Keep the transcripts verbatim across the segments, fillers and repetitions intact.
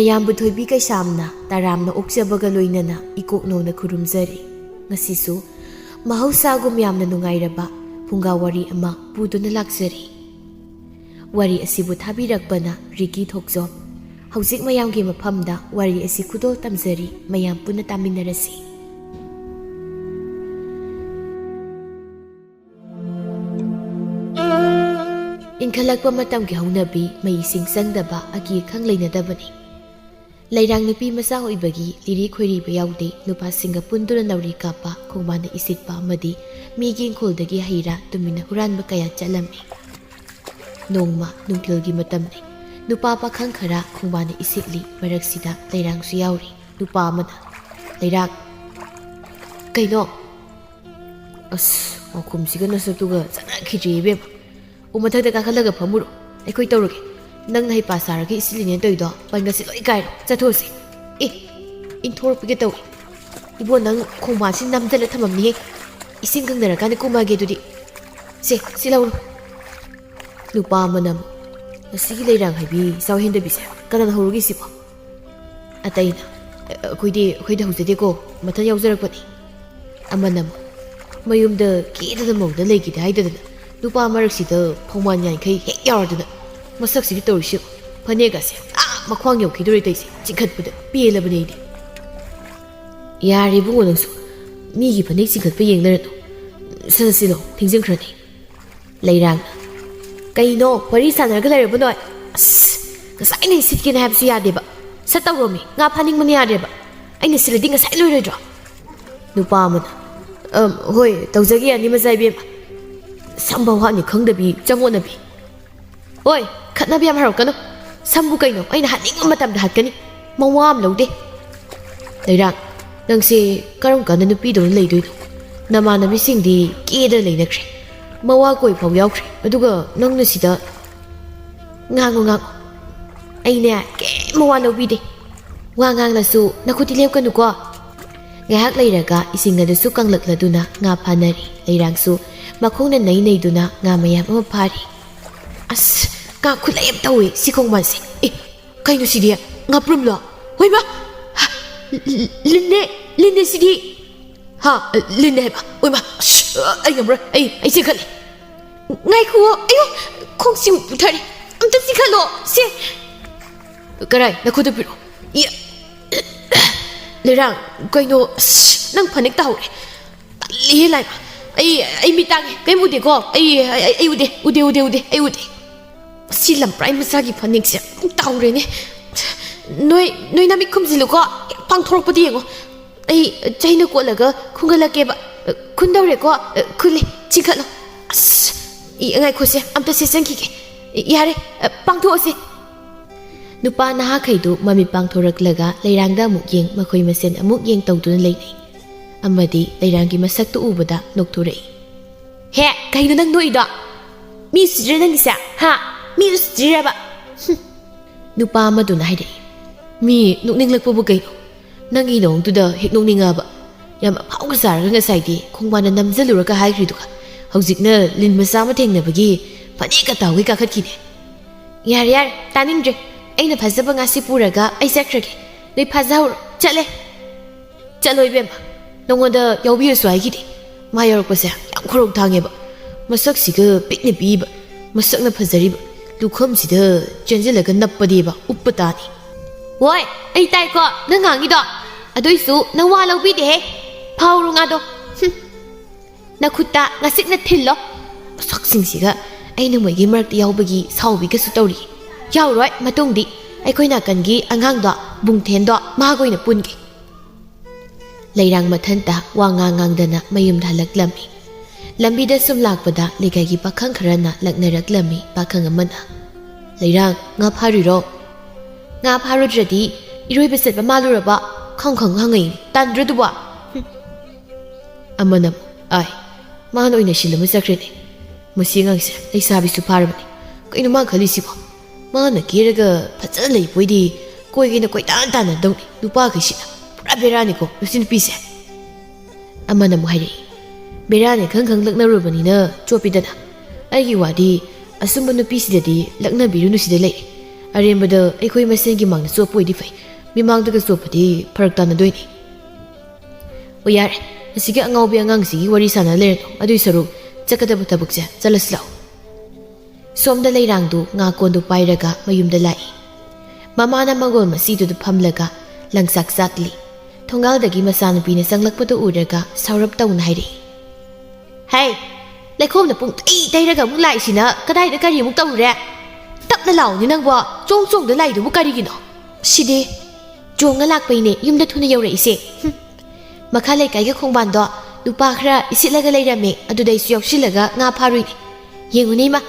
ꯑꯌꯥꯝꯕ ꯊꯣꯏꯕꯤ ꯀꯩꯁꯥꯝꯅ ꯇꯔꯥꯝꯅ ꯑꯣꯛꯆꯕꯒ ꯂꯣꯏꯅꯅ ꯏꯀꯣꯛ ꯅꯧꯅ ꯈꯨꯔꯨꯝꯖꯔꯤ꯫ ꯉꯁꯤꯁꯨ ꯃꯍꯧꯁꯥꯒꯨꯝ ꯌꯥꯝꯅ ꯅꯨꯡꯉꯥꯏꯔꯕ ꯐꯨꯡꯒꯥ ꯋꯥꯔꯤ ꯑꯃ ꯄꯨꯗꯨꯅ ꯂꯥꯛꯆꯔꯤ꯫ ꯋꯥꯔꯤ ꯑꯁꯤꯕꯨ ꯊꯥꯕꯤꯔꯛꯄꯅ ꯔꯤꯀꯤ ꯊꯣꯛꯆꯣꯝ꯫ ꯍꯧꯖꯤꯛ ꯃꯌꯥꯝꯒꯤ ꯃꯐꯝꯗ ꯋꯥꯔꯤ ꯑꯁꯤ ꯈꯨꯗꯣꯜ ꯇꯝꯖꯔꯤ, ꯃꯌꯥꯝ ꯄꯨꯟꯅ ꯇꯥꯃꯤꯟꯅꯔꯁꯤ꯫ ꯏꯟꯈꯠꯂꯛꯄ ꯃꯇꯝꯒꯤ ꯍꯧꯅꯕꯤ, ꯃꯩ ꯏꯁꯤꯡ ꯆꯪꯗꯕ, ꯑꯀꯤ ꯑꯈꯪ ꯂꯩꯅꯗꯕꯅꯤ꯫ ꯂꯩꯔꯥꯡ ꯅꯨꯄꯤ ꯃꯆꯥ ꯑꯣꯏꯕꯒꯤ ꯂꯤꯔꯤ ꯈꯣꯏꯔꯤꯕ ꯌꯥꯎꯗꯦ꯫ ꯅꯨꯄꯥꯁꯤꯡꯒ ꯄꯨꯟꯗꯨꯅ ꯅꯥꯎꯔꯤ ꯀꯥꯞꯄ, ꯈꯣꯡꯕꯥꯟꯗ ꯏꯁꯤꯠꯄ ꯑꯃꯗꯤ ꯃꯤꯒꯤ ꯏꯪꯈꯣꯜꯗꯒꯤ ꯍꯩ ꯔꯥ ꯇꯨꯃꯤꯟꯅ ꯍꯨꯔꯥꯟꯕ ꯀꯌꯥ ꯆꯠꯂꯝꯃꯤ꯫ ꯅꯣꯡꯃ ꯅꯨꯡꯊꯤꯜꯒꯤ ꯃꯇꯝꯅꯤ꯫ ꯅꯨꯄꯥ ꯄꯥꯈꯪ ꯈꯔ ꯈꯣꯡꯕꯥꯟꯗ ꯏꯁꯤꯠꯂꯤ꯫ ꯃꯔꯛꯁꯤꯗ ꯂꯩꯔꯥꯡꯁꯨ ꯌꯥꯎꯔꯤ꯫ ꯅꯨꯄꯥ ꯑꯃꯅ, "ꯂꯩꯔꯥꯡ, ꯀꯩꯅꯣ? ꯑꯁ, ꯃꯈꯨꯝꯁꯤꯒ ꯅꯁꯛꯇꯨꯒ ꯆꯥꯟꯅꯈꯤꯗ꯭ꯔꯦ ꯏꯕꯦꯝꯃ꯫ ꯎ ꯃꯊꯛꯇ ꯀꯥꯈꯠꯂꯒ ꯐꯝꯃꯨꯔꯣ꯫ ꯑꯩꯈꯣꯏ ꯇꯧꯔꯒꯦ꯫ ꯅꯪꯅ ꯍꯩꯄꯥ ꯁꯥꯔꯒ ꯏꯁꯤꯠꯂꯤꯅꯦꯅ ꯇꯧꯔꯤꯗꯣ ꯄꯟꯒꯁꯤ ꯂꯣꯏ ꯀꯥꯏꯔꯣ꯫ ꯆꯠꯊꯣꯛꯑꯁꯤ꯫ ꯑꯦ, ꯏꯟꯊꯣꯔꯛꯄꯤꯒꯦ ꯇꯧꯏ꯫ ꯏꯕꯣ, ꯅꯪ ꯈꯣꯡꯕꯥꯟꯁꯤ ꯅꯝꯗꯅ ꯊꯝꯃꯝꯅꯤꯍꯦ꯫ ꯏꯁꯤꯡ ꯀꯪꯅꯔꯀꯥꯟꯗ ꯀꯨꯝꯃꯒꯦ ꯑꯗꯨꯗꯤ꯫ ꯁꯦ, ꯁꯤ ꯂꯧꯔꯣ꯫" ꯅꯨꯄꯥ ꯑꯃꯅ ꯑꯃꯨꯛ, "ꯉꯁꯤꯒꯤ ꯂꯩꯔꯥꯡ ꯍꯥꯏꯕꯤ ꯆꯥꯎ ꯍꯦꯟꯗꯕꯤꯁꯦ ꯀꯅꯥꯅ ꯍꯧꯔꯨꯒꯦ ꯁꯤꯕꯣ?" ꯑꯇꯩꯅ, "ꯑ-, ꯑꯩꯈꯣꯏꯗꯤ, ꯑꯩꯈꯣꯏꯗꯤ ꯍꯧꯖꯗꯦꯀꯣ, ꯃꯊꯟ ꯌꯥꯎꯖꯔꯛꯄꯅꯤ꯫" ꯑꯃꯅ ꯑꯃꯨꯛ, "ꯃꯌꯨꯝꯗ ꯀꯦꯗꯅ ꯃꯧꯗ ꯂꯩꯈꯤꯗꯦ ꯍꯥꯏꯗꯗꯅ ꯅꯨꯄꯥ ꯃꯔꯛꯁꯤꯗ ꯐꯧꯃꯥꯟ ꯌꯥꯡꯈꯩ ꯍꯦꯛ ꯌꯥꯎꯔꯗꯅ ꯃꯁꯛꯁꯤꯗꯤ ꯇꯧꯔꯤꯁꯤ꯫ ꯐꯅꯦꯛꯀꯁꯦ ꯑꯥ ꯃꯈ꯭ꯋꯥꯡ ꯌꯧꯈꯤꯗꯣꯔꯦ ꯇꯧꯔꯤꯁꯦ, ꯆꯤꯡꯈꯠꯄꯗ ꯄꯦꯜꯂꯕꯅꯦ ꯑꯩꯗꯤ꯫" "ꯌꯥꯔꯦ ꯏꯕꯨꯡꯉꯣ, ꯅꯪꯁꯨ ꯃꯤꯒꯤ ꯐꯅꯦꯛ ꯆꯤꯡꯈꯠꯄ ꯌꯦꯡꯅꯔꯅꯨ꯫ ꯁꯠ ꯁꯠ ꯁꯤꯜꯂꯣ, ꯊꯦꯡꯖꯤꯟꯈ꯭ꯔꯅꯤ꯫" ꯂꯩꯔꯥꯡꯅ, "ꯀꯩꯅꯣ ꯋꯥꯔꯤ ꯁꯥꯟꯅꯔꯒ ꯂꯩꯔꯕ ꯅꯣꯏ? ꯑꯁ, ꯉꯁꯥꯏꯅ ꯁꯤꯠꯀꯦꯅ ꯍꯥꯏꯕꯁꯨ ꯌꯥꯗꯦꯕ꯫ ꯁꯠ ꯇꯧꯔꯣꯃꯤ, ꯉꯥ ꯐꯥꯅꯤꯡꯕꯅ ꯌꯥꯗ꯭ꯔꯦꯕ꯫ ꯑꯩꯅ ꯁꯤꯠꯂꯗꯤ ꯉꯁꯥꯏ ꯂꯣꯏꯔꯣꯏꯗ꯭ꯔꯣ?" ꯅꯨꯄꯥ ꯑꯃꯅ, "ꯑꯝ, ꯍꯣꯏ, ꯇꯧꯖꯒꯦ ꯌꯥꯅꯤ ꯃꯆꯥ ꯏꯕꯦꯝꯃ꯫ ꯁꯝꯕ ꯋꯥꯠꯅꯤ ꯈꯪꯗꯕꯤ ꯆꯃꯣꯠꯅꯕꯤ꯫ ꯍꯣꯏ, ꯈꯠꯅꯕ ꯌꯥꯝ ꯍꯧꯔꯛꯀꯅꯨ꯫ ꯁꯝꯕꯨ ꯀꯩꯅꯣ, ꯑꯩꯅ ꯍꯥꯠꯅꯤꯡꯕ ꯃꯇꯝꯗ ꯍꯥꯠꯀꯅꯤ꯫ ꯃꯋꯥ ꯑꯃ ꯂꯧꯗꯦ꯫" ꯂꯩꯔꯥꯡ, "ꯅꯪꯁꯦ ꯀꯔꯝ ꯀꯥꯟꯗ ꯅꯨꯄꯤꯗꯧꯅ ꯂꯩꯗꯣꯏꯅꯣ? ꯅꯃꯥꯟꯅꯕꯤꯁꯤꯡꯗꯤ ꯀꯦꯗꯅ ꯂꯩꯅꯈ꯭ꯔꯦ꯫ ꯃꯋꯥ ꯀꯣꯏ ꯐꯥꯎ ꯌꯥꯎꯈ꯭ꯔꯦ꯫ ꯑꯗꯨꯒ ꯅꯪꯅ ꯁꯤꯗ ꯉꯥꯡꯉꯨ, ꯉꯥꯡꯉꯨ꯫ ꯑꯩꯅꯦ ꯀꯩꯝ ꯃꯋꯥ ꯂꯧꯕꯤꯗꯦ꯫ ꯋꯥ ꯉꯥꯡꯂꯁꯨ ꯅꯈꯨꯠꯇꯤ ꯂꯦꯞꯀꯅꯨꯀꯣ꯫" ꯉꯥꯏꯍꯥꯛ ꯂꯩꯔꯒ ꯏꯁꯤꯡ ꯑꯗꯨꯁꯨ ꯀꯪꯂꯛꯂꯗꯨꯅ ꯉꯥ ꯐꯥꯅꯔꯤ꯫ ꯂꯩꯔꯥꯡꯁꯨ ꯃꯈꯣꯡꯅ ꯅꯩ ꯅꯩꯗꯨꯅ ꯉꯥ ꯃꯌꯥꯝ ꯑꯃ ꯐꯥꯔꯤ꯫ "ꯑꯁ, ꯉꯥ ꯈꯨꯠꯂꯩ ꯑꯃ ꯇꯧꯋꯦ ꯁꯤ ꯈꯣꯡꯕꯥꯟꯁꯦ꯫ ꯑꯦ, ꯀꯩꯅꯣ ꯁꯤꯗꯤ? ꯉꯥꯄ꯭ꯔꯨꯝꯂꯣ? ꯍꯣꯏꯃ! ꯂꯤꯟꯅꯦ! ꯂꯤꯟꯅꯦ ꯁꯤꯗꯤ! ꯍꯥ? ꯂꯤꯟꯅꯦ ꯍꯥꯏꯕ? ꯍꯣꯏꯃ! ꯑꯁ, ꯑꯩ ꯉꯝꯃꯔꯣꯏ! ꯑꯩ, ꯑꯩ ꯆꯦꯟꯈꯠꯂꯦ! ꯉꯥꯏꯈꯨꯑꯣ! ꯑꯌꯣ! ꯈꯣꯡꯁꯤ ꯄꯨꯊꯔꯦ! ꯑꯝꯇ ꯆꯦꯟꯈꯠꯂꯣ! ꯁꯦ! ꯀꯔꯥꯏ? ꯅꯈꯨꯠꯇ ꯄꯤꯔꯛꯑꯣ! ꯏ-, ꯂꯩꯔꯥꯡ, ꯀꯩꯅꯣ? ꯑꯁ, ꯅꯪ ꯐꯅꯦꯛ ꯇꯥꯍꯧꯔꯦ! ꯇꯜꯂꯤꯍꯦ ꯂꯥꯏꯃ! ꯑꯩ, ꯑꯩ ꯃꯤꯠ ꯇꯥꯡꯉꯦ! ꯀꯩꯝ ꯎꯗꯦꯀꯣ! ꯑꯩ, ꯑꯩ, ꯑꯩ ꯎꯗꯦ! ꯎꯗꯦ, ꯎꯗꯦ, ꯎꯗꯦ! ꯑꯩ ꯎꯗꯦ! ꯁꯤ ꯂꯝꯄ꯭ꯔꯥꯏ ꯃꯆꯥꯒꯤ ꯐꯅꯦꯛꯁꯦ ꯑꯃꯨꯛ ꯇꯥꯍꯧꯔꯦꯅꯦ! ꯅꯣꯏ, ꯅꯣꯏ ꯅꯃꯤꯠ ꯈꯨꯝꯖꯤꯜꯂꯨꯀꯣ! ꯍꯦꯛ ꯄꯥꯡꯊꯣꯔꯛꯄꯗ ꯌꯦꯡꯉꯣ! ꯑꯩ ꯆꯩꯅ ꯀꯣꯠꯂꯒ ꯈꯨꯟꯒꯠꯂꯛꯀꯦꯕ꯫ ꯈꯨꯟꯗꯧꯔꯦꯀꯣ? ꯈꯨꯜꯂꯤ, ꯆꯤꯡꯈꯠꯂꯣ꯫ ꯑꯁ! ꯏ, ꯉꯥꯏꯈꯣꯁꯦ, ꯑꯝꯇ ꯁꯦꯠꯆꯟꯈꯤꯒꯦ꯫ ꯌꯥꯔꯦ, ꯄꯥꯡꯊꯣꯛꯑꯁꯦ꯫ ꯅꯨꯄꯥ ꯅꯍꯥꯈꯩꯗꯨ ꯃꯃꯤꯠ ꯄꯥꯡꯊꯣꯔꯛꯂꯒ ꯂꯩꯔꯥꯡꯗ ꯑꯃꯨꯛ ꯌꯦꯡ, ꯃꯈꯣꯏ ꯃꯁꯦꯟ ꯑꯃꯨꯛ ꯌꯦꯡ ꯇꯧꯗꯨꯅ ꯂꯩꯅꯩ꯫ ꯑꯃꯗꯤ ꯂꯩꯔꯥꯡꯒꯤ ꯃꯁꯛꯇꯨ ꯎꯕꯗ ꯅꯣꯛꯊꯣꯔꯛꯏ꯫ ꯍꯦ, ꯀꯩꯅꯣ ꯅꯪ ꯅꯣꯛꯏꯗꯣ? ꯃꯤ ꯎꯁꯤꯠꯇ꯭ꯔꯤꯔ ꯅꯪꯒꯤꯁꯦ? ꯍꯥ? ꯃꯤ ꯎꯁꯤꯠꯇ꯭ꯔꯤꯔꯕ? ꯍꯨꯝ꯫ ꯅꯨꯄꯥ ꯑꯃꯗꯨꯅ ꯍꯥꯏꯔꯛꯏ꯫ ꯃꯤ ꯅꯣꯛꯅꯤꯡꯂꯛꯄꯕꯨ ꯀꯩꯅꯣ? ꯅꯪꯒꯤ ꯅꯑꯣꯡꯗꯨꯗ ꯍꯦꯛ ꯅꯣꯛꯅꯤꯡꯉꯛꯑꯕ꯫ ꯌꯥꯝ ꯑꯐꯥꯎꯒ ꯁꯥꯔꯒ ꯉꯁꯥꯏꯗꯤ ꯈꯣꯡꯕꯥꯟꯗ ꯅꯝꯖꯜꯂꯨꯔꯒ ꯍꯥꯏꯈ꯭ꯔꯤꯗꯨꯒ, ꯍꯧꯖꯤꯛꯅ ꯂꯤꯟ ꯃꯆꯥ ꯑꯃ ꯊꯦꯡꯅꯕꯒꯤ ꯐꯅꯦꯛꯀ ꯇꯥꯎꯒꯩ ꯀꯥꯈꯠꯈꯤꯅꯦ꯫ ꯌꯥꯔꯦ, ꯌꯥꯔꯦ, ꯇꯥꯅꯤꯡꯗ꯭ꯔꯦ꯫ ꯑꯩꯅ ꯐꯖꯕ ꯉꯥꯁꯤ ꯄꯨꯔꯒ ꯑꯩ ꯆꯠꯈ꯭ꯔꯒꯦ꯫ ꯅꯣꯏ ꯐꯥꯖꯍꯧꯔꯣ꯫ ꯆꯠꯂꯦ꯫ ꯆꯠꯂꯣ ꯏꯕꯦꯝꯃ꯫ ꯅꯉꯣꯟꯗ ꯌꯥꯎꯕꯤꯔꯁꯨ ꯍꯥꯏꯈꯤꯗꯦ꯫ ꯃꯥ ꯌꯥꯎꯔꯛꯄꯁꯦ ꯌꯥꯝ ꯈꯣꯏꯔꯧ ꯊꯥꯡꯉꯦꯕ꯫ ꯃꯁꯛꯁꯤꯒ ꯄꯤꯛꯅ ꯄꯤꯛꯏꯕ, ꯃꯁꯛꯅ ꯐꯖꯔꯤꯕ, ꯂꯨꯈꯝꯁꯤꯗ ꯆꯦꯟꯁꯤꯜꯂꯒ ꯅꯞꯄꯗꯤꯕ ꯎꯞꯄ ꯇꯥꯅꯤ꯫ ꯍꯣꯏ, ꯑꯩ ꯇꯥꯏꯀꯣ ꯅꯪ ꯉꯥꯡꯉꯤꯗꯣ꯫ ꯑꯗꯨꯏꯁꯨ ꯅꯋꯥ ꯂꯧꯕꯤꯗꯦꯍꯦ꯫ ꯐꯥꯎꯔꯣ ꯉꯥꯗꯣ꯫ ꯍꯨꯝ꯫ ꯅꯈꯨꯠꯇ ꯉꯁꯤꯛꯅ ꯊꯤꯜꯂꯣ꯫ ꯃꯁꯛꯁꯤꯡꯁꯤꯒ ꯑꯩꯅ ꯃꯣꯏꯒꯤ ꯃꯔꯛꯇ ꯌꯥꯎꯕꯒꯤ ꯁꯥꯎꯕꯤꯒꯁꯨ ꯇꯧꯔꯤ꯫ ꯌꯥꯎꯔꯣꯏ ꯃꯇꯨꯡꯗꯤ꯫ ꯑꯩꯈꯣꯏ ꯅꯥꯀꯟꯒꯤ ꯑꯉꯥꯡꯗꯣ, ꯕꯨꯡꯊꯦꯟꯗꯣ, ꯃꯥꯒ ꯑꯣꯏꯅ ꯄꯨꯟꯒꯦ꯫ ꯂꯩꯔꯥꯡ ꯃꯊꯟꯇ ꯋꯥ ꯉꯥꯡ ꯉꯥꯡꯗꯅ ꯃꯌꯨꯝꯗ ꯍꯜꯂꯛꯂꯝꯃꯤ꯫ ꯂꯝꯕꯤꯗ ꯁꯨꯝ ꯂꯥꯛꯄꯗ ꯂꯩꯀꯥꯏꯒꯤ ꯄꯥꯈꯪ ꯈꯔꯅ ꯂꯛꯅꯔꯛꯂꯝꯃꯤ꯫ ꯄꯥꯈꯪ ꯑꯃꯅ, "ꯂꯩꯔꯥꯡ, ꯉꯥ ꯐꯥꯔꯨꯏꯔꯣ?" "ꯉꯥ ꯐꯥꯔꯨꯗ꯭ꯔꯗꯤ ꯏꯔꯣꯏꯕ ꯆꯠꯄ ꯃꯥꯜꯂꯨꯔꯕ? ꯈꯪ ꯈꯪ ꯍꯪꯉꯛꯏꯅꯦ꯫ ꯇꯟꯗ꯭ꯔꯣ ꯑꯗꯨꯕꯣ?" ꯍꯨꯝ꯫ ꯑꯃꯅ ꯑꯃꯨꯛ, "ꯑꯥꯏ, ꯃꯥꯅ ꯑꯣꯏꯅ ꯁꯤꯜ ꯑꯃ ꯆꯠꯈ꯭ꯔꯦꯅꯦ꯫ ꯃꯁꯤ ꯑꯉꯥꯡꯁꯦ ꯂꯩꯁꯥꯕꯤꯁꯨ ꯐꯥꯔꯕꯅꯤ꯫ ꯀꯩꯅꯣ ꯃꯥ ꯈꯜꯂꯤꯁꯤꯕꯣ? ꯃꯥꯅ ꯀꯦꯔꯒ ꯐꯖꯅ ꯂꯩꯕꯣꯏꯗꯤ ꯀꯣꯏꯒꯦꯅ ꯀꯣꯏꯇꯥꯟ ꯇꯥꯟꯅꯗꯧꯅꯤ꯫ ꯅꯨꯄꯥꯈꯩꯁꯤꯅ꯫ ꯄꯨꯔꯥ ꯕꯦꯔꯥꯅꯤꯀꯣ ꯃꯁꯤ ꯅꯨꯄꯤꯁꯦ꯫" ꯑꯃꯅ ꯑꯃꯨꯛ ꯍꯥꯏꯔꯛꯏ, "ꯕꯦꯔꯥꯅꯦ ꯈꯪ ꯈꯪ ꯂꯛꯅꯔꯨꯕꯅꯤꯅ ꯆꯣꯞꯄꯤꯗꯅ꯫ ꯑꯩꯒꯤ ꯋꯥꯗꯤ ꯑꯁꯨꯝꯕ ꯅꯨꯄꯤꯁꯤꯗꯗꯤ ꯂꯛꯅꯕꯤꯔꯨꯅꯨ ꯁꯤꯗ ꯂꯩꯔꯦ꯫ ꯑꯔꯦꯝꯕꯗ ꯑꯩꯈꯣꯏ ꯃꯁꯦꯟꯒꯤ ꯃꯥꯡꯗ ꯆꯣꯞꯄ ꯑꯣꯏꯗꯤ ꯐꯩ, ꯃꯤꯃꯥꯡꯗꯒ ꯆꯣꯞꯄꯗꯤ ꯐꯔꯛ ꯇꯥꯅꯗꯣꯏꯅꯤ꯫ ꯑꯣ ꯌꯥꯔꯦ, ꯑꯁꯤꯒꯤ ꯑꯉꯥꯎꯕꯤ ꯑꯉꯥꯡꯁꯤꯒꯤ ꯋꯥꯔꯤ ꯁꯥꯟꯅ ꯂꯩꯔꯅꯨ꯫ ꯑꯗꯨꯏ ꯁꯔꯨꯛ ꯆꯠꯀꯗꯕ ꯊꯕꯛꯁꯦ ꯆꯠꯂꯁꯤ ꯂꯥꯛꯑꯣ꯫ ꯁꯣꯝꯗ ꯂꯩꯔꯥꯡꯗꯨ ꯉꯥ ꯀꯣꯟꯗꯨ ꯄꯥꯏꯔꯒ ꯃꯌꯨꯝꯗ ꯂꯥꯛꯏ꯫ ꯃꯃꯥꯅ ꯃꯪꯒꯣꯜ ꯃꯆꯤꯗꯨꯗ ꯐꯝꯂꯒ ꯂꯪꯆꯥꯛ ꯆꯥꯛꯂꯤ꯫ ꯊꯣꯡꯒꯥꯜꯗꯒꯤ ꯃꯆꯥꯅꯨꯄꯤꯅ ꯆꯪꯂꯛꯄꯗꯨ ꯎꯔꯒ ꯁꯥꯎꯔꯞ ꯇꯧꯅ ꯍꯥꯏꯔꯛꯏ, "ꯍꯩ, ꯂꯩꯈꯣꯝꯅ ꯄꯨꯡ ꯇꯩ ꯇꯩꯔꯒ ꯑꯃꯨꯛ ꯂꯥꯛꯏꯁꯤꯅ ꯀꯗꯥꯏꯗ ꯀꯔꯤ ꯑꯃꯨꯛ ꯇꯧꯔꯨꯔꯦ? ꯇꯞꯅ ꯂꯥꯛꯑꯣꯅꯦ ꯅꯪꯕꯣ, ꯆꯣꯡ ꯆꯣꯡꯗ ꯂꯥꯛꯏꯗꯨꯕꯨ ꯀꯔꯤꯒꯤꯅꯣ?" "ꯁꯤꯗꯤ ꯆꯣꯡꯉ ꯂꯥꯛꯄꯩꯅꯦ ꯌꯨꯝꯗ ꯊꯨꯅ ꯌꯧꯔꯛꯏꯁꯦ꯫ ꯍꯨꯝ, ꯃꯈꯥ ꯂꯩꯀꯥꯏꯒꯤ ꯈꯣꯡꯕꯥꯟꯗꯣ ꯅꯨꯄꯥ ꯈꯔ ꯏꯁꯤꯠꯂꯒ ꯂꯩꯔꯝꯃꯦ, ꯑꯗꯨꯗ ꯑꯩꯁꯨ ꯌꯥꯎꯁꯤꯜꯂꯒ ꯉꯥ ꯐꯥꯔꯨꯏꯅꯦ꯫ ꯌꯦꯡꯉꯨꯅꯦ ꯏꯃꯥ,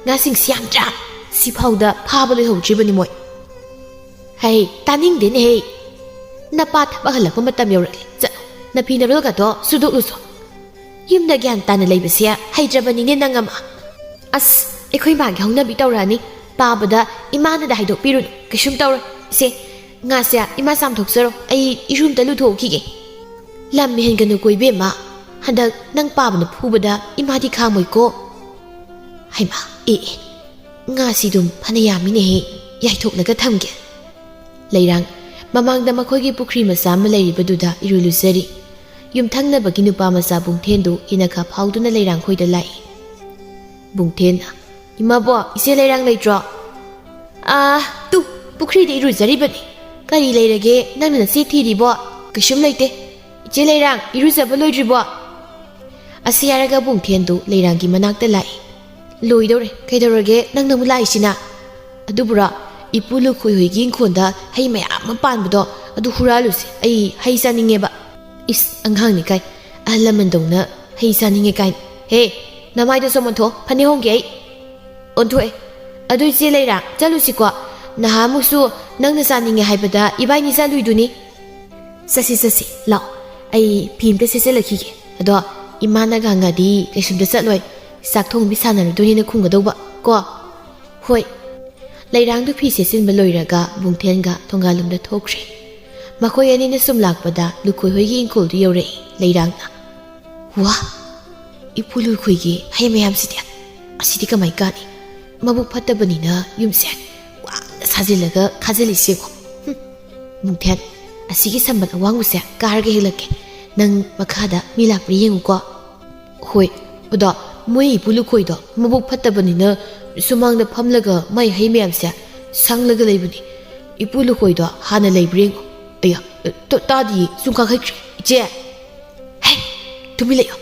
ꯉꯥꯁꯤꯡꯁꯤ ꯌꯥꯝꯗ꯭ꯔꯥ? ꯁꯤꯐꯥꯎꯗ ꯐꯥꯕ ꯂꯣꯏꯍꯧꯗ꯭ꯔꯤꯕꯅꯤ ꯃꯣꯏ꯫" "ꯍꯩ, ꯇꯥꯅꯤꯡꯗꯦꯅꯦꯍꯦ꯫ ꯅꯄꯥ ꯊꯕꯛ ꯍꯜꯂꯛꯄ ꯃꯇꯝ ꯌꯧꯔꯛꯂꯦ꯫ ꯆꯠꯂꯣ, ꯅꯐꯤ ꯅꯔꯣꯜꯒꯗꯣ ꯁꯨꯗꯣꯛꯂꯨꯆꯣ꯫ ꯌꯨꯝꯗ ꯒ꯭ꯌꯥꯟ ꯇꯥꯅ ꯂꯩꯕꯁꯦ ꯍꯩꯇ꯭ꯔꯕꯅꯤꯅꯦ ꯅꯪ ꯑꯃ꯫ ꯑꯁ, ꯑꯩꯈꯣꯏ ꯃꯥꯒꯤ ꯍꯧꯅꯕꯤ ꯇꯧꯔꯛꯑꯅꯤ꯫ ꯄꯥꯕꯗ ꯏꯃꯥꯅꯗ ꯍꯥꯏꯗꯣꯛꯄꯤꯔꯨꯅꯨ꯫ ꯀꯩꯁꯨꯝ ꯇꯧꯔꯣꯏ꯫ ꯁꯦ, ꯉꯥꯁꯦ ꯏꯃꯥ ꯆꯥꯝꯊꯣꯛꯆꯔꯣ꯫ ꯑꯩ ꯏꯔꯨ ꯑꯝꯇ ꯂꯨꯊꯣꯛꯎꯈꯤꯒꯦ꯫ ꯂꯝ ꯍꯦꯟꯒꯅꯨꯀꯣ ꯏꯕꯦꯝꯃ꯫ ꯍꯟꯗꯛ ꯅꯪ ꯄꯥꯕꯅ ꯐꯨꯕꯗ ꯏꯃꯥꯗꯤ ꯈꯥꯡꯉꯣꯏꯀꯣ꯫" "ꯍꯩꯃꯥ, ꯑꯦ, ꯑꯦ, ꯉꯥꯁꯤ ꯑꯗꯨꯝ ꯐꯅ ꯌꯥꯝꯃꯤꯅꯦꯍꯦ꯫ ꯌꯥꯏꯊꯣꯛꯂꯒ ꯊꯝꯒꯦ꯫" ꯂꯩꯔꯥꯡ ꯃꯃꯥꯡꯗ ꯃꯈꯣꯏꯒꯤ ꯄꯨꯈ꯭ꯔꯤ ꯃꯆꯥ ꯑꯃ ꯂꯩꯔꯤꯕꯗꯨꯗ ꯏꯔꯨ ꯂꯨꯖꯔꯤ꯫ ꯌꯨꯝꯊꯪꯅꯕꯒꯤ ꯅꯨꯄꯥ ꯃꯆꯥ ꯕꯨꯡꯊꯦꯟꯗꯨ ꯏꯅꯈꯥ ꯐꯥꯎꯗꯨꯅ ꯂꯩꯔꯥꯡ ꯈꯣꯏꯗ ꯂꯥꯛꯏ꯫ ꯕꯨꯡꯊꯦꯟꯅ, "ꯏꯃꯥꯕꯣ, ꯏꯆꯦ ꯂꯩꯔꯥꯡ ꯂꯩꯇ꯭ꯔꯣ?" "ꯑꯥ, ꯇꯨ, ꯄꯨꯈ꯭ꯔꯤꯗ ꯏꯔꯨꯖꯔꯤꯕꯅꯤ꯫ ꯀꯔꯤ ꯂꯩꯔꯒꯦ ꯅꯪꯅ ꯅꯆꯦ ꯊꯤꯔꯤꯕꯣ?" "ꯀꯩꯁꯨꯝ ꯂꯩꯇꯦ꯫ ꯏꯆꯦ ꯂꯩꯔꯥꯡ, ꯏꯔꯨꯖꯕ ꯂꯣꯏꯗ꯭ꯔꯤꯕꯣ?" ꯑꯁꯤ ꯍꯥꯏꯔꯒ ꯕꯨꯡꯊꯦꯟꯗꯨ ꯂꯩꯔꯥꯡꯒꯤ ꯃꯅꯥꯛꯇ ꯂꯥꯛꯏ꯫ "ꯂꯣꯏꯗꯧꯔꯦ꯫ ꯀꯩꯗꯧꯔꯒꯦ ꯅꯪꯅ ꯑꯃꯨꯛ ꯂꯥꯛꯏꯁꯤꯅ?" "ꯑꯗꯨꯕꯨꯔꯣ, ꯏꯄꯨ ꯂꯨꯈꯣꯏ ꯍꯣꯏꯒꯤ ꯏꯪꯈꯣꯜꯗ ꯍꯩ ꯃꯌꯥꯝ ꯑꯃ ꯄꯥꯟꯕꯗꯣ, ꯑꯗꯨ ꯍꯨꯔꯥꯜꯂꯨꯁꯦ꯫ ꯑꯩ ꯍꯩ ꯆꯥꯅꯤꯡꯉꯦꯕ꯫" "ꯏꯁ, ꯑꯉꯥꯡꯅꯤ ꯀꯥꯏ, ꯑꯍꯜ ꯂꯃꯟꯗꯧꯅ ꯍꯩ ꯆꯥꯅꯤꯡꯉꯦ ꯀꯥꯏꯅ꯫ ꯍꯦ, ꯅꯃꯥꯏꯗꯣ ꯁꯣꯝ ꯑꯣꯟꯊꯣꯛꯑꯣ, ꯐꯅꯦꯛ ꯍꯣꯡꯒꯦ ꯑꯩ꯫" "ꯑꯣꯟꯊꯣꯛꯑꯦ꯫ ꯑꯗꯨ ꯏꯆꯦ ꯂꯩꯔꯥꯡ, ꯆꯠꯂꯨꯁꯤꯀꯣ꯫ ꯅꯍꯥꯟꯃꯨꯛꯁꯨ ꯅꯪꯅ ꯆꯥꯅꯤꯡꯉꯦ ꯍꯥꯏꯕꯗ ꯏꯕꯥꯏꯅꯤ ꯆꯠꯂꯨꯏꯗꯨꯅꯤ꯫" "ꯆꯠꯁꯤ, ꯆꯠꯁꯤ, ꯂꯥꯛꯑꯣ꯫ ꯑꯩ ꯐꯤ ꯑꯝꯇ ꯁꯦꯠꯆꯜꯂꯛꯈꯤꯒꯦ꯫ ꯑꯗꯣ ꯏꯃꯥꯅꯒ ꯍꯪꯉꯗꯤ ꯀꯩꯁꯨꯝꯇ ꯆꯠꯂꯣꯏ꯫ ꯆꯥꯛ ꯊꯣꯡꯕꯤ ꯁꯥꯟꯅꯔꯨꯗꯣꯏꯅꯦꯅ ꯈꯨꯝꯒꯗꯧꯕ ꯀꯣ꯫" "ꯍꯣꯏ꯫" ꯂꯩꯔꯥꯡꯗꯨ ꯐꯤ ꯁꯦꯠꯆꯤꯟꯕ ꯂꯣꯏꯔꯒ ꯕꯨꯡꯊꯦꯟꯒ ꯊꯣꯡꯒꯥꯜꯂꯣꯝꯗ ꯊꯣꯛꯈ꯭ꯔꯦ꯫ ꯃꯈꯣꯏ ꯑꯅꯤꯅ ꯁꯨꯝ ꯂꯥꯛꯄꯗ ꯂꯨꯈꯣꯏ ꯍꯣꯏꯒꯤ ꯏꯪꯈꯣꯜꯗꯨ ꯌꯧꯔꯛꯏ ꯂꯩꯔꯥꯡꯅ꯫ "ꯋꯥ! ꯏꯄꯨ ꯂꯨꯈꯣꯏꯒꯤ ꯍꯩ ꯃꯌꯥꯝꯁꯤꯗꯤ꯫ ꯑꯁꯤꯗꯤ ꯀꯃꯥꯏ ꯀꯥꯅꯤ? ꯃꯕꯨꯛ ꯐꯠꯇꯕꯅꯤꯅ ꯌꯨꯝꯁꯦ ꯋꯥꯡꯅ ꯁꯥꯖꯤꯜꯂꯒ ꯈꯥꯖꯤꯜꯂꯤꯁꯦ ꯌꯦꯡꯉꯣ꯫ ꯍꯨꯝ, ꯃꯨꯡꯊꯦꯟ, ꯑꯁꯤꯒꯤ ꯁꯝꯕꯜ ꯑꯋꯥꯡꯕꯁꯦ ꯀꯥꯔꯒ ꯍꯦꯛꯂꯛꯀꯦ꯫ ꯅꯪ ꯃꯈꯥꯗ ꯃꯤ ꯂꯥꯛꯄ꯭ꯔꯥ ꯌꯦꯡꯉꯨꯀꯣ꯫ ꯍꯣꯏ, ꯑꯗꯣ ꯃꯣꯏ ꯏꯄꯨ ꯂꯨꯈꯣꯏꯗꯣ ꯃꯕꯨꯛ ꯐꯠꯇꯕꯅꯤꯅ ꯁꯨꯃꯥꯡꯗ ꯐꯝꯂꯒ ꯃꯥꯏ ꯍꯩ ꯃꯌꯥꯝꯁꯦ ꯁꯪꯂꯒ ꯂꯩꯕꯅꯤ꯫ ꯏꯄꯨ ꯂꯨꯈꯣꯏꯗꯣ ꯍꯥꯟꯅ ꯂꯩꯕ꯭ꯔꯥ ꯌꯦꯡꯉꯣ꯫ ꯑꯌꯥ, ꯇ-, ꯇꯥꯗꯤꯌꯦ, ꯁꯨꯝ ꯀꯥꯈꯠꯈ꯭ꯔꯦ꯫ ꯏꯆꯦ! ꯍꯦ! ꯇꯨꯃꯤꯟ ꯂꯩꯌꯣ꯫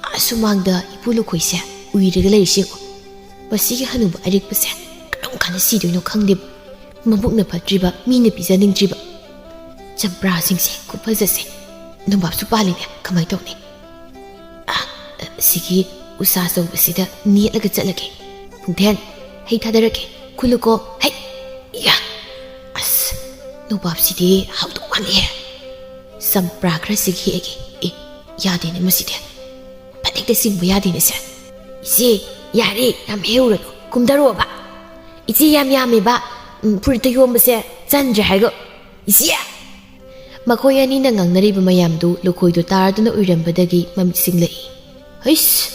ꯑꯥ ꯁꯨꯃꯥꯡꯗ ꯏꯄꯨ ꯂꯨꯈꯣꯏꯁꯦ ꯎꯏꯔꯒ ꯂꯩꯔꯤꯁꯦ ꯌꯦꯡꯉꯣ꯫ ꯃꯁꯤꯒꯤ ꯍꯅꯨꯕ ꯑꯔꯤꯛꯄꯁꯦ ꯀꯔꯝ ꯀꯥꯟꯗ ꯁꯤꯗꯣꯏꯅꯣ ꯈꯪꯗꯦ꯫ ꯃꯕꯨꯛꯅ ꯐꯠꯇ꯭ꯔꯤꯕ, ꯃꯤꯅ ꯄꯤꯖꯅꯤꯡꯗ꯭ꯔꯤꯕ꯫ ꯆꯝꯄ꯭ꯔꯥꯁꯤꯡꯁꯦ ꯈꯨꯐꯖꯁꯦ꯫ ꯅꯣꯕꯥꯞꯁꯨ ꯄꯥꯜꯂꯤꯅꯦ, ꯀꯃꯥꯏ ꯇꯧꯅꯤ? ꯑ, ꯁꯤꯒꯤ ꯎꯁꯥ ꯑꯆꯧꯕꯁꯤꯗ ꯅꯦꯠꯂꯒ ꯆꯠꯂꯒꯦ꯫ ꯃꯨꯡꯊꯦꯟ, ꯍꯩ ꯊꯥꯗꯔꯛꯀꯦ꯫ ꯈꯨꯜꯂꯨꯀꯣ꯫ ꯍꯩ! ꯌꯥ! ꯑꯁ, ꯅꯣꯕꯥꯞꯁꯤꯗꯤ ꯍꯥꯎꯗꯧ ꯃꯥꯜꯂꯤꯍꯦ꯫ ꯆꯝꯄ꯭ꯔꯥ ꯈꯔꯁꯤ ꯍꯦꯛꯑꯒꯦ꯫ ꯑꯦ, ꯌꯥꯗꯦꯅꯦ ꯃꯁꯤꯗꯤ꯫ ꯐꯅꯦꯛꯇ ꯆꯤꯡꯕ ꯌꯥꯗꯦꯅꯦ ꯁꯦ꯫ ꯏꯆꯦ, ꯌꯥꯔꯦ, ꯌꯥꯝ ꯍꯦꯛꯎꯔꯅꯨ꯫ ꯀꯨꯝꯊꯔꯛꯑꯣꯕ꯫ ꯏꯆꯦ, ꯌꯥꯝ ꯌꯥꯝꯃꯦꯕ꯫ ꯎꯝ, ꯐꯨꯔꯤꯠꯇ ꯌꯣꯝꯕꯁꯦ ꯆꯟꯗ꯭ꯔꯦ ꯍꯥꯏꯒꯣ꯫ ꯏꯆꯦ! ꯃꯈꯣꯏ ꯑꯅꯤꯅ ꯉꯥꯡꯅꯔꯤꯕ ꯃꯌꯥꯝꯗꯨ ꯂꯨꯈꯣꯏꯗꯣ ꯇꯥꯔꯗꯨꯅ ꯎꯏꯔꯝꯕꯗꯒꯤ ꯃꯃꯤꯠ ꯁꯤꯡꯂꯛꯏ꯫ ꯍꯩꯁ!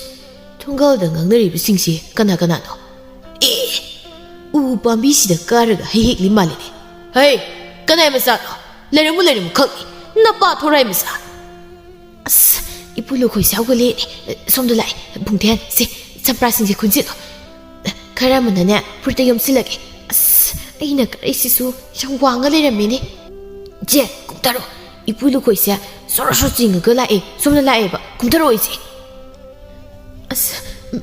ꯊꯣꯡꯒꯥꯜꯗ ꯉꯥꯡꯅꯔꯤꯕꯁꯤꯡꯁꯤ ꯀꯅꯥ ꯀꯅꯥꯅꯣ? ꯑꯦ! ꯎ ꯄꯥꯝꯕꯤꯁꯤꯗ ꯀꯥꯔꯒ ꯍꯩ ꯍꯦꯛꯂꯤ ꯃꯥꯜꯂꯤꯅꯦ꯫ ꯍꯩ! ꯀꯅꯥꯏ ꯃꯆꯥꯅꯣ? ꯂꯩꯔꯝꯃꯨ, ꯂꯩꯔꯝꯃꯨ, ꯈꯪꯉꯤ꯫ ꯅꯄꯥ ꯊꯣꯔꯥꯏ ꯃꯆꯥ꯫ ꯑꯁ! ꯏꯄꯨ ꯂꯨꯈꯣꯏꯁꯦ ꯍꯧꯒꯠꯂꯦꯅꯦ꯫ ꯁꯣꯝꯗ ꯂꯥꯛꯑꯦ꯫ ꯕꯨꯡꯊꯦꯟ, ꯁꯦ, ꯆꯝꯄ꯭ꯔꯥꯁꯤꯡꯁꯦ ꯈꯨꯟꯁꯤꯜꯂꯣ꯫ ꯈꯔ ꯑꯃꯅꯅꯦ ꯐꯨꯔꯤꯠꯇ ꯌꯣꯝꯁꯤꯜꯂꯒꯦ꯫ ꯑꯁ! ꯑꯩꯅ ꯀꯔꯤꯁꯤꯁꯨ ꯌꯥꯝ ꯋꯥꯡꯉ ꯂꯩꯔꯝꯃꯦꯅꯦ꯫ ꯏꯆꯦ, ꯀꯨꯝꯊꯔꯣ꯫ ꯏꯄꯨ ꯂꯨꯈꯣꯏꯁꯦ ꯁꯣꯔꯣ ꯁꯣꯔꯣ ꯆꯤꯡꯉꯒ ꯂꯥꯛꯑꯦ꯫ ꯁꯣꯝꯗ ꯂꯥꯛꯑꯦꯕ꯫ ꯀꯨꯝꯊꯔꯛꯑꯣ, ꯏꯆꯦ꯫ ꯑꯁ,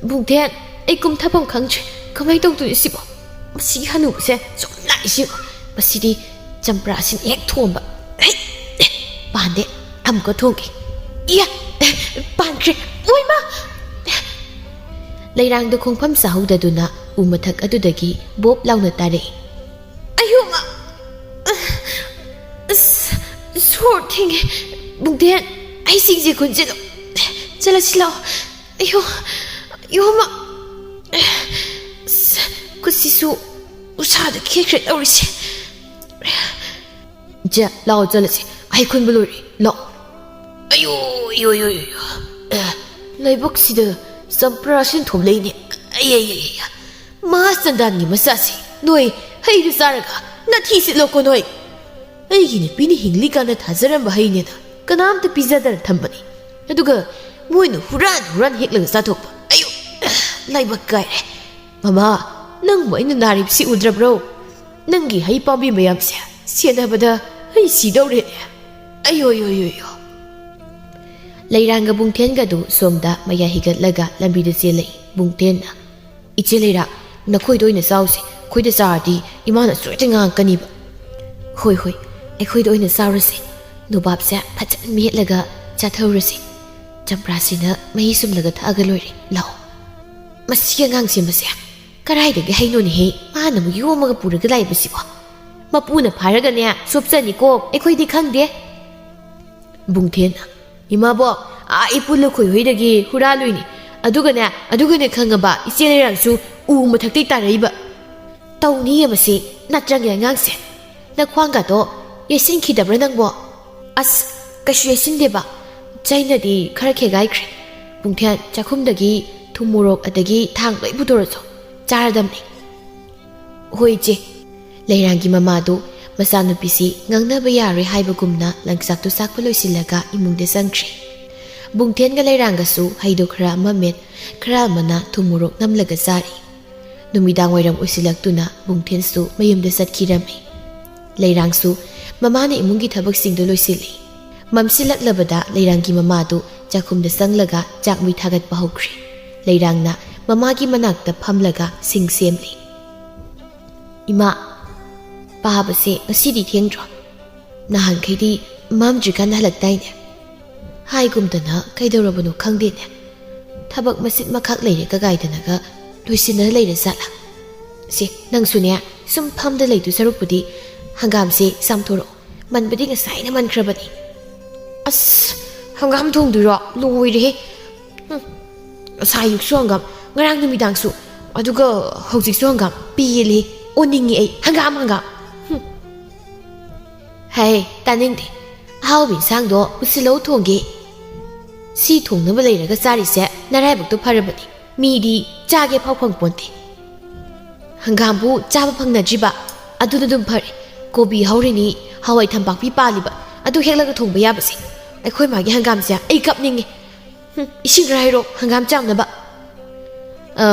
ꯕꯨꯡꯊꯦꯟ, ꯑꯩ ꯀꯨꯝꯊꯐꯝ ꯈꯪꯗ꯭ꯔꯦ꯫ ꯀꯃꯥꯏꯅ ꯇꯧꯗꯣꯏꯅꯣ ꯁꯤꯕꯣ? ꯃꯁꯤꯒꯤ ꯍꯅꯨꯕꯁꯦ ꯁꯨꯝ ꯂꯥꯛꯏꯁꯤꯕꯣ꯫ ꯃꯁꯤꯗꯤ ꯆꯝꯄ꯭ꯔꯥꯁꯤꯅ ꯍꯦꯛ ꯊꯣꯝꯕ꯫ ꯍꯩ! ꯄꯥꯟꯗꯦ꯫ ꯑꯃꯨꯛꯀ ꯊꯣꯝꯒꯦ꯫ ꯏꯌꯥ! ꯄꯥꯟꯈ꯭ꯔꯦ꯫ ꯑꯣꯏꯃꯥ! ꯂꯩꯔꯥꯡꯗ ꯈꯣꯡꯐꯝ ꯆꯥꯍꯧꯗꯗꯨꯅ ꯎ ꯃꯊꯛ ꯑꯗꯨꯗꯒꯤ ꯕꯣꯞ ꯂꯥꯎꯅ ꯇꯥꯔꯛꯏ꯫ ꯑꯌꯣꯃ! ꯑꯁ! ꯁꯣꯔ ꯊꯤꯡꯉꯦ꯫ ꯕꯨꯡꯊꯦꯟ, ꯑꯩ ꯁꯤꯡꯁꯦ ꯈꯨꯟꯁꯤꯗꯣ꯫ ꯆꯠꯂꯁꯤ ꯂꯥꯛꯑꯣ꯫ ꯑꯌꯣ! ꯑꯌꯣꯃ! ꯑꯁ! ꯈꯨꯠꯁꯤꯁꯨ ꯎꯁꯥꯗ ꯈꯦꯠꯈ꯭ꯔꯦ ꯇꯧꯔꯤꯁꯦ꯫ ꯏꯆꯦ, ꯂꯥꯛꯑꯣ ꯆꯠꯂꯁꯤ꯫ ꯑꯩ ꯈꯨꯟꯕ ꯂꯣꯏꯔꯦ꯫ ꯂꯥꯛꯑꯣ꯫ ꯑꯌꯣ, ꯑꯌꯣ, ꯑꯌꯣ, ꯑꯌꯣ꯫ ꯑꯦ, ꯂꯥꯏꯕꯛꯁꯤꯗ ꯆꯝꯄ꯭ꯔꯥ ꯁꯤꯟꯊꯣꯝ ꯂꯩꯅꯦ꯫ ꯑꯩ, ꯑꯩ, ꯑꯩ, ꯑꯩ꯫ ꯃꯍꯥꯆꯟꯗꯥꯟꯒꯤ ꯃꯆꯥꯁꯤ꯫ ꯅꯣꯏ ꯍꯩꯗꯨ ꯆꯥꯔꯒ ꯅꯊꯤ ꯁꯤꯠꯂꯣꯀꯣ ꯅꯣꯏ꯫ ꯑꯩꯒꯤ ꯅꯨꯄꯤꯅ ꯍꯤꯡꯂꯤꯀꯥꯟꯗ ꯊꯥꯖꯔꯝꯕ ꯍꯩꯅꯦꯅ ꯀꯅꯥꯝꯇ ꯄꯤꯖꯗꯅ ꯊꯝꯕꯅꯤ꯫ ꯑꯗꯨꯒ ꯃꯣꯏꯅ ꯍꯨꯔꯥꯟ ꯍꯨꯔꯥꯟ ꯍꯦꯛꯂꯒ ꯆꯥꯊꯣꯛꯄ꯫ ꯑꯌꯨ! ꯂꯥꯏꯕꯛ ꯀꯥꯏꯔꯦ꯫ ꯃꯃꯥ, ꯅꯪꯕꯨ ꯑꯩꯅ ꯅꯥꯔꯤꯕꯁꯤ ꯎꯗ꯭ꯔꯕ꯭ꯔꯣ? ꯅꯪꯒꯤ ꯍꯩ ꯄꯥꯝꯕꯤ ꯃꯌꯥꯝꯁꯦ ꯁꯦꯟꯅꯕꯗ ꯑꯩ ꯁꯤꯗꯧꯔꯦꯅꯦ꯫ ꯑꯌꯣ, ꯌꯣ, ꯌꯣ, ꯌꯣ꯫ ꯂꯩꯔꯥꯡꯒ ꯕꯨꯡꯊꯦꯟꯒꯗꯨ ꯁꯣꯝꯗ ꯃꯌꯥ ꯍꯤꯒꯠꯂꯒ ꯂꯝꯕꯤꯗ ꯆꯦꯜꯂꯛꯏ꯫ ꯕꯨꯡꯊꯦꯟꯅ, "ꯏꯆꯦ ꯂꯩꯔꯥ, ꯅꯈꯣꯏꯗ ꯑꯣꯏꯅ ꯆꯥꯎꯁꯦ, ꯑꯩꯈꯣꯏꯗ ꯆꯥꯔꯗꯤ ꯏꯃꯥꯅ ꯁꯣꯏꯗꯅ ꯉꯥꯡꯉꯛꯀꯅꯤꯕ꯫" "ꯍꯣꯏ, ꯍꯣꯏ, ꯑꯩꯈꯣꯏꯗ ꯑꯣꯏꯅ ꯆꯥꯎꯔꯁꯦ꯫ ꯅꯣꯕꯥꯞꯁꯦ ꯐꯖꯅ ꯃꯦꯠꯂꯒ ꯆꯥꯊꯧꯔꯁꯦ꯫ ꯆꯝꯄ꯭ꯔꯥꯁꯤꯅ ꯃꯍꯤ ꯁꯨꯝꯂꯒ ꯊꯛꯑꯒ ꯂꯣꯏꯔꯦ꯫ ꯂꯥꯛꯑꯣ꯫" "ꯃꯁꯤ ꯑꯉꯥꯡꯁꯦ, ꯃꯁꯦ ꯀꯔꯥꯏꯗꯒꯤ ꯍꯩꯅꯣꯅꯦꯍꯦ? ꯃꯥꯅ ꯑꯃꯨꯛ ꯌꯣꯝꯃꯒ ꯄꯨꯔꯒ ꯂꯥꯛꯏꯕꯁꯤꯕꯣ? ꯃꯄꯨꯅ ꯐꯥꯔꯒꯅꯦ ꯆꯣꯞꯆꯅꯤꯀꯣ, ꯑꯩꯈꯣꯏꯗꯤ ꯈꯪꯗꯦ꯫" ꯕꯨꯡꯊꯦꯟꯅ, "ꯏꯃꯥꯕꯣꯛ, ꯑꯥ ꯏꯄꯨ ꯂꯨꯈꯣꯏ ꯍꯣꯏꯗꯒꯤ ꯍꯨꯔꯥꯜꯂꯨꯏꯅꯤ꯫ ꯑꯗꯨꯒꯅꯦ, ꯑꯗꯨꯒꯅꯦ ꯈꯪꯉꯕ, ꯏꯆꯦ ꯂꯩꯔꯥꯡꯁꯨ ꯎ ꯃꯊꯛꯇꯩ ꯇꯥꯔꯛꯏꯕ꯫" "ꯇꯧꯅꯤꯌꯦ ꯃꯁꯤ, ꯅꯠꯇ꯭ꯔꯪꯒꯤ ꯑꯉꯥꯡꯁꯦ꯫ ꯅꯈ꯭ꯋꯥꯡꯒꯗꯣ ꯌꯩꯁꯤꯟꯈꯤꯗꯕ꯭ꯔꯥ ꯅꯪꯕꯣ?" "ꯑꯁ, ꯀꯩꯁꯨ ꯌꯩꯁꯤꯟꯗꯦꯕ꯫ ꯆꯩꯅꯗꯤ ꯈꯔ ꯈꯦꯒꯥꯏꯈ꯭ꯔꯦ꯫" ꯕꯨꯡꯊꯦꯟ, "ꯆꯥꯛꯈꯨꯝꯗꯒꯤ ꯊꯨꯝ ꯃꯣꯔꯣꯛ ꯑꯗꯒꯤ ꯊꯥꯡ ꯂꯣꯏ ꯄꯨꯊꯣꯔꯛꯑꯣ, ꯆꯥꯔꯗꯝꯅꯤ꯫" "ꯍꯣꯏ, ꯏꯆꯦ꯫" ꯂꯩꯔꯥꯡꯒꯤ ꯃꯃꯥꯗꯨ ꯃꯆꯥꯅꯨꯄꯤꯁꯤ ꯉꯥꯡꯅꯕ ꯌꯥꯔꯣꯏ ꯍꯥꯏꯕꯒꯨꯝꯅ ꯂꯪꯆꯥꯛꯇꯨ ꯆꯥꯛꯄ ꯂꯣꯏꯁꯤꯜꯂꯒ ꯏꯃꯨꯡꯗ ꯆꯪꯈ꯭ꯔꯦ꯫ ꯕꯨꯡꯊꯦꯟꯒ ꯂꯩꯔꯥꯡꯒꯁꯨ ꯍꯩꯗꯣ ꯈꯔ ꯑꯃ ꯃꯦꯠ, ꯈꯔ ꯑꯃꯅ ꯊꯨꯝ ꯃꯣꯔꯣꯛ ꯅꯝꯂꯒ ꯆꯥꯔꯤ꯫ ꯅꯨꯃꯤꯗꯥꯡ ꯋꯥꯏꯔꯝ ꯑꯣꯏꯁꯤꯜꯂꯛꯇꯨꯅ ꯕꯨꯡꯊꯦꯟꯁꯨ ꯃꯌꯨꯝꯗ ꯆꯠꯈꯤꯔꯝꯃꯤ꯫ ꯂꯩꯔꯥꯡꯁꯨ ꯃꯃꯥꯅ ꯏꯃꯨꯡꯒꯤ ꯊꯕꯛꯁꯤꯡꯗꯨ ꯂꯣꯏꯁꯤꯜꯂꯤ꯫ ꯃꯝꯁꯤꯜꯂꯛꯂꯕꯗ ꯂꯩꯔꯥꯡꯒꯤ ꯃꯃꯥꯗꯨ ꯆꯥꯛꯈꯨꯝꯗ ꯆꯪꯂꯒ ꯆꯥꯛ ꯃꯩ ꯊꯥꯒꯠꯄ ꯍꯧꯈ꯭ꯔꯦ꯫ ꯂꯩꯔꯥꯡꯅ ꯃꯃꯥꯒꯤ ꯃꯅꯥꯛꯇ ꯐꯝꯂꯒ ꯁꯤꯡ ꯁꯦꯝꯂꯤ꯫ "ꯏꯃꯥ, ꯄꯥꯕꯁꯦ ꯉꯁꯤꯗꯤ ꯊꯦꯡꯗ꯭ꯔꯣ? ꯅꯍꯥꯟꯈꯩꯗꯤ ꯃꯝꯗ꯭ꯔꯤꯀꯥꯟꯗ ꯍꯜꯂꯛꯇꯥꯏꯅꯦ? ꯍꯥꯏꯒꯨꯝꯗꯅ ꯀꯩꯗꯧꯔꯕꯅꯣ ꯈꯪꯗꯦꯅꯦ꯫ ꯊꯕꯛ ꯃꯆꯤꯠ ꯃꯈꯥ ꯂꯩꯔꯦ ꯀꯒꯥꯏꯗꯅꯒ ꯂꯣꯏꯁꯤꯟꯅ ꯂꯩꯔ ꯖꯥꯠꯂꯥ? ꯁꯦ, ꯅꯪꯁꯨꯅꯦ, ꯁꯨꯝ ꯐꯝꯗ ꯂꯩꯗꯨ ꯁꯔꯨꯛꯄꯨꯗꯤ ꯍꯪꯒꯥꯝꯁꯦ ꯆꯥꯝꯊꯣꯔꯛꯑꯣ꯫ ꯃꯟꯕꯗꯤ ꯉꯁꯥꯏꯅ ꯃꯟꯈ꯭ꯔꯕꯅꯤ꯫" "ꯑꯁ, ꯍꯪꯒꯥꯝ ꯊꯣꯡꯗꯣꯏꯔꯣ? ꯂꯣꯏꯔꯦꯍꯦ꯫ ꯍꯨꯝ, ꯉꯁꯥꯏ ꯑꯌꯨꯛꯁꯨ ꯍꯪꯒꯥꯝ, ꯉꯔꯥꯡ ꯅꯨꯃꯤꯗꯥꯡꯁꯨ, ꯑꯗꯨꯒ ꯍꯧꯖꯤꯛꯁꯨ ꯍꯪꯒꯥꯝ꯫ ꯄꯦꯜꯂꯦ꯫ ꯑꯣꯟꯅꯤꯡꯉꯦ ꯑꯩ꯫ ꯍꯪꯒꯥꯝ, ꯍꯪꯒꯥꯝ꯫ ꯍꯨꯝ꯫ ꯍꯦ, ꯇꯥꯅꯤꯡꯗꯦ꯫ ꯑꯍꯥꯎꯕ ꯏꯟꯁꯥꯡꯗꯣ ꯄꯨꯁꯤꯜꯂꯧ ꯊꯣꯡꯒꯦ꯫ ꯁꯤ ꯊꯣꯡꯅꯕ ꯂꯩꯔꯒ ꯆꯥꯔꯤꯁꯦ ꯅꯔꯥꯏꯕꯛꯇꯣ ꯐꯔꯕꯅꯤ꯫ ꯃꯤꯗꯤ ꯆꯥꯒꯦ ꯐꯥꯎ ꯐꯪꯄꯣꯟꯇꯦ꯫" ꯍꯪꯒꯥꯝꯕꯨ ꯆꯥꯕ ꯐꯪꯅꯗ꯭ꯔꯤꯕ? ꯑꯗꯨꯅ ꯑꯗꯨꯝ ꯐꯔꯦ꯫ ꯀꯣꯕꯤ ꯍꯧꯔꯤꯅꯤ, ꯍꯋꯥꯏ ꯊꯝꯄꯥꯛꯄꯤ ꯄꯥꯜꯂꯤꯕ, ꯑꯗꯨ ꯍꯦꯛꯂꯒ ꯊꯣꯡꯕ ꯌꯥꯕꯁꯦ꯫ ꯑꯩꯈꯣꯏ ꯃꯥꯒꯤ ꯍꯪꯒꯥꯝꯁꯦ ꯑꯩ ꯀꯞꯅꯤꯡꯉꯦ꯫ ꯍꯨꯝ, ꯏꯁꯤꯡ ꯈꯔ ꯍꯩꯔꯣ, ꯍꯪꯒꯥꯝ ꯆꯥꯝꯅꯕ꯫ ꯑ,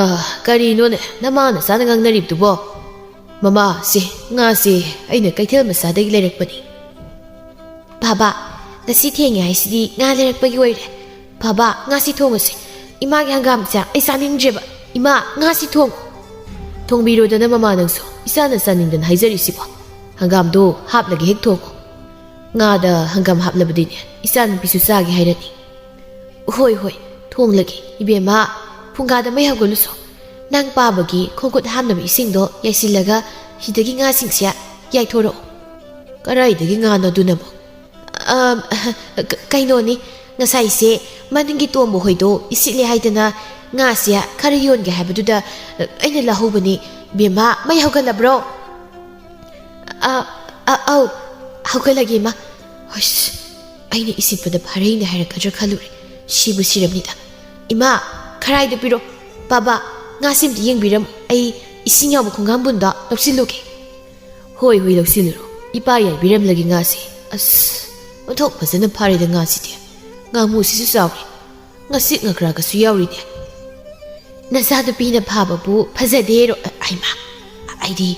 ꯀꯔꯤꯅꯣꯅꯦ ꯅꯃꯥ ꯅꯆꯥꯅ ꯉꯥꯡꯅꯔꯤꯕꯗꯨꯕꯣ? ꯃꯃꯥ, ꯁꯤ ꯉꯥꯁꯦ ꯑꯩꯅ ꯀꯩꯊꯦꯜ ꯃꯆꯥꯗꯒꯤ ꯂꯩꯔꯛꯄꯅꯤ꯫ ꯕꯥꯕꯥ, ꯉꯁꯤ ꯊꯦꯡꯉꯦ ꯍꯥꯏꯁꯤꯗꯤ ꯉꯥ ꯂꯩꯔꯛꯄꯒꯤ ꯑꯣꯏꯔꯦ꯫ ꯕꯥꯕꯥ, ꯉꯥꯁꯤ ꯊꯣꯡꯉꯁꯦ꯫ ꯏꯃꯥꯒꯤ ꯍꯪꯒꯥꯝꯁꯦ ꯑꯩ ꯆꯥꯅꯤꯡꯗ꯭ꯔꯦꯕ꯫ ꯏꯃꯥ, ꯉꯥꯁꯤ ꯊꯣꯡꯉꯣ꯫ ꯊꯣꯡꯕꯤꯔꯣꯗꯅ ꯃꯃꯥ ꯅꯪꯁꯨ, ꯏꯆꯥꯅ ꯆꯥꯅꯤꯡꯗꯅ ꯍꯥꯏꯖꯔꯤꯁꯤꯕꯣ꯫ ꯍꯪꯒꯥꯝꯗꯣ ꯍꯥꯞꯂꯒ ꯍꯦꯛ ꯊꯣꯡꯉꯣ꯫ ꯉꯥꯗ ꯍꯪꯒꯥꯝ ꯍꯥꯞꯂꯕꯗꯤꯅꯦ, ꯏꯆꯥꯅꯨꯄꯤꯁꯨ ꯆꯥꯒꯦ ꯍꯥꯏꯔꯅꯤ꯫ ꯍꯣꯏ, ꯍꯣꯏ, ꯊꯣꯡꯂꯒꯦ꯫ ꯏꯕꯦꯝꯃ, ꯐꯨꯡꯒꯥꯗ ꯃꯩ ꯍꯧꯒꯠꯂꯨꯁꯣ꯫ ꯅꯪ ꯄꯥꯕꯒꯤ ꯈꯣꯡꯈꯨꯠ ꯍꯥꯝꯅꯕ ꯏꯁꯤꯡꯗꯣ ꯌꯥꯏꯁꯤꯜꯂꯒ ꯍꯤꯗꯒꯤ ꯉꯥꯁꯤꯡꯁꯦ ꯌꯥꯏꯊꯣꯔꯛꯑꯣ꯫ ꯀꯗꯥꯏꯗꯒꯤ ꯉꯥꯅꯣ ꯑꯗꯨꯅꯕꯨ? ꯑꯝ, ꯀ-, ꯀꯩꯅꯣꯅꯤ, ꯉꯁꯥꯏꯁꯦ ꯃꯅꯤꯡꯒꯤ ꯇꯣꯝꯕ ꯍꯣꯏꯗꯣ ꯏꯁꯤꯠꯂꯦ ꯍꯥꯏꯗꯅ ꯉꯥꯁꯦ ꯈꯔ ꯌꯣꯟꯒꯦ ꯍꯥꯏꯕꯗꯨꯗ ꯑꯩꯅ ꯂꯧꯍꯧꯕꯅꯤ꯫ ꯕꯦꯝꯃ, ꯃꯩ ꯍꯧꯒꯠꯂꯕ꯭ꯔꯣ? ꯑ, ꯑ, ꯑꯧ, ꯍꯧꯒꯠꯂꯒꯦ, ꯏꯃꯥ꯫ ꯍꯩꯁ, ꯑꯩꯅ ꯏꯁꯤꯠꯄꯗ ꯐꯥꯔꯩꯅꯦ ꯍꯥꯏꯔꯛꯀꯗ꯭ꯔꯥ ꯈꯜꯂꯨꯔꯦ꯫ ꯁꯤꯕꯨ ꯁꯤꯔꯝꯅꯤꯗ꯫ ꯏꯃꯥ, ꯈꯔꯥꯏꯗ ꯄꯤꯔꯣ꯫ ꯕꯥꯕꯥ, ꯉꯥꯁꯤ ꯑꯝꯇ ꯌꯦꯡꯕꯤꯔꯝꯃꯨ꯫ ꯑꯩ ꯏꯁꯤꯡ ꯌꯥꯎꯕ ꯈꯣꯡꯒꯥꯝꯕꯨꯟꯗꯣ ꯂꯧꯁꯤꯜꯂꯨꯒꯦ꯫ ꯍꯣꯏ, ꯍꯣꯏ, ꯂꯧꯁꯤꯜꯂꯨꯔꯣ꯫ ꯏꯄꯥ ꯌꯥꯏꯕꯤꯔꯝꯂꯒꯦ ꯉꯥꯁꯦ꯫ ꯑꯁ, ꯑꯣꯟꯊꯣꯛ ꯐꯖꯅ ꯐꯥꯔꯦꯗ ꯉꯥꯁꯤꯗꯤ꯫ ꯉꯥꯃꯨꯁꯤꯁꯨ ꯆꯥꯎꯔꯦ꯫ ꯉꯁꯤꯛ ꯉꯛꯀ꯭ꯔꯥꯒꯁꯨ ꯌꯥꯎꯔꯤꯅꯦ꯫ ꯅꯆꯥꯅꯨꯄꯤꯅ ꯐꯥꯕꯕꯨ ꯐꯖꯗꯦꯔꯣ? ꯑ, ꯍꯩꯃꯥ, ꯑꯩꯗꯤ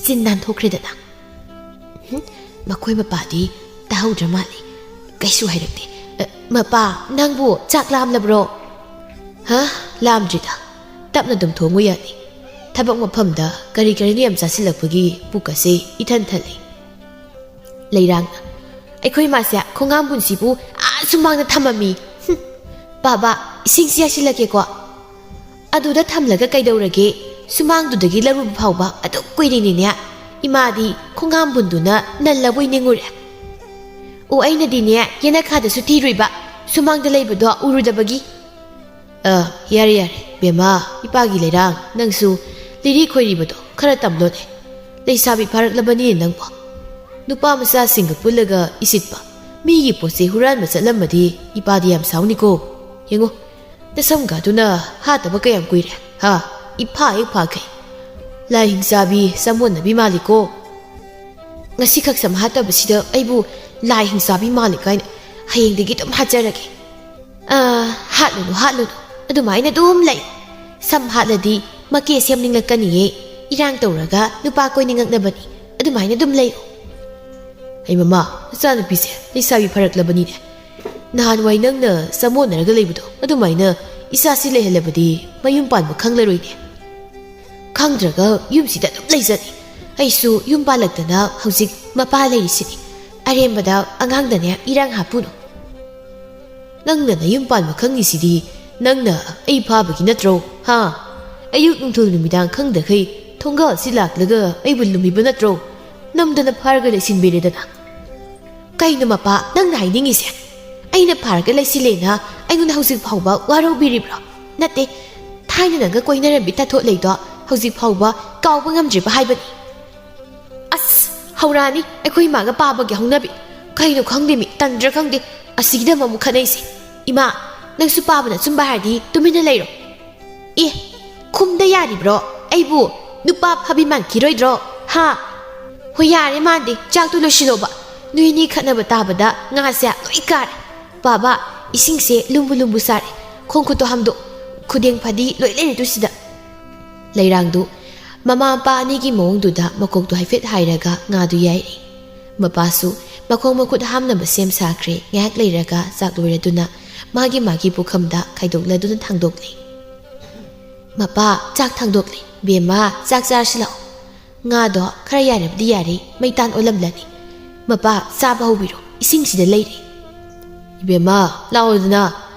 ꯆꯤꯟ ꯅꯥꯟꯊꯣꯛꯈ꯭ꯔꯦꯗꯅ꯫ ꯍꯨꯝ, ꯃꯈꯣꯏ ꯃꯄꯥꯗꯤ ꯇꯥꯍꯧꯗ꯭ꯔ ꯃꯥꯜꯂꯤ꯫ ꯀꯩꯁꯨ ꯍꯥꯏꯔꯛꯇꯦ꯫ ꯑ, ꯃꯄꯥ, ꯅꯪꯕꯨ ꯆꯥꯛ ꯂꯥꯝꯂꯕ꯭ꯔꯣ? ꯍꯥ? ꯂꯥꯝꯗ꯭ꯔꯤꯗ꯫ ꯇꯞꯅ ꯑꯗꯨꯝ ꯊꯣꯡꯉꯨ ꯌꯥꯅꯤ꯫ ꯊꯕꯛ ꯃꯐꯝꯗ ꯀꯔꯤ ꯀꯔꯤꯅꯣ ꯌꯥꯝ ꯆꯥꯁꯤꯜꯂꯛꯄꯒꯤ ꯄꯨꯛ ꯑꯁꯤ ꯏꯊꯟ ꯊꯜꯂꯤ꯫ ꯂꯩꯔꯥꯡꯅ, ꯑꯩꯈꯣꯏ ꯏꯃꯥꯁꯦ ꯈꯣꯡꯒꯥꯝꯕꯨꯟꯁꯤꯕꯨ ꯑꯥ ꯁꯨꯃꯥꯡꯗ ꯊꯝꯃꯝꯃꯤ꯫ ꯍꯨꯝ꯫ ꯕꯥꯕꯥ, ꯏꯁꯤꯡꯁꯤ ꯌꯥꯁꯤꯜꯂꯛꯀꯦꯀꯣ꯫ ꯑꯗꯨꯗ ꯊꯝꯂꯒ ꯀꯩꯗꯧꯔꯒꯦ? ꯁꯨꯃꯥꯡꯗꯨꯗꯒꯤ ꯂꯧꯔꯨꯕ ꯐꯥꯎꯕ ꯑꯗꯨꯛ ꯀꯨꯏꯔꯤꯅꯤꯅꯦ꯫ ꯏꯃꯥꯗꯤ ꯈꯣꯡꯒꯥꯝꯕꯨꯟꯗꯨꯅ ꯅꯜꯂꯕꯣꯏ ꯅꯤꯡꯉꯨꯔꯦ꯫ ꯑꯣ, ꯑꯩꯅꯗꯤꯅꯦ, ꯌꯦꯅꯈꯥꯗꯁꯨ ꯊꯤꯔꯨꯏꯕ, ꯁꯨꯃꯥꯡꯗ ꯂꯩꯕꯗꯣ ꯎꯔꯨꯗꯕꯒꯤ꯫ ꯑ, ꯌꯥꯔꯦ, ꯌꯥꯔꯦ, ꯕꯦꯝꯃ, ꯏꯄꯥꯒꯤ ꯂꯩꯔꯥꯡ, ꯅꯪꯁꯨ ꯂꯤꯔꯤ ꯈꯣꯏꯔꯤꯕꯗꯣ ꯈꯔ ꯇꯝꯂꯣꯅꯦ꯫ ꯂꯩꯁꯥꯕꯤ ꯐꯥꯔꯛꯂꯕꯅꯤ ꯅꯪꯕꯣ꯫ ꯅꯨꯄꯥ ꯃꯆꯥꯁꯤꯡꯒ ꯄꯨꯜꯂꯒ ꯏꯁꯤꯠꯄ, ꯃꯤꯒꯤ ꯄꯣꯠ ꯆꯩ ꯍꯨꯔꯥꯟꯕ ꯆꯠꯂꯝꯃꯗꯤ ꯏꯄꯥꯗꯤ ꯌꯥꯝ ꯁꯥꯎꯅꯤꯀꯣ꯫ ꯌꯦꯡꯉꯣ, ꯅꯁꯝꯒꯥꯗꯨꯅ ꯍꯥꯠꯇꯕ ꯀꯌꯥꯝ ꯀꯨꯏꯔꯦ, ꯍꯥ? ꯏꯐꯥ ꯍꯦꯛ ꯐꯥꯈꯩ꯫ ꯂꯥꯏ ꯍꯤꯡꯆꯥꯕꯤ ꯆꯃꯣꯠꯅꯕꯤ ꯃꯥꯜꯂꯤꯀꯣ꯫ ꯉꯁꯤꯈꯛ ꯁꯝ ꯍꯥꯠꯇꯕꯁꯤꯗ ꯑꯩꯕꯨ ꯂꯥꯏ ꯍꯤꯡꯆꯥꯕꯤ ꯃꯥꯜꯂꯤ ꯀꯥꯏꯅ꯫ ꯍꯌꯦꯡꯗꯒꯤ ꯑꯗꯨꯝ ꯍꯥꯠꯆꯔꯒꯦ꯫ ꯑꯥ, ꯍꯥꯠꯂꯨꯅꯨ, ꯍꯥꯠꯂꯨꯅꯨ꯫ ꯑꯗꯨꯃꯥꯏꯅ ꯑꯗꯨꯝ ꯂꯩ꯫ ꯁꯝ ꯍꯥꯠꯂꯗꯤ ꯃꯀꯦ ꯁꯦꯝꯅꯤꯡꯂꯛꯀꯅꯤꯌꯦ꯫ ꯏꯔꯥꯡ ꯇꯧꯔꯒ ꯅꯨꯄꯥ ꯀꯣꯏꯅꯤꯡꯉꯛꯅꯕꯅꯤ꯫ ꯑꯗꯨꯃꯥꯏꯅ ꯑꯗꯨꯝ ꯂꯩꯌꯨ꯫ ꯑꯩ ꯃꯃꯥ, ꯃꯆꯥꯅꯨꯄꯤꯁꯦ ꯂꯩꯁꯥꯕꯤ ꯐꯔꯛꯂꯕꯅꯤꯅꯦ꯫ ꯅꯍꯥꯟꯋꯥꯏ ꯅꯪꯅ ꯆꯃꯣꯠꯅꯔꯒ ꯂꯩꯕꯗꯣ ꯑꯗꯨꯃꯥꯏꯅ ꯏꯆꯥꯁꯤ ꯂꯩꯍꯜꯂꯕꯗꯤ ꯃꯌꯨꯝ ꯄꯥꯟꯕ ꯈꯪꯂꯔꯣꯏꯅꯦ꯫ ꯈꯪꯗ꯭ꯔꯒ ꯌꯨꯝꯁꯤꯗ ꯑꯗꯨꯝ ꯂꯩꯖꯅꯤ꯫ ꯑꯩꯁꯨ ꯌꯨꯝ ꯄꯥꯜꯂꯛꯇꯅ ꯍꯧꯖꯤꯛ ꯃꯄꯥ ꯂꯩꯔꯤꯁꯤꯅꯤ꯫ ꯑꯔꯦꯝꯕꯗ ꯑꯉꯥꯡꯗꯅꯦ ꯏꯔꯥꯡ ꯍꯥꯞꯄꯨꯅꯨ꯫ ꯅꯪꯅ ꯅꯌꯨꯝ ꯄꯥꯟꯕ ꯈꯪꯉꯤꯁꯤꯗꯤ ꯅꯪꯅ ꯑꯩ ꯐꯥꯕꯒꯤ ꯅꯠꯇ꯭ꯔꯣ? ꯍꯥ? ꯑꯌꯨꯛ ꯅꯨꯡꯊꯤꯜ ꯅꯨꯃꯤꯗꯥꯡ ꯈꯪꯗꯈꯩ ꯊꯣꯡꯒꯥꯜꯁꯤ ꯂꯥꯛꯂꯒ ꯑꯩꯕꯨ ꯂꯨꯝꯃꯤꯕ ꯅꯠꯇ꯭ꯔꯣ? ꯅꯝꯗꯅ ꯐꯥꯔꯒ ꯂꯩꯁꯤꯟꯕꯤꯔꯦꯗꯅ꯫ ꯀꯩꯅꯣ ꯃꯄꯥ, ꯅꯪꯅ ꯍꯥꯏꯅꯤꯡꯉꯤꯁꯦ? ꯑꯩꯅ ꯐꯥꯔꯒ ꯂꯩꯁꯤꯜꯂꯦꯅ ꯑꯩꯉꯣꯟꯗ ꯍꯧꯖꯤꯛ ꯐꯥꯎꯕ ꯋꯥꯔꯧꯕꯤꯔꯤꯕ꯭ꯔꯣ? ꯅꯠꯇꯦ, ꯊꯥꯏꯅ ꯅꯪꯒ ꯀꯣꯏꯅꯔꯝꯕꯤ ꯇꯥꯊꯣꯠ ꯂꯩꯗꯣ ꯍꯧꯖꯤꯛ ꯐꯥꯎꯕ ꯀꯥꯎꯕ ꯉꯝꯗ꯭ꯔꯤꯕ ꯍꯥꯏꯕꯅꯤ꯫ ꯑꯁ, ꯍꯧꯔꯛꯑꯅꯤ ꯑꯩꯈꯣꯏ ꯏꯃꯥꯒ ꯄꯥꯕꯒꯤ ꯍꯧꯅꯕꯤ꯫ ꯀꯩꯅꯣ ꯈꯪꯗꯦ ꯃꯤ, ꯇꯟꯗ꯭ꯔꯥ ꯈꯪꯗꯦ, ꯑꯁꯤꯒꯤꯗꯃꯛ ꯑꯃꯨꯛ ꯈꯠꯅꯩꯁꯦ꯫ ꯏꯃꯥ, ꯅꯪꯁꯨ ꯄꯥꯕꯅ ꯑꯆꯨꯝꯕ ꯍꯥꯏꯔꯗꯤ ꯇꯨꯃꯤꯟꯅ ꯂꯩꯔꯣ꯫ ꯑꯦ, ꯈꯨꯝꯗ ꯌꯥꯔꯤꯕ꯭ꯔꯣ? ꯑꯩꯕꯨ ꯅꯨꯄꯥ ꯐꯥꯕꯤ ꯃꯥꯟꯈꯤꯔꯣꯏꯗ꯭ꯔꯣ? ꯍꯥ? ꯍꯣꯏ, ꯌꯥꯔꯦ ꯃꯥꯟꯗꯦ, ꯆꯥꯛꯇꯣ ꯂꯣꯏꯁꯤꯜꯂꯣꯕ꯫ ꯅꯣꯏꯅꯤ ꯈꯠꯅꯕ ꯇꯥꯕꯗ ꯉꯥꯁꯦ ꯂꯣꯏ ꯀꯥꯔꯦ꯫ ꯄꯥꯕ, ꯏꯁꯤꯡꯁꯦ ꯂꯨꯝꯕꯨ ꯂꯨꯝꯕꯨ ꯁꯥꯔꯦ꯫ ꯈꯣꯡ ꯈꯨꯠꯇꯣ ꯍꯥꯝꯗꯣꯛ, ꯈꯨꯗꯦꯡ ꯐꯗꯤ ꯂꯣꯏ ꯂꯩꯔꯦ ꯇꯨ ꯁꯤꯗ꯫ ꯂꯩꯔꯥꯡꯗꯨ ꯃꯃꯥ ꯃꯄꯥ ꯑꯅꯤꯒꯤ ꯃꯑꯣꯡꯗꯨꯗ ꯃꯀꯣꯛꯇꯨ ꯍꯥꯏꯐꯦꯠ ꯍꯥꯏꯔꯒ ꯉꯥꯗꯨ ꯌꯥꯏꯔꯦ꯫ ꯃꯄꯥꯁꯨ ꯃꯈꯣꯡ ꯃꯈꯨꯠ ꯍꯥꯝꯅꯕ ꯁꯦꯝ ꯁꯥꯈ꯭ꯔꯦ꯫ ꯉꯥꯏꯍꯥꯛ ꯂꯩꯔꯒ ꯆꯥꯛ ꯂꯣꯏꯔꯗꯨꯅ ꯃꯥꯒꯤ ꯃꯥꯒꯤ ꯄꯨꯈꯝꯗ ꯈꯥꯏꯗꯣꯛꯂꯗꯨꯅ ꯊꯥꯡꯗꯣꯛꯂꯦ꯫ "ꯃꯄꯥ, ꯆꯥꯛ ꯊꯥꯡꯗꯣꯛꯂꯦ꯫ ꯕꯦꯝꯃ, ꯆꯥꯛ ꯆꯥꯔꯁꯤ ꯂꯥꯛꯑꯣ꯫ ꯉꯥꯗꯣ ꯈꯔ ꯌꯥꯏꯔꯕꯗꯤ ꯌꯥꯔꯦ, ꯃꯩꯇꯥꯟ ꯑꯣꯜꯂꯝꯂꯅꯤ꯫ ꯃꯄꯥ, ꯆꯥꯕ ꯍꯧꯕꯤꯔꯣ, ꯏꯁꯤꯡꯁꯤꯗ ꯂꯩꯔꯦ꯫" "ꯏꯕꯦꯝꯃ, ꯂꯥꯛꯑꯣꯗꯅ,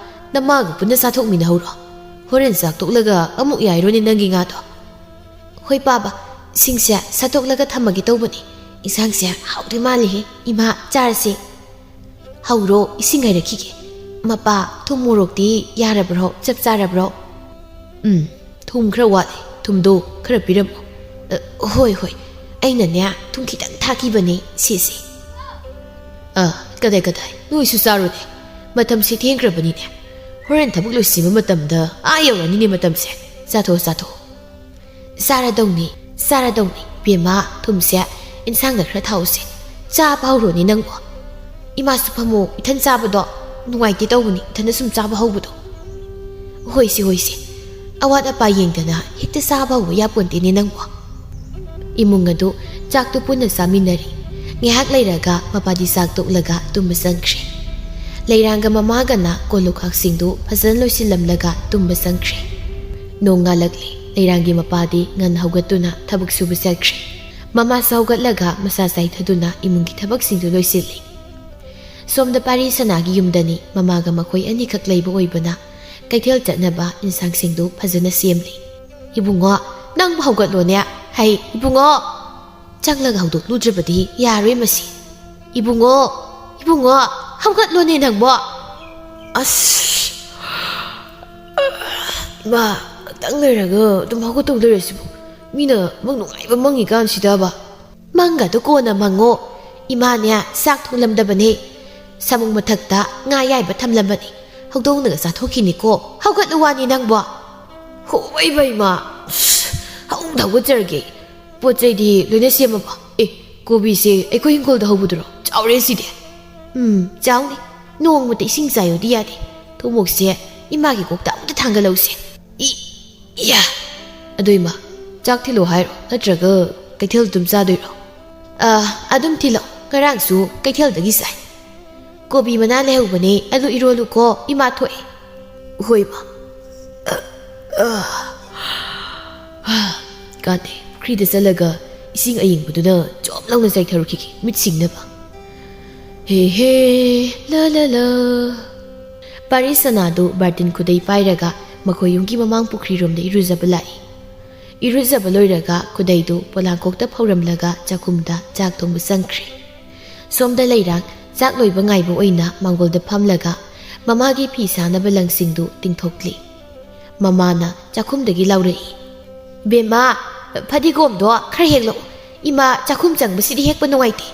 ꯅꯃꯥꯒ ꯄꯨꯟꯅ ꯆꯥꯊꯣꯛꯃꯤꯟꯅꯍꯧꯔꯣ꯫ ꯍꯣꯔꯦꯟ ꯆꯥꯛ ꯇꯣꯛꯂꯒ ꯑꯃꯨꯛ ꯌꯥꯏꯔꯣꯅꯦ ꯅꯪꯒꯤ ꯉꯥꯗꯣ꯫" "ꯍꯣꯏ ꯄꯥꯕ, ꯏꯁꯤꯡꯁꯦ ꯁꯠꯇꯣꯛꯂꯒ ꯊꯝꯃꯒꯦ ꯇꯧꯕꯅꯤ꯫ ꯏꯟꯁꯥꯡꯁꯦ ꯍꯥꯎꯗꯣꯏ ꯃꯥꯜꯂꯤꯍꯦ꯫ ꯏꯃꯥ, ꯆꯥꯔꯁꯦ꯫" "ꯍꯧꯔꯣ, ꯏꯁꯤꯡ ꯍꯩꯔꯛꯈꯤꯒꯦ꯫ ꯃꯄꯥ, ꯊꯨꯝ ꯃꯣꯔꯣꯛꯇꯤ ꯌꯥꯔꯕ꯭ꯔꯣ? ꯆꯞ ꯆꯥꯔꯕ꯭ꯔꯣ?" "ꯎꯝ, ꯊꯨꯝ ꯈꯔ ꯋꯥꯠꯂꯤ꯫ ꯊꯨꯝꯗꯣ ꯈꯔ ꯄꯤꯔꯝꯃꯣ꯫" "ꯑ, ꯍꯣꯏ, ꯍꯣꯏ꯫ ꯑꯩꯅꯅꯦ, ꯊꯨꯝ ꯈꯤꯇꯪ ꯊꯥꯛꯈꯤꯕꯅꯦ꯫ ꯁꯤꯁꯦ꯫" "ꯑ, ꯀꯗꯥꯏ, ꯀꯗꯥꯏ? ꯅꯣꯏꯁꯨ ꯆꯥꯔꯣꯅꯦ꯫ ꯃꯇꯝꯁꯦ ꯊꯦꯡꯈ꯭ꯔꯕꯅꯤꯅꯦ꯫ ꯍꯣꯔꯦꯟ ꯊꯕꯛ ꯂꯣꯏꯁꯤꯟꯕ ꯃꯇꯝꯗ ꯑꯥ ꯌꯧꯔꯅꯤꯅꯦ ꯃꯇꯝꯁꯦ꯫ ꯆꯥꯊꯣꯛꯑꯣ, ꯆꯥꯊꯣꯛꯑꯣ꯫" "ꯆꯥꯔꯗꯧꯅꯤ꯫ "ꯆꯥꯔꯗꯧꯅꯤ ꯕꯦꯝꯃ, ꯊꯨꯝꯁꯦ ꯏꯟꯁꯥꯡꯗ ꯈꯔ ꯊꯥꯎꯁꯦ꯫ ꯆꯥꯕ ꯍꯧꯔꯣꯅꯦ ꯅꯪꯕꯣ꯫ ꯏꯃꯥꯁꯨ ꯐꯝꯃꯣ, ꯏꯊꯟ ꯆꯥꯕꯗꯣ ꯅꯨꯡꯉꯥꯏꯇꯦ ꯇꯧꯕꯅꯤ, ꯏꯊꯟꯗ ꯁꯨꯝ ꯆꯥꯕ ꯍꯧꯕꯗꯣ"꯫ "ꯍꯣꯏꯁꯦ, ꯍꯣꯏꯁꯦ, ꯑꯋꯥꯠ ꯑꯄꯥ ꯌꯦꯡꯗꯅ ꯍꯦꯛꯇ ꯆꯥꯕ ꯍꯧꯕ ꯌꯥꯄꯣꯟꯇꯦꯅꯦ ꯅꯪꯕꯣ"꯫ ꯏꯃꯨꯡ ꯑꯗꯨ ꯆꯥꯛꯇꯨ ꯄꯨꯟꯅ ꯆꯥꯃꯤꯟꯅꯔꯤ꯫ ꯉꯥꯏꯍꯥꯛ ꯂꯩꯔꯒ ꯃꯄꯥꯗꯤ ꯆꯥꯛ ꯇꯣꯛꯂꯒ ꯇꯨꯝꯕ ꯆꯪꯈ꯭ꯔꯦ꯫ ꯂꯩꯔꯥꯡꯒ ꯃꯃꯥꯒꯅ ꯀꯣꯜ ꯂꯨꯈꯥꯛꯁꯤꯡꯗꯨ ꯐꯖꯅ ꯂꯣꯏꯁꯤꯜꯂꯝꯂꯒ ꯇꯨꯝꯕ ꯆꯪꯈ꯭ꯔꯦ꯫ ꯅꯣꯡ ꯉꯥꯜꯂꯛꯂꯤ꯫ ꯂꯩꯔꯥꯡꯒꯤ ꯃꯄꯥꯗꯤ ꯉꯟꯅ ꯍꯧꯒꯠꯇꯨꯅ ꯊꯕꯛ ꯁꯨꯕ ꯆꯠꯈ꯭ꯔꯦ꯫ ꯃꯃꯥꯁꯨ ꯍꯧꯒꯠꯂꯒ ꯃꯁꯥ ꯆꯥꯏꯊꯗꯨꯅ ꯏꯃꯨꯡꯒꯤ ꯊꯕꯛꯁꯤꯡꯗꯨ ꯂꯣꯏꯁꯤꯜꯂꯤ꯫ ꯁꯣꯝꯗ ꯄꯥꯔꯤ ꯁꯅꯥꯒꯤ ꯌꯨꯝꯗꯅꯤ꯫ ꯃꯃꯥꯒ ꯃꯈꯣꯏ ꯑꯅꯤꯈꯛ ꯂꯩꯕ ꯑꯣꯏꯕꯅ ꯀꯩꯊꯦꯜ ꯆꯠꯅꯕ ꯏꯟꯁꯥꯡꯁꯤꯡꯗꯨ ꯐꯖꯅ ꯁꯦꯝꯂꯤ꯫ "ꯏꯕꯨꯡꯉꯣ, ꯅꯪꯕꯨ ꯍꯧꯒꯠꯂꯣꯅꯦ꯫ ꯍꯩ, ꯏꯕꯨꯡꯉꯣ!" ꯆꯪꯂꯒ ꯍꯧꯗꯣꯛꯂꯨꯗ꯭ꯔꯕꯗꯤ ꯌꯥꯔꯣꯏ ꯃꯁꯤ꯫ "ꯏꯕꯨꯡꯉꯣ, ꯏꯕꯨꯡꯉꯣ, ꯍꯧꯒꯠꯂꯣꯅꯦ ꯅꯪꯕꯣ!" ꯑꯁ! ꯏꯃꯥ, ꯉꯥꯛꯇꯪ ꯂꯩꯔꯒ ꯑꯗꯨꯝ ꯍꯧꯒꯠꯇꯧ ꯂꯩꯔꯁꯤꯕꯨ꯫ ꯃꯤꯅ ꯃꯪ ꯅꯨꯡꯉꯥꯏꯕ ꯃꯪꯉꯤꯀꯥꯟꯁꯤꯗꯕ꯫ "ꯃꯪꯒꯗꯣ ꯀꯣꯟꯅ ꯃꯪꯉꯣ꯫ ꯏꯃꯥꯅꯦ, ꯆꯥꯛ ꯊꯣꯡꯂꯝꯗꯕꯅꯦ꯫ ꯁꯥꯃꯨꯛ ꯃꯊꯛꯇ ꯉꯥ ꯑꯌꯥꯏꯕ ꯊꯝꯂꯝꯕꯅꯤ꯫ ꯍꯧꯗꯣꯡꯅꯒ ꯆꯥꯊꯣꯛꯈꯤꯅꯤꯀꯣ꯫ ꯍꯧꯒꯠꯂꯨ ꯋꯥꯅꯤ ꯅꯪꯕꯣ!" "ꯍꯣꯏꯕ ꯏꯃꯥ꯫ ꯑꯁ, ꯍꯧꯗ ꯍꯧꯒꯠꯆꯔꯒꯦ꯫ ꯄꯣꯠ ꯆꯩꯗꯤ ꯂꯣꯏꯅ ꯁꯦꯝꯃꯕꯣ? ꯑꯦ, ꯀꯣꯕꯤꯁꯦ ꯑꯩꯈꯣꯏ ꯍꯤꯡꯒꯣꯜꯗ ꯍꯧꯕꯗꯨꯔꯣ? ꯆꯥꯎꯔꯦ ꯁꯤꯗꯤ!" "ꯎꯝ, ꯆꯥꯎꯅꯤ꯫ ꯅꯣꯡꯃꯇ ꯏꯁꯤꯡ ꯆꯥꯏꯌꯨꯗꯤ ꯌꯥꯗꯦ꯫ ꯊꯨꯝꯃꯣꯛꯁꯦ ꯏꯃꯥꯒꯤ ꯀꯣꯛꯇ ꯑꯃꯨꯛꯇ ꯊꯥꯡꯒꯠꯂꯧꯁꯦ꯫ ꯏ, ꯏꯌꯥ! ꯑꯗꯨ ꯏꯃꯥ, ꯆꯥꯛ ꯊꯤꯜꯂꯣ ꯍꯥꯏꯔꯣ? ꯅꯠꯇ꯭ꯔꯒ ꯀꯩꯊꯦꯜ ꯑꯗꯨꯝ ꯆꯥꯗꯣꯏꯔꯣ?" "ꯑꯥ, ꯑꯗꯨꯝ ꯊꯤꯜꯂꯣ꯫ ꯉꯔꯥꯡꯁꯨ ꯀꯩꯊꯦꯜꯗꯒꯤ ꯆꯥꯏ꯫ ꯀꯣꯕꯤ ꯃꯅꯥ ꯂꯩꯍꯧꯕꯅꯦ, ꯑꯂꯨ ꯏꯔꯣꯜꯂꯨꯀꯣ, ꯏꯃꯥ ꯊꯣꯛꯑꯦ"꯫ "ꯍꯣꯏ ꯏꯃꯥ꯫ ꯑ, ꯑ, ꯍꯥ, ꯀꯥꯟꯗꯦ, ꯄꯨꯈ꯭ꯔꯤꯗ ꯆꯠꯂꯒ ꯏꯁꯤꯡ ꯑꯌꯤꯡꯕꯗꯨꯅ ꯖꯣꯝ ꯂꯥꯎꯅ ꯆꯥꯏꯊꯔꯨꯈꯤꯒꯦ, ꯃꯤꯠ ꯁꯤꯡꯅꯕ꯫ ꯍꯦ ꯍꯦ, ꯂ ꯂ ꯂ"꯫ ꯄꯥꯔꯤ ꯁꯅꯥꯗꯨ ꯕꯥꯔꯇꯤꯟ ꯈꯨꯗꯩ ꯄꯥꯏꯔꯒ ꯃꯈꯣꯏ ꯌꯨꯝꯒꯤ ꯃꯃꯥꯡ ꯄꯨꯈ꯭ꯔꯤꯔꯣꯝꯗ ꯏꯔꯨꯖꯕ ꯂꯥꯛꯏ꯫ ꯏꯔꯨꯖꯕ ꯂꯣꯏꯔꯒ ꯈꯨꯗꯩꯗꯨ ꯄꯣꯂꯥꯡꯀꯣꯛꯇ ꯐꯧꯔꯝꯂꯒ ꯆꯥꯛꯈꯨꯝꯗ ꯆꯥꯛ ꯊꯣꯡꯕ ꯆꯪꯈ꯭ꯔꯦ꯫ ꯁꯣꯝꯗ ꯂꯩꯔꯥꯡ ꯆꯥꯛ ꯂꯣꯏꯕ ꯉꯥꯏꯕ ꯑꯣꯏꯅ ꯃꯥꯡꯒꯣꯜꯗ ꯐꯝꯂꯒ ꯃꯃꯥꯒꯤ ꯐꯤ ꯁꯥꯅꯕ ꯂꯪꯁꯤꯡꯗꯨ ꯇꯤꯡꯊꯣꯛꯂꯤ꯫ ꯃꯃꯥꯅ ꯆꯥꯛꯈꯨꯝꯗꯒꯤ ꯂꯥꯎꯔꯛꯏ, "ꯕꯦꯝꯃ, ꯐꯗꯤꯒꯣꯝꯗꯣ ꯈꯔ ꯍꯦꯛꯂꯛꯎ꯫ ꯏꯃꯥ ꯆꯥꯛꯈꯨꯝ ꯆꯪꯕꯁꯤꯗꯤ ꯍꯦꯛꯄ ꯅꯨꯡꯉꯥꯏꯇꯦ"꯫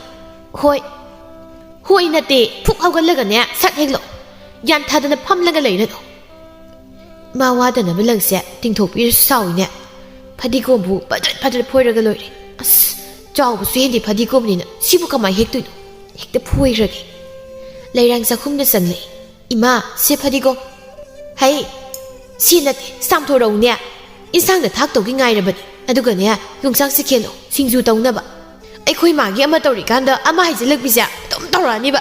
"ꯍꯣꯏ, ꯍꯣꯏ ꯅꯠꯇꯦ, ꯐꯨꯛ ꯍꯧꯒꯠꯂꯒꯅꯦ ꯁꯠ ꯍꯦꯛꯂꯛꯎ꯫ ꯒ꯭ꯌꯥꯟ ꯊꯥꯗꯅ ꯐꯝꯂꯒ ꯂꯩꯔꯅꯨ"꯫ ꯃꯥ ꯋꯥꯗꯅꯕ ꯂꯪꯁꯦ ꯇꯤꯡꯊꯣꯛꯄꯤꯔꯁꯨ ꯁꯥꯎꯏꯅꯦ꯫ ꯐꯗꯤꯒꯣꯝꯕꯨ ꯐꯗ꯭ꯔꯠ ꯐꯗ꯭ꯔꯠ ꯐꯣꯏꯔꯒ ꯂꯣꯏꯔꯦ꯫ ꯑꯁ, ꯆꯥꯎꯕꯁꯨ ꯍꯦꯟꯗꯦ ꯐꯗꯤꯒꯣꯝꯅꯤꯅ, ꯁꯤꯕꯨ ꯀꯃꯥꯏ ꯍꯦꯛꯇꯣꯏꯅꯣ? ꯍꯦꯛꯇ ꯐꯣꯏꯈ꯭ꯔꯒꯦ꯫ ꯂꯩꯔꯥꯡ ꯆꯥꯛꯈꯨꯝꯗ ꯆꯪꯂꯛꯏ꯫ "ꯏꯃꯥ, ꯁꯦ ꯐꯗꯤꯒꯣꯝ꯫" "ꯍꯩ, ꯁꯤ ꯅꯠꯇꯦ, ꯆꯥꯝꯊꯣꯔꯛꯎꯅꯦ꯫ ꯏꯟꯁꯥꯡꯗ ꯊꯥꯛꯇꯧꯒꯤ ꯉꯥꯏꯔꯕꯅꯤ꯫ ꯑꯗꯨꯒꯅꯦ, ꯌꯣꯡꯆꯥꯛꯁꯤ ꯈꯦꯠꯂꯣ, ꯁꯤꯡꯖꯨ ꯇꯧꯅꯕ꯫ ꯑꯩꯈꯣꯏ ꯃꯥꯒꯤ ꯑꯃ ꯇꯧꯔꯤꯀꯥꯟꯗ ꯑꯃ ꯍꯥꯏꯖꯤꯜꯂꯛꯄꯤꯁꯦ ꯑꯗꯨꯝ ꯇꯧꯔꯛꯑꯅꯤꯕ꯫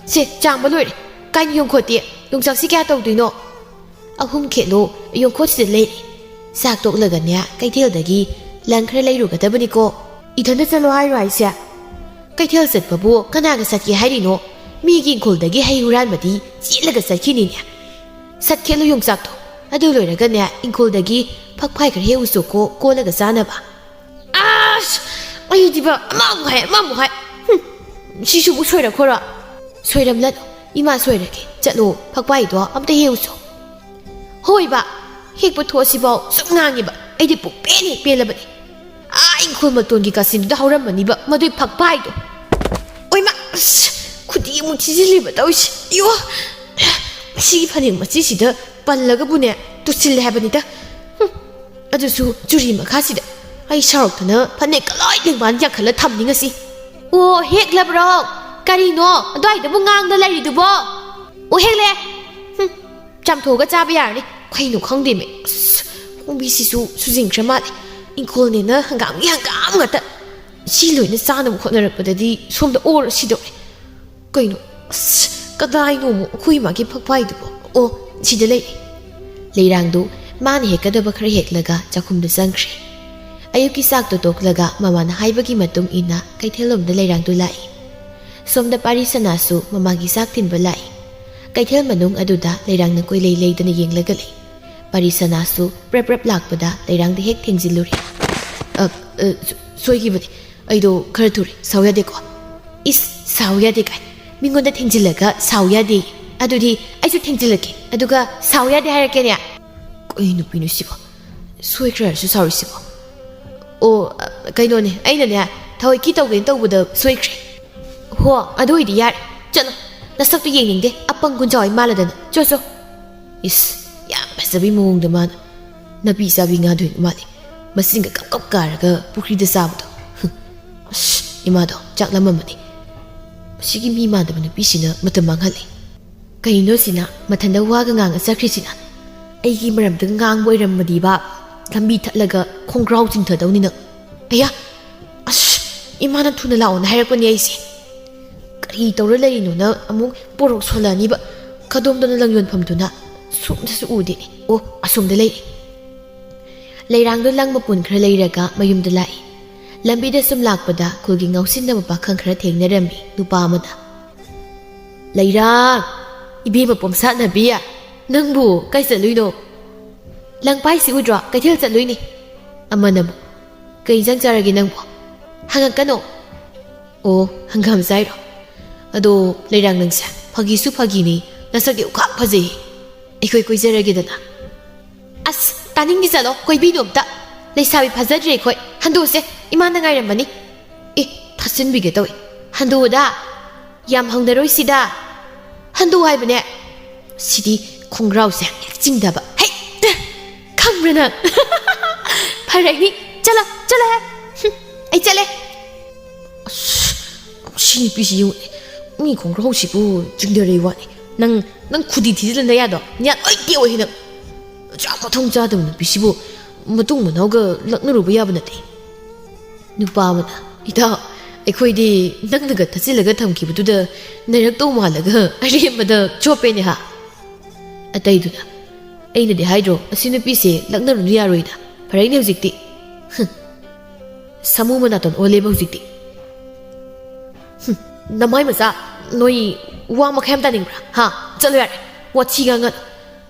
ꯁꯦ, ꯆꯥꯝꯕ ꯂꯣꯏꯔꯦ꯫ ꯀꯥꯏꯅ ꯌꯣꯡꯈꯣꯠꯇꯦ? ꯌꯣꯡꯆꯥꯛꯁꯤ ꯀꯌꯥ ꯇꯧꯗꯣꯏꯅꯣ?" "ꯑꯍꯨꯝ ꯈꯦꯠꯂꯣ, ꯌꯣꯡꯈꯣꯠꯁꯤꯗ ꯂꯩꯔꯦ꯫ ꯆꯥꯛ ꯇꯣꯛꯂꯒꯅꯦ, ꯀꯩꯊꯦꯜꯗꯒꯤ ꯂꯪ ꯈꯔ ꯂꯩꯔꯨꯒꯗꯕꯅꯤꯀꯣ꯫" "ꯏꯊꯟꯇ ꯆꯠꯂꯣ ꯍꯥꯏꯔꯣ ꯍꯥꯏꯁꯦ? ꯀꯩꯊꯦꯜ ꯆꯠꯄꯕꯨ ꯀꯅꯥꯒ ꯆꯠꯀꯦ ꯍꯥꯏꯔꯤꯅꯣ? ꯃꯤꯒꯤ ꯏꯪꯈꯣꯜꯗꯒꯤ ꯍꯩ ꯍꯨꯔꯥꯟꯕꯗꯤ ꯆꯦꯜꯂꯒ ꯆꯠꯈꯤꯅꯤꯅꯦ꯫ ꯁꯠ ꯈꯦꯠꯂꯨ ꯌꯣꯡꯆꯥꯛꯇꯣ꯫ ꯑꯗꯨ ꯂꯣꯏꯔꯒꯅꯦ, ꯏꯪꯈꯣꯜꯗꯒꯤ ꯐꯛꯐꯥꯏ ꯈꯔ ꯍꯦꯛꯎꯆꯣꯀꯣ, ꯀꯣꯜꯂꯒ ꯆꯥꯅꯕ꯫" "ꯑꯁ! ꯑꯩꯗꯤꯕ ꯑꯃꯃꯨꯛ ꯍꯥꯏ, ꯑꯃꯃꯨꯛ ꯍꯥꯏ꯫ ꯍꯨꯝ, ꯁꯤꯁꯨꯕꯨ ꯁꯣꯏꯔꯛꯈꯣꯔꯣ?" "ꯁꯣꯏꯔꯝꯂꯅꯨ, ꯏꯃꯥ ꯁꯣꯏꯔꯒꯦ꯫ ꯆꯠꯂꯣ, ꯐꯛꯄꯥꯏꯗꯣ ꯑꯝꯇ ꯍꯦꯛꯎꯆꯣ꯫" "ꯍꯣꯏꯕ, ꯍꯦꯛꯄ ꯊꯣꯛꯑꯁꯤꯐꯥꯎ ꯁꯨꯝ ꯉꯥꯡꯉꯤꯕ꯫ ꯑꯩꯗꯤ ꯄꯨꯡꯄꯦꯟ ꯍꯦꯛ ꯄꯦꯜꯂꯕꯅꯤ꯫ ꯑꯥ, ꯏꯪꯈꯣꯜ ꯃꯇꯣꯟꯒꯤ ꯀꯥꯆꯤꯟꯗꯨꯗ ꯍꯧꯔꯝꯃꯅꯤꯕ ꯃꯗꯨꯏ ꯐꯛꯄꯥꯏꯗꯣ꯫ ꯑꯣꯏꯃ, ꯑꯁ, ꯈꯨꯗꯤ ꯑꯃꯨꯛ ꯊꯤꯖꯤꯜꯂꯤꯕ ꯇꯧꯔꯤꯁꯦ꯫ ꯑꯌꯣ, ꯁꯤꯒꯤ ꯐꯅꯦꯛ ꯃꯆꯤꯁꯤꯗ ꯄꯜꯂꯒꯕꯨꯅꯦ, ꯇꯨꯁꯤꯜꯂꯦ ꯍꯥꯏꯕꯅꯤꯗ꯫ ꯍꯨꯝ, ꯑꯗꯨꯁꯨ ꯆꯨꯔꯤ ꯃꯈꯥꯁꯤꯗ꯫ ꯑꯩ ꯁꯥꯎꯔꯛꯇꯅ ꯐꯅꯦꯛꯀ ꯂꯣꯏ ꯂꯦꯡꯕꯥꯟ ꯌꯥꯟꯈꯠꯂ ꯊꯝꯅꯤ ꯉꯁꯤ꯫ ꯑꯣ, ꯍꯦꯛꯂꯕ꯭ꯔꯣ? ꯀꯔꯤꯅꯣ ꯑꯗꯨꯋꯥꯏꯗꯕꯨ ꯉꯥꯡꯗ ꯂꯩꯔꯤꯗꯨꯕꯣ? ꯑꯣ, ꯍꯦꯛꯂꯦ꯫ ꯍꯨꯝ, ꯆꯥꯝꯊꯣꯛꯑꯒ ꯆꯥꯕ ꯌꯥꯔꯅꯤ꯫ ꯀꯩꯅꯣ ꯈꯪꯗꯦꯃꯦ꯫ ꯑꯁ, ꯈꯣꯡꯕꯤꯁꯤꯁꯨ ꯁꯨꯖꯤꯟꯈ꯭ꯔ ꯃꯥꯜꯂꯦ꯫ ꯏꯪꯈꯣꯜꯅꯦꯅ ꯍꯪꯒꯥꯝꯒꯤ ꯍꯪꯒꯥꯝ ꯉꯥꯛꯇ꯫ ꯁꯤ ꯂꯣꯏꯅ ꯆꯥꯅꯕ ꯍꯣꯠꯅꯔꯛꯄꯗꯗꯤ ꯁꯣꯝꯗ ꯑꯣꯔ ꯁꯤꯗꯧꯔꯦ꯫ ꯀꯩꯅꯣ? ꯑꯁ, ꯀꯗꯥꯏꯅꯣꯃꯨꯛ ꯑꯩꯈꯣꯏ ꯏꯃꯥꯒꯤ ꯐꯛꯐꯥꯏꯗꯨꯕꯣ? ꯑꯣ, ꯁꯤꯗ ꯂꯩꯔꯦ꯫" ꯂꯩꯔꯥꯡꯗꯨ ꯃꯥꯅ ꯍꯦꯛꯀꯗꯕ ꯈꯔ ꯍꯦꯛꯂꯒ ꯆꯥꯛꯈꯨꯝꯗ ꯆꯪꯈ꯭ꯔꯦ꯫ ꯑꯌꯨꯛꯀꯤ ꯆꯥꯛꯇꯣ ꯇꯣꯛꯂꯒ ꯃꯃꯥꯅ ꯍꯥꯏꯕꯒꯤ ꯃꯇꯨꯡ ꯏꯟꯅ ꯀꯩꯊꯦꯜꯂꯣꯝꯗ ꯂꯩꯔꯥꯡꯗꯨ ꯂꯥꯛꯏ꯫ ꯁꯣꯝꯗ ꯄꯥꯔꯤ ꯁꯅꯥꯁꯨ ꯃꯃꯥꯒꯤ ꯆꯥꯛ ꯊꯤꯟꯕ ꯂꯥꯛꯏ꯫ ꯀꯩꯊꯦꯜ ꯃꯅꯨꯡ ꯑꯗꯨꯗ ꯂꯩꯔꯥꯡꯅ ꯀꯣꯏꯂꯩ ꯂꯩꯗꯅ ꯌꯦꯡꯂꯒ ꯂꯩ꯫ ꯄꯥꯔꯤ ꯁꯅꯥꯁꯨ ꯄ꯭ꯔꯞ ꯄ꯭ꯔꯞ ꯂꯥꯛꯄꯗ ꯂꯩꯔꯥꯡꯗ ꯍꯦꯛ ꯊꯦꯡꯖꯤꯜꯂꯨꯔꯦ꯫ "ꯑ, ꯑ, ꯁꯣ-, ꯁꯣꯏꯈꯤꯕꯅꯤ꯫ ꯑꯩꯗꯣ ꯈꯔ ꯊꯨꯔꯦ꯫ ꯁꯥꯎ ꯌꯥꯗꯦꯀꯣ?" "ꯏꯁ, ꯁꯥꯎ ꯌꯥꯗꯦ ꯀꯥꯏ꯫ ꯃꯤꯉꯣꯟꯗ ꯊꯦꯡꯖꯤꯜꯂꯒ ꯁꯥꯎ ꯌꯥꯗꯦ꯫ ꯑꯗꯨꯗꯤ ꯑꯩꯁꯨ ꯊꯦꯡꯖꯤꯜꯂꯛꯀꯦ꯫ ꯑꯗꯨꯒ ꯁꯥꯎ ꯌꯥꯗꯦ ꯍꯥꯏꯔꯛꯀꯦꯅꯦ꯫" ꯀꯩ ꯅꯨꯄꯤꯅꯣ ꯁꯤꯕꯣ? ꯁꯣꯏꯈ꯭ꯔꯦ ꯍꯥꯏꯔꯁꯨ ꯁꯥꯎꯔꯤꯁꯤꯕꯣ? "ꯑꯣ, ꯑ, ꯀꯩꯅꯣꯅꯦ, ꯑꯩꯅꯅꯦ, ꯊꯑꯣꯏꯀꯤ ꯇꯧꯒꯦꯅ ꯇꯧꯕꯗ ꯁꯣꯏꯈ꯭ꯔꯦ꯫" "ꯍꯣ, ꯑꯗꯨ ꯑꯣꯏꯗꯤ ꯌꯥꯔꯦ꯫ ꯆꯠꯂꯣ, ꯅꯁꯛꯇꯣ ꯌꯦꯡꯅꯤꯡꯗꯦ, ꯑꯄꯪ ꯀꯨꯟꯖꯥꯎ ꯑꯩ ꯃꯥꯜꯂꯗꯅ꯫ ꯆꯣ, ꯆꯣ꯫" ꯏꯁ, ꯌꯥꯝ ꯐꯖꯕꯤ ꯃꯑꯣꯡꯗ ꯃꯥꯅ꯫ ꯅꯥꯄꯤ ꯆꯥꯕꯤ ꯉꯥꯗꯣꯏ ꯃꯥꯜꯂꯦ꯫ ꯃꯁꯤꯡꯒ ꯀꯞ ꯀꯞ ꯀꯥꯔꯒ ꯄꯨꯈ꯭ꯔꯤꯗ ꯆꯥꯕꯗꯣ꯫ ꯍꯨꯝ꯫ ꯑꯁ, ꯏꯃꯥꯗꯣ ꯆꯥꯛ ꯂꯥꯝꯃꯝꯃꯅꯤ꯫ ꯃꯁꯤꯒꯤ ꯃꯤ ꯃꯥꯟꯗꯕ ꯅꯨꯄꯤꯁꯤꯅ ꯃꯇꯝ ꯃꯥꯡꯍꯜꯂꯤ꯫ ꯀꯩꯅꯣ ꯁꯤꯅ? ꯃꯊꯟꯇ ꯋꯥꯒ ꯉꯥꯡꯉ ꯆꯠꯈ꯭ꯔꯤꯁꯤꯅ? ꯑꯩꯒꯤ ꯃꯔꯝꯗ ꯉꯥꯡꯕ ꯑꯣꯏꯔꯝꯃꯗꯤꯕ, ꯂꯝꯕꯤ ꯊꯠꯂꯒ ꯈꯣꯡꯒ꯭ꯔꯥꯎ ꯆꯤꯡꯊꯗꯧꯅꯤ ꯅꯪ꯫ ꯑꯌꯥ! ꯑꯁ! ꯏꯃꯥꯅ ꯊꯨꯅ ꯂꯥꯛꯑꯣꯅ ꯍꯥꯏꯔꯛꯄꯅꯦ ꯑꯩꯁꯦ꯫ ꯀꯔꯤ ꯇꯧꯔ ꯂꯩꯔꯤꯅꯣꯅ ꯑꯃꯨꯛ ꯄꯣꯔꯣꯛ ꯁꯣꯜꯂꯛꯑꯅꯤꯕ꯫ ꯀꯗꯣꯝꯗꯅꯣ ꯂꯪ ꯌꯣꯟꯐꯝꯗꯨꯅ? ꯁꯣꯝꯗꯁꯨ ꯎꯗꯦꯅꯦ꯫ ꯑꯣ, ꯑꯁꯣꯝꯗ ꯂꯩꯔꯦ꯫ ꯂꯩꯔꯥꯡꯗꯣ ꯂꯪ ꯃꯄꯨꯟ ꯈꯔ ꯂꯩꯔꯒ ꯃꯌꯨꯝꯗ ꯂꯥꯛꯏ꯫ ꯂꯝꯕꯤꯗ ꯁꯨꯝ ꯂꯥꯛꯄꯗ ꯈꯨꯜꯒꯤ ꯉꯥꯎꯁꯤꯟꯅꯕ ꯄꯥꯈꯪ ꯈꯔ ꯊꯦꯡꯅꯔꯝꯃꯤ꯫ ꯅꯨꯄꯥ ꯑꯃꯅ, "ꯂꯩꯔꯥꯡ! ꯏꯕꯦꯝꯃ ꯄꯣꯝꯁꯥꯠꯅꯕꯤ! ꯅꯪꯕꯨ ꯀꯥꯏ ꯆꯠꯂꯨꯏꯅꯣ?" "ꯂꯪ ꯄꯥꯏꯁꯤ ꯎꯗ꯭ꯔꯣ? ꯀꯩꯊꯦꯜ ꯆꯠꯂꯨꯏꯅꯤ꯫" ꯑꯃꯅ ꯑꯃꯨꯛ, "ꯀꯩ ꯏꯟꯖꯥꯡ ꯆꯥꯔꯒꯦ ꯅꯪꯕꯨ?" "ꯍꯪꯉꯛꯀꯅꯣ꯫" "ꯑꯣ, ꯍꯪꯒꯥꯝ ꯆꯥꯏꯔꯣ? ꯑꯗꯣ ꯂꯩꯔꯥꯡ ꯅꯪꯁꯦ ꯐꯥꯒꯤꯁꯨ ꯐꯥꯒꯤꯅꯤ, ꯅꯁꯛꯇꯤ ꯎꯈꯥꯛ ꯐꯖꯩ꯫ ꯑꯩꯈꯣꯏ ꯀꯣꯏꯖꯔꯒꯦꯗꯅ?" "ꯑꯁ, ꯇꯥꯅꯤꯡꯗꯦ, ꯆꯠꯂꯣ, ꯀꯣꯏꯕꯤꯅꯨ ꯑꯝꯇ꯫ ꯂꯩꯁꯥꯕꯤ ꯐꯥꯖꯗ꯭ꯔꯦ ꯑꯩꯈꯣꯏ꯫ ꯍꯟꯗꯣꯛꯑꯁꯦ, ꯏꯃꯥꯅ ꯉꯥꯏꯔꯝꯃꯅꯤ꯫" "ꯑꯦ, ꯊꯥꯁꯤꯟꯕꯤꯒꯦ ꯇꯧꯏ꯫ ꯍꯟꯗꯣꯛꯑꯣꯗ꯫ ꯌꯥꯝ ꯍꯧꯅꯔꯣꯏꯁꯤꯗ꯫ ꯍꯟꯗꯣꯛꯑꯣ ꯍꯥꯏꯕꯅꯦ꯫" "ꯁꯤꯗꯤ ꯈꯣꯡꯒ꯭ꯔꯥꯎꯁꯦ ꯍꯦꯛ ꯆꯤꯡꯊꯕ꯫ ꯍꯩ! ꯈꯪꯕ꯭ꯔꯥ ꯅꯪ?" "ꯐꯔꯦꯅꯤ, ꯆꯠꯂꯣ, ꯆꯠꯂꯣꯍꯦ꯫ ꯍꯨꯝ, ꯑꯩ ꯆꯠꯂꯦ꯫" ꯑꯁ, ꯁꯤ ꯅꯨꯄꯤꯁꯤ ꯌꯦꯡꯉꯨꯅꯦ, ꯃꯤ ꯈꯣꯡꯒ꯭ꯔꯥꯎꯁꯤꯕꯨ ꯆꯤꯡꯊꯔꯛꯏ ꯋꯥꯅꯤ꯫ ꯅꯪ, ꯅꯪ ꯈꯨꯗꯤ ꯊꯤꯖꯤꯜꯂꯅ ꯌꯥꯗꯣ? ꯅꯌꯥ ꯂꯣꯏ ꯇꯦꯛꯑꯣꯏ ꯅꯪ꯫ ꯃꯆꯥ ꯃꯊꯣꯡ ꯆꯥꯗꯕ ꯅꯨꯄꯤꯁꯤꯕꯨ ꯃꯇꯨꯡ ꯃꯅꯥꯎꯒ ꯂꯛꯅꯔꯨꯕ ꯌꯥꯕ ꯅꯠꯇꯦ꯫ ꯅꯨꯄꯥ ꯑꯃꯅ, "ꯏꯇꯥꯎ, ꯑꯩꯈꯣꯏꯗꯤ ꯅꯪꯅꯒ ꯊꯠꯆꯤꯜꯂꯒ ꯊꯝꯈꯤꯕꯗꯨꯗ ꯅꯩꯔꯛꯇꯧ ꯃꯥꯜꯂꯒ ꯑꯔꯦꯝꯕꯗ ꯆꯣꯞꯄꯦꯅꯦ ꯍꯥ?" ꯑꯇꯩꯗꯨꯅ, "ꯑꯩꯅꯗꯤ ꯍꯥꯏꯗ꯭ꯔꯣ, ꯑꯁꯤ ꯅꯨꯄꯤꯁꯦ ꯂꯛꯅꯔꯨꯅꯨ ꯌꯥꯔꯣꯏꯗ꯫ ꯐꯔꯦꯅꯦ ꯍꯧꯖꯤꯛꯇꯤ꯫ ꯍꯨꯝ꯫ ꯁꯥꯃꯨ ꯃꯅꯥꯇꯣꯟ ꯑꯣꯜꯂꯦꯕ ꯍꯧꯖꯤꯛꯇꯤ꯫ ꯍꯨꯝ, ꯅꯃꯥꯏ ꯃꯆꯥ, ꯅꯣꯏ ꯋꯥ ꯃꯈꯥꯏ ꯌꯥꯝ ꯇꯥꯅꯤꯡꯕ꯭ꯔꯥ? ꯍꯥ? ꯆꯠꯂꯣ ꯌꯥꯔꯦ, ꯋꯥꯊꯤ ꯉꯥꯡꯉꯅꯨ꯫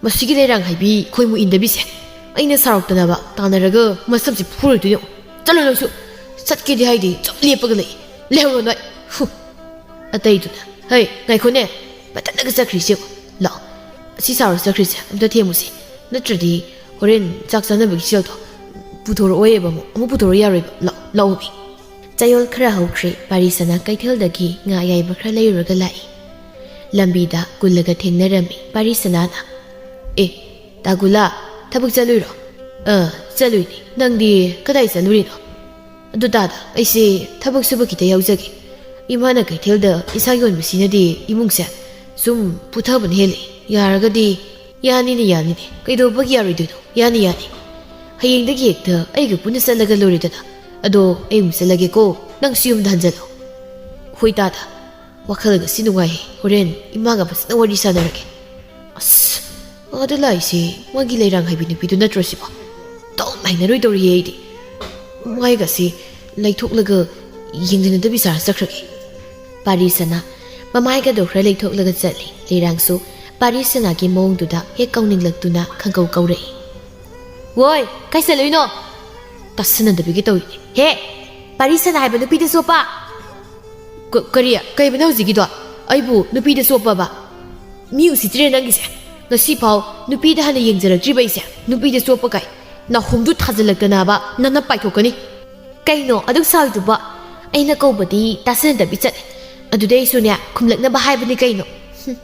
ꯃꯁꯤꯒꯤ ꯂꯩꯔꯥꯡ ꯍꯥꯏꯕꯤ ꯈꯣꯏꯃꯨ ꯏꯟꯗꯕꯤꯁꯦ, ꯑꯩꯅ ꯁꯥꯎꯔꯛꯇꯅꯕ ꯇꯥꯟꯅꯔꯒ ꯃꯁꯝꯁꯦ ꯐꯨꯔꯣꯏꯗꯣꯏꯅꯦ꯫ ꯆꯠꯂꯣ ꯅꯪꯁꯨ꯫ ꯆꯠꯀꯦꯗꯤ ꯍꯥꯏꯗꯦ, ꯆꯞ ꯂꯦꯞꯄꯒ ꯂꯩ꯫ ꯂꯩꯍꯧꯔꯣ ꯅꯣꯏ꯫ ꯍꯨ꯫ ꯑꯇꯩꯗꯨꯅ, ꯍꯩ, ꯉꯥꯏꯈꯣꯅꯦ, ꯃꯊꯟꯇꯒ ꯆꯠꯈ꯭ꯔꯤꯁꯦ ꯌꯦꯡꯉꯣ꯫ ꯂꯥꯛꯑꯣ, ꯑꯁꯤ ꯁꯥꯎꯔ ꯆꯠꯈ꯭ꯔꯤꯁꯦ ꯑꯝꯇ ꯊꯦꯝꯃꯨꯁꯤ, ꯅꯠꯇ꯭ꯔꯗꯤ ꯍꯣꯔꯦꯟ ꯆꯥꯛ ꯆꯥꯅꯕꯒꯤ ꯁꯦꯜꯗꯣ ꯄꯨꯊꯣꯔꯛꯑꯣꯏꯌꯦꯕ ꯑꯃꯨꯛ, ꯑꯃꯨꯛ ꯄꯨꯊꯣꯔꯛꯑꯣ ꯌꯥꯔꯣꯏꯕ꯫ ꯂꯥꯛꯑꯣ, ꯂꯥꯛꯑꯣ ꯃꯤ꯫ ꯆꯌꯣꯜ ꯈꯔ ꯍꯧꯈ꯭ꯔꯦ꯫ ꯄꯥꯔꯤꯁꯅꯥ ꯀꯩꯊꯦꯜꯗꯒꯤ ꯉꯥ ꯑꯌꯥꯏꯕ ꯈꯔ ꯂꯩꯔꯨꯔꯒ ꯂꯥꯛꯏ꯫ ꯂꯝꯕꯤꯗ ꯀꯨꯜꯂꯒ ꯊꯦꯡꯅꯔꯝꯃꯤ꯫ ꯄꯥꯔꯤꯁꯅꯥꯅ, "ꯑꯦ, ꯇꯥꯒꯨꯂꯥ, ꯊꯕꯛ ꯆꯠꯂꯨꯏꯔꯣ?" ꯑ, ꯆꯠꯂꯨꯏꯅꯦ꯫ ꯅꯪꯗꯤ ꯀꯗꯥꯏ ꯆꯠꯂꯨꯔꯤꯅꯣ? ꯑꯗꯨ ꯇꯥꯗ, ꯑꯩꯁꯦ ꯊꯕꯛ ꯁꯨꯕ ꯈꯤꯇ ꯌꯥꯎꯖꯒꯦ꯫ ꯏꯃꯥꯅ ꯀꯩꯊꯦꯜꯗ ꯏꯟꯁꯥꯡ ꯌꯣꯟꯕꯁꯤꯅꯗꯤ ꯏꯃꯨꯡꯁꯦ ꯁꯨꯝ ꯄꯨꯊꯕꯅ ꯍꯦꯜꯂꯤ꯫ ꯌꯥꯔꯒꯗꯤ꯫ ꯌꯥꯅꯤꯅꯦ, ꯌꯥꯅꯤꯅꯦ, ꯀꯩꯗꯧꯕꯒꯤ ꯌꯥꯔꯣꯏꯗꯣꯏꯅꯣ? ꯌꯥꯅꯤ, ꯌꯥꯅꯤ꯫ ꯍꯌꯦꯡꯗꯒꯤ ꯍꯦꯛꯇ ꯑꯩꯒ ꯄꯨꯟꯅ ꯆꯠꯂꯒ ꯂꯣꯏꯔꯦꯗꯅ꯫ ꯑꯗꯣ ꯑꯩ ꯑꯃꯨꯛ ꯆꯠꯂꯒꯦꯀꯣ꯫ ꯅꯪꯁꯨ ꯌꯨꯝꯗ ꯍꯟꯖꯜꯂꯣ꯫ ꯍꯣꯏ ꯇꯥꯗ, ꯋꯥꯈꯜꯒꯁꯤ ꯅꯨꯡꯉꯥꯏꯍꯦ꯫ ꯍꯣꯔꯦꯟ ꯏꯃꯥꯒ ꯐꯖꯅ ꯋꯥꯔꯤ ꯁꯥꯟꯅꯔꯒꯦ꯫ ꯑꯁ, ꯑꯥꯗ ꯂꯥꯛꯏꯁꯦ ꯃꯥꯒꯤ ꯂꯩꯔꯥꯡ ꯍꯥꯏꯕꯤ ꯅꯨꯄꯤꯗꯨ ꯅꯠꯇ꯭ꯔꯣ ꯁꯤꯕꯣ? ꯇꯧ ꯍꯩꯅꯔꯣꯏꯗꯧꯔꯤꯌꯦ ꯑꯩꯗꯤ꯫ ꯃꯥꯏꯒꯁꯤ ꯂꯩꯊꯣꯛꯂꯒ ꯌꯦꯡꯖꯟꯅꯗꯕꯤ ꯁꯥꯔ ꯆꯠꯈ꯭ꯔꯒꯦ꯫ ꯄꯥꯔꯤꯁꯅꯥ ꯃꯃꯥꯏꯒꯗꯣ ꯈꯔ ꯂꯩꯊꯣꯛꯂꯒ ꯆꯠꯂꯤ꯫ ꯂꯩꯔꯥꯡꯁꯨ ꯄꯥꯔꯤꯁꯅꯥꯒꯤ ꯃꯑꯣꯡꯗꯨꯗ ꯍꯦꯛ ꯀꯧꯅꯤꯡꯂꯛꯇꯨꯅ ꯈꯪꯀꯧ ꯀꯧꯔꯛꯏ꯫ "ꯋꯣꯏ, ꯀꯥꯏ ꯆꯠꯂꯨꯏꯅꯣ?" ꯇꯥꯁꯟꯅꯗꯕꯤꯒꯤ ꯇꯧꯏꯅꯦ꯫ "ꯍꯦ, ꯄꯥꯔꯤꯁꯅꯥ ꯍꯥꯏꯕ ꯅꯨꯄꯤꯗ ꯆꯣꯞꯄ!" "ꯀ-, ꯀꯔꯤ? ꯀꯩꯕꯅꯣ ꯍꯧꯖꯤꯛꯀꯤꯗꯣ? ꯑꯩꯕꯨ ꯅꯨꯄꯤꯗ ꯆꯣꯞꯄꯕ? ꯃꯤ ꯎꯁꯤꯠꯇ꯭ꯔꯦ ꯅꯪꯒꯤꯁꯦ꯫ ꯉꯁꯤꯐꯥꯎ ꯅꯨꯄꯤꯗ ꯍꯥꯟꯅ ꯌꯦꯡꯖꯔꯛꯇ꯭ꯔꯤꯕ ꯑꯩꯁꯦ ꯅꯨꯄꯤꯗ ꯆꯣꯞꯄ ꯀꯥꯏ꯫ ꯅꯥꯍꯨꯝꯗꯨ ꯊꯥꯖꯤꯜꯂꯛꯇꯅꯕ ꯅꯅꯞ ꯄꯥꯏꯊꯣꯛꯀꯅꯤ꯫" "ꯀꯩꯅꯣ ꯑꯗꯨꯛ ꯁꯥꯎꯏꯗꯨꯕꯣ? ꯑꯩꯅ ꯀꯧꯕꯗꯤ ꯇꯥꯁꯟꯅꯗꯕꯤ ꯆꯠꯂꯦ꯫ ꯑꯗꯨꯗꯩ ꯑꯩꯁꯨꯅꯦ ꯈꯨꯝꯂꯛꯅꯕ ꯍꯥꯏꯕꯅꯤ ꯀꯩꯅꯣ꯫" "ꯍꯨꯝ꯫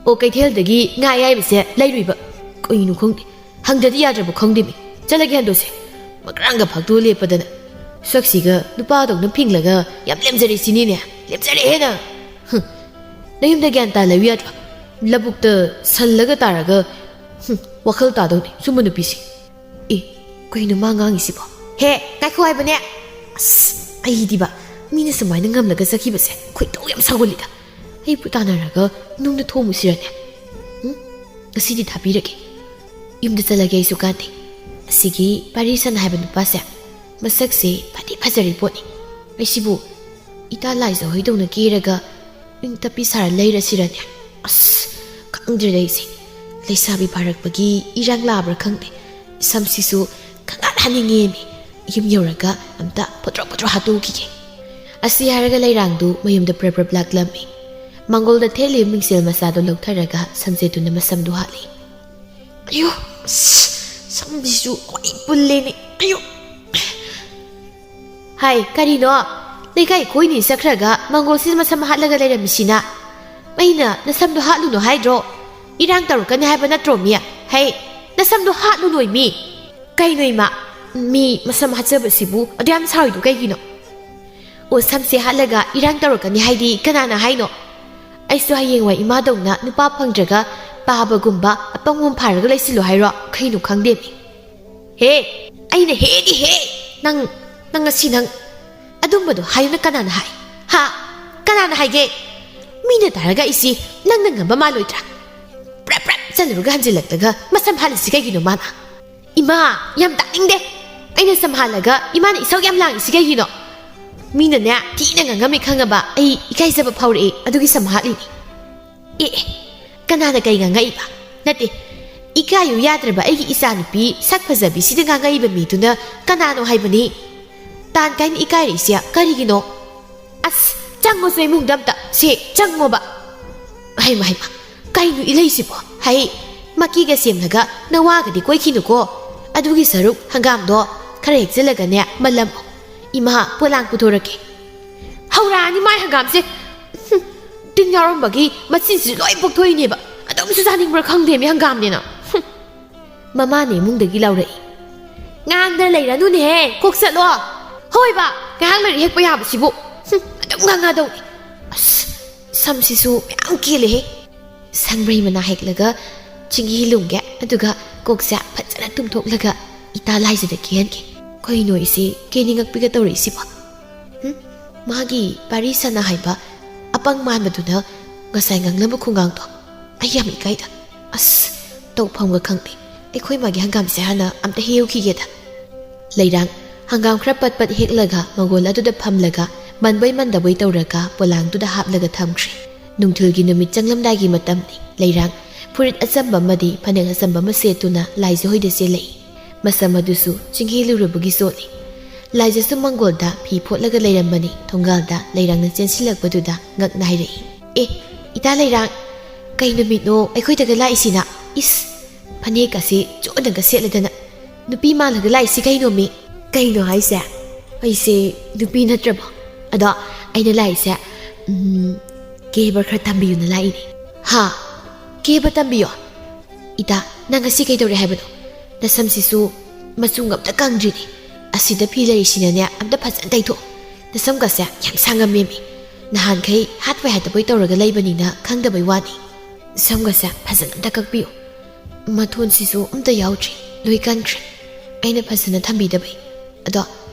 ꯑꯣ, ꯀꯩꯊꯦꯜꯗꯒꯤ ꯉꯥ ꯑꯌꯥꯏꯕꯁꯦ ꯂꯩꯔꯨꯏꯕ꯫ ꯀꯩꯅꯣ ꯈꯪꯗꯦ꯫ ꯍꯪꯗꯗꯤ ꯌꯥꯗ꯭ꯔꯕ ꯈꯪꯗꯦꯃꯤ꯫ ꯆꯠꯂꯒꯦ ꯍꯟꯗꯣꯛꯁꯦ꯫" ꯃꯀ꯭ꯔꯥꯡꯒ ꯐꯥꯛꯇꯣꯛꯑ ꯂꯦꯞꯄꯗꯅ꯫ ꯁꯛꯁꯤꯒ ꯅꯨꯄꯥꯗꯧꯅ ꯐꯤꯡꯂꯒ ꯌꯥꯝ ꯂꯦꯝꯖꯔꯦ ꯁꯤꯅꯤꯅꯦ꯫ ꯂꯦꯝꯖꯔꯦꯍꯦ ꯅꯪ꯫ ꯍꯨꯝ꯫ ꯅꯌꯨꯝꯗ ꯒ꯭ꯌꯥꯟ ꯇꯥ ꯂꯩꯌꯨ ꯌꯥꯗ꯭ꯔꯣ? ꯂꯧꯕꯨꯛꯇ ꯁꯜꯂꯒ ꯇꯥꯔꯒ, ꯍꯨꯝ, ꯋꯥꯈꯜ ꯇꯥꯗꯧꯅꯤ ꯁꯨꯝꯕ ꯅꯨꯄꯤꯁꯤ꯫ ꯑꯦ, ꯀꯩꯅꯣ ꯃꯥ ꯉꯥꯡꯉꯤꯁꯤꯕꯣ? ꯍꯦ, ꯉꯥꯏꯈꯣ ꯍꯥꯏꯕꯅꯦ꯫ ꯑꯁ, ꯑꯩꯗꯤꯕ, ꯃꯤꯅ ꯁꯨꯃꯥꯏꯅ ꯉꯝꯂꯒ ꯆꯠꯈꯤꯕꯁꯦ ꯈꯣꯏꯗꯧ ꯌꯥꯝ ꯁꯥꯎꯒꯜꯂꯤꯗ꯫ ꯑꯩꯕꯨ ꯇꯥꯟꯅꯔꯒ ꯅꯨꯡꯅ ꯊꯣꯝꯃꯨꯁꯤꯔꯅꯦ? ꯎꯝ? ꯉꯁꯤꯗꯤ ꯊꯥꯕꯤꯔꯒꯦ꯫ ꯌꯨꯝꯗ ꯆꯠꯂꯒꯦ ꯑꯩꯁꯨ ꯀꯥꯟꯗꯦ꯫ ꯑꯁꯤꯒꯤ ꯄꯥꯔꯤꯁꯟ ꯍꯥꯏꯕ ꯅꯨꯄꯥꯁꯦ ꯃꯁꯛꯁꯦ ꯐꯗꯤ ꯐꯖꯔꯤ ꯄꯣꯠꯅꯤ꯫ ꯑꯩꯁꯤꯕꯨ ꯏꯇꯥ ꯂꯥꯏꯖ ꯍꯣꯏꯗꯧꯅ ꯀꯦꯔꯒ ꯏꯪ ꯇꯞꯄꯤ ꯁꯥꯔ ꯂꯩꯔꯁꯤꯔꯅꯦ? ꯑꯁ, ꯈꯪꯗ꯭ꯔꯦꯗ ꯑꯩꯁꯦ꯫ ꯂꯩꯁꯥꯕꯤ ꯐꯥꯔꯛꯄꯒꯤ ꯏꯔꯥꯡ ꯂꯥꯛꯑꯕ꯭ꯔꯥ ꯈꯪꯗꯦ꯫ ꯁꯝꯁꯤꯁꯨ ꯈꯪꯍꯥꯠ ꯍꯥꯠꯅꯤꯡꯉꯦꯃꯤ꯫ ꯌꯨꯝ ꯌꯧꯔꯒ ꯑꯝꯇ ꯐꯣꯇ꯭ꯔꯣ ꯐꯣꯇ꯭ꯔꯣ ꯍꯥꯠꯇꯣꯛꯈꯤꯒꯦ꯫ ꯑꯁꯤ ꯍꯥꯏꯔꯒ ꯂꯩꯔꯥꯡꯗꯨ ꯃꯌꯨꯝꯗ ꯄ꯭ꯔꯞ ꯄ꯭ꯔꯞ ꯂꯥꯛꯂꯝꯃꯤ꯫ ꯃꯥꯡꯒꯣꯜꯗ ꯊꯦꯠꯂꯤꯕ ꯃꯤꯡꯁꯦꯜ ꯃꯆꯥꯗꯨ ꯂꯧꯊꯔꯒ ꯁꯝꯖꯦꯠꯇꯨꯅ ꯃꯁꯝꯗꯨ ꯍꯥꯠꯂꯤ꯫ ꯑꯌꯣ! ꯑꯁ! ꯁꯝꯁꯤꯁꯨ ꯂꯣꯏ ꯄꯨꯜꯂꯦꯅꯦ꯫ ꯑꯌꯣ! ꯍꯥꯏ, ꯀꯔꯤꯅꯣ? ꯂꯩꯀꯥꯏ ꯀꯣꯏꯅꯤ ꯆꯠꯈ꯭ꯔꯒ ꯃꯥꯡꯒꯣꯜꯁꯤꯗ ꯃꯁꯝ ꯍꯥꯠꯂꯒ ꯂꯩꯔꯝꯃꯤꯁꯤꯅ? ꯑꯩꯅ ꯅꯁꯝꯗꯣ ꯍꯥꯠꯂꯨꯅꯣ ꯍꯥꯏꯗ꯭ꯔꯣ? ꯏꯔꯥꯡ ꯇꯧꯔꯛꯀꯅꯤ ꯍꯥꯏꯕ ꯅꯠꯇ꯭ꯔꯣ ꯃꯤ? ꯍꯩ, ꯅꯁꯝꯗꯣ ꯍꯥꯠꯂꯨꯅꯣꯏ ꯃꯤ! ꯀꯩꯅꯣ ꯏꯃꯥ? ꯃꯤ ꯃꯁꯝ ꯍꯥꯠꯆꯕꯁꯤꯕꯨ ꯑꯗꯨ ꯌꯥꯝ ꯁꯥꯎꯔꯤꯗꯨ ꯀꯩꯒꯤꯅꯣ? ꯑꯣ, ꯁꯝꯁꯦ ꯍꯥꯠꯂꯒ ꯏꯔꯥꯡ ꯇꯧꯔꯛꯀꯅꯤ ꯍꯥꯏꯗꯤ ꯀꯅꯥꯅ ꯍꯥꯏꯅꯣ? ꯑꯩꯁꯨ ꯍꯌꯦꯡꯋꯥꯏ ꯏꯃꯥꯗꯧꯅ ꯅꯨꯄꯥ ꯐꯪꯗ꯭ꯔꯒ ꯄꯥꯕꯒꯨꯝꯕ ꯑꯄꯪꯕ ꯐꯥꯔꯒ ꯂꯩꯁꯤꯜꯂꯨ ꯍꯥꯏꯔꯣ? ꯀꯩꯅꯣ ꯈꯪꯗꯦꯃꯤ꯫ ꯍꯦ, ꯑꯩꯅ ꯍꯦꯗꯤ ꯍꯦ! ꯅꯪ, ꯅꯪ ꯉꯁꯤ ꯅꯪ ꯑꯗꯨꯝꯕꯗꯣ ꯍꯥꯏꯌꯨꯅ ꯀꯅꯥꯅ ꯍꯥꯏ? ꯍꯥ? ꯀꯅꯥꯅ ꯍꯥꯏꯒꯦ? ꯃꯤꯅ ꯇꯥꯔꯒ ꯑꯩꯁꯤ ꯅꯪꯅ ꯉꯝꯕ ꯃꯥꯜꯂꯣꯏꯗ꯭ꯔꯥ? ꯄ꯭ꯔꯞ ꯄ꯭ꯔꯞ ꯆꯠꯂꯨꯔꯒ ꯍꯟꯖꯤꯜꯂꯛꯂꯒ ꯃꯁꯝ ꯍꯥꯠꯂꯤꯁꯤ ꯀꯩꯒꯤꯅꯣ ꯃꯥꯅ? ꯏꯃꯥ, ꯌꯥꯝ ꯇꯥꯅꯤꯡꯗꯦ꯫ ꯑꯩꯅ ꯁꯝ ꯍꯥꯠꯂꯒ ꯏꯃꯥꯅ ꯏꯁꯧ ꯌꯥꯝ ꯂꯥꯡꯉꯤꯁꯤ ꯀꯩꯒꯤꯅꯣ? ꯃꯤꯅꯅꯦ, ꯊꯤꯅ ꯉꯥꯡꯉꯝꯃꯦ ꯈꯪꯉꯕ ꯑꯩ ꯏꯀꯥꯏꯖꯕ ꯐꯥꯎꯔꯛꯑꯦ, ꯑꯗꯨꯒꯤ ꯁꯝ ꯍꯥꯠꯂꯤꯅꯤ꯫ ꯑꯦ, ꯑꯦ, ꯀꯅꯥꯅ ꯀꯩ ꯉꯥꯡꯉꯛꯏꯕ? ꯅꯠꯇꯦ, ꯏꯀꯥꯏꯌꯨ ꯌꯥꯗ꯭ꯔꯕ ꯑꯩꯒꯤ ꯏꯆꯥꯅꯨꯄꯤ ꯁꯛ ꯐꯖꯕꯤꯁꯤꯗ ꯉꯥꯡꯉꯛꯏꯕ ꯃꯤꯗꯨꯅ ꯀꯅꯥꯅꯣ ꯍꯥꯏꯕꯅꯤ? ꯇꯥꯟ ꯀꯥꯏꯅ ꯏꯀꯥꯏꯔꯛꯏꯁꯦ ꯀꯔꯤꯒꯤꯅꯣ? ꯑꯁ, ꯆꯪꯉꯣꯁꯦ ꯏꯃꯨꯡꯗ ꯑꯝꯇ꯫ ꯁꯦ, ꯆꯪꯉꯣꯕ꯫ ꯍꯩꯃ, ꯍꯩꯃ, ꯀꯩꯅꯣ ꯏꯂꯩꯁꯤꯕꯣ? ꯍꯩ, ꯃꯀꯤꯒ ꯁꯦꯝꯂꯒ ꯅꯋꯥꯒꯗꯤ ꯀꯣꯏꯈꯤꯅꯨꯀꯣ꯫ ꯑꯗꯨꯒꯤ ꯁꯔꯨꯛ ꯍꯪꯒꯥꯝꯗꯣ ꯈꯔ ꯍꯦꯛꯆꯜꯂꯒꯅꯦ ꯃꯜꯂꯝꯃꯣ꯫ ꯏꯃꯥ, ꯄꯣꯂꯥꯡ ꯄꯨꯊꯣꯔꯛꯀꯦ꯫ ꯍꯧꯔꯛꯑꯅꯤ ꯃꯥꯏ ꯍꯪꯒꯥꯝꯁꯦ꯫ ꯍꯨꯝ, ꯇꯤꯟ ꯌꯥꯎꯔꯝꯕꯒꯤ ꯃꯆꯤꯟꯁꯤꯁꯨ ꯂꯣꯏ ꯄꯣꯛꯊꯣꯛꯏꯅꯦꯕ꯫ ꯑꯗꯨꯝꯁꯨ ꯆꯥꯅꯤꯡꯕ꯭ꯔꯥ ꯈꯪꯗꯦꯃꯤ ꯍꯪꯒꯥꯝꯅꯦꯅ꯫ ꯍꯨꯝ꯫ ꯃꯃꯥꯅ ꯏꯃꯨꯡꯗꯒꯤ ꯂꯥꯎꯔꯛꯏ꯫ ꯉꯥꯡꯗ ꯂꯩꯔꯅꯨꯅꯦꯍꯦ, ꯀꯣꯛ ꯆꯠꯂꯣ꯫ ꯍꯣꯏꯕ, ꯉꯥꯏꯍꯥꯛ ꯂꯩꯔ ꯍꯦꯛꯄ ꯌꯥꯕꯁꯤꯕꯨ꯫ ꯍꯨꯝ, ꯑꯗꯨꯝ ꯉꯥꯡꯉꯗꯧꯅꯤ꯫ ꯑꯁ, ꯁꯝꯁꯤꯁꯨ ꯃꯌꯥꯝ ꯀꯦꯜꯂꯦꯍꯦ꯫ ꯁꯪꯕ꯭ꯔꯩ ꯃꯅꯥ ꯍꯦꯛꯂꯒ ꯆꯤꯡꯍꯤ ꯂꯨꯝꯒꯦ, ꯑꯗꯨꯒ ꯀꯣꯛꯁꯦ ꯐꯖꯅ ꯇꯨꯝꯊꯣꯛꯂꯒ ꯏꯇꯥ ꯂꯥꯏꯖꯗ ꯀꯦꯍꯟꯒꯦ꯫ ꯀꯩꯅꯣ ꯏꯆꯦ, ꯀꯦꯅꯤꯡꯉꯛꯄꯤꯒ ꯇꯧꯔꯛꯏꯁꯤꯕꯣ? ꯍꯨꯝ? ꯃꯥꯒꯤ ꯄꯥꯔꯤ ꯁꯅꯥ ꯍꯥꯏꯕ ꯑꯄꯪ ꯃꯥꯟꯕꯗꯨꯅ ꯉꯁꯥꯏ ꯉꯥꯡꯂꯝꯕ ꯈꯣꯡꯒꯥꯡꯗꯣ ꯑꯩ ꯌꯥꯝ ꯏꯀꯥꯏꯗ꯫ ꯑꯁ, ꯇꯧꯐꯝꯒ ꯈꯪꯗꯦ꯫ ꯑꯩꯈꯣꯏ ꯃꯥꯒꯤ ꯍꯪꯒꯥꯝꯁꯦ ꯍꯥꯟꯅ ꯑꯝꯇ ꯍꯦꯛꯎꯈꯤꯒꯦꯗ꯫ ꯂꯩꯔꯥꯡ ꯍꯪꯒꯥꯝ ꯈꯔ ꯄꯠ ꯄꯠ ꯍꯦꯛꯂꯒ ꯃꯪꯒꯣꯜ ꯑꯗꯨꯗ ꯐꯝꯂꯒ ꯃꯟꯕꯣꯏ ꯃꯟꯗꯕꯣꯏ ꯇꯧꯔꯒ ꯄꯣꯂꯥꯡꯗꯨꯗ ꯍꯥꯞꯂꯒ ꯊꯝꯈ꯭ꯔꯦ꯫ ꯅꯨꯡꯊꯤꯜꯒꯤ ꯅꯨꯃꯤꯠ ꯆꯪꯂꯝꯗꯥꯏꯒꯤ ꯃꯇꯝꯅꯤ꯫ ꯂꯩꯔꯥꯡ ꯐꯨꯔꯤꯠ ꯑꯆꯝꯕ ꯑꯃꯗꯤ ꯐꯅꯦꯛ ꯑꯆꯝꯕ ꯑꯃ ꯁꯦꯠꯇꯨꯅ ꯂꯥꯏꯖ ꯍꯣꯏꯗ ꯆꯦꯜꯂꯛꯏ꯫ ꯃꯁꯝ ꯑꯗꯨꯁꯨ ꯆꯤꯡꯍꯦꯜꯂꯨꯔꯕꯒꯤ ꯆꯣꯠꯂꯤ꯫ ꯂꯥꯏꯖꯁꯨ ꯃꯪꯒꯣꯜꯗ ꯐꯤ ꯐꯣꯠꯂꯒ ꯂꯩꯔꯝꯕꯅꯤ꯫ ꯊꯣꯡꯒꯥꯜꯗ ꯂꯩꯔꯥꯡꯅ ꯆꯦꯟꯁꯤꯜꯂꯛꯄꯗꯨꯗ ꯉꯛꯅ ꯍꯥꯏꯔꯛꯏ, "ꯑꯦ, ꯏꯇꯥ ꯂꯩꯔꯥꯡ, ꯀꯩ ꯅꯨꯃꯤꯠꯅꯣ ꯑꯩꯈꯣꯏꯗꯒ ꯂꯥꯛꯏꯁꯤꯅ? ꯏꯁ, ꯐꯅꯦꯛ ꯑꯁꯤ ꯆꯣꯠꯅꯒ ꯁꯦꯠꯂꯗꯅ ꯅꯨꯄꯤ ꯃꯥꯜꯂꯒ ꯂꯥꯛꯏꯁꯤ ꯀꯩꯅꯣꯃꯤ?" "ꯀꯩꯅꯣ ꯍꯥꯏꯁꯦ? ꯑꯩꯁꯦ ꯅꯨꯄꯤ ꯅꯠꯇ꯭ꯔꯕꯣ? ꯑꯗꯣ ꯑꯩꯅ ꯂꯥꯛꯏꯁꯦ, ꯎꯝ, ꯀꯦꯕ ꯈꯔ ꯇꯝꯕꯤꯌꯨꯅ ꯂꯥꯛꯏꯅꯦ꯫" "ꯍꯥ? ꯀꯦꯕ ꯇꯝꯕꯤꯌꯣ? ꯏꯇꯥ, ꯅꯪ ꯉꯁꯤ ꯀꯩꯗꯧꯔꯦ ꯍꯥꯏꯕꯅꯣ? ꯅꯁꯝꯁꯤꯁꯨ ꯃꯆꯨ ꯑꯝꯇ ꯀꯪꯗ꯭ꯔꯤꯅꯦ꯫ ꯑꯁꯤꯗ ꯐꯤ ꯂꯩꯔꯤꯁꯤꯅꯅꯦ, ꯑꯝꯇ ꯐꯖꯅ ꯇꯩꯊꯣꯛ꯫ ꯅꯁꯝꯒꯁꯦ ꯌꯥꯝ ꯁꯥꯡꯉꯝꯃꯦꯃꯤ꯫ ꯅꯍꯥꯟꯈꯩ ꯍꯥꯠꯄꯣꯏ ꯍꯥꯠꯇꯕꯣꯏ ꯇꯧꯔꯒ ꯂꯩꯕꯅꯤꯅ ꯈꯪꯗꯕꯩ ꯋꯥꯅꯤ꯫ ꯁꯝꯒꯁꯦ ꯐꯖꯅ ꯑꯝꯇ ꯀꯛꯄꯤꯌꯨ꯫ ꯃꯊꯣꯟꯁꯤꯁꯨ ꯑꯝꯇ ꯌꯥꯎꯗ꯭ꯔꯤ, ꯂꯣꯏ ꯀꯟꯈ꯭ꯔꯦ꯫ ꯑꯩꯅ ꯐꯖꯅ ꯊꯝꯕꯤꯗꯕꯩ꯫ ꯑꯗꯣ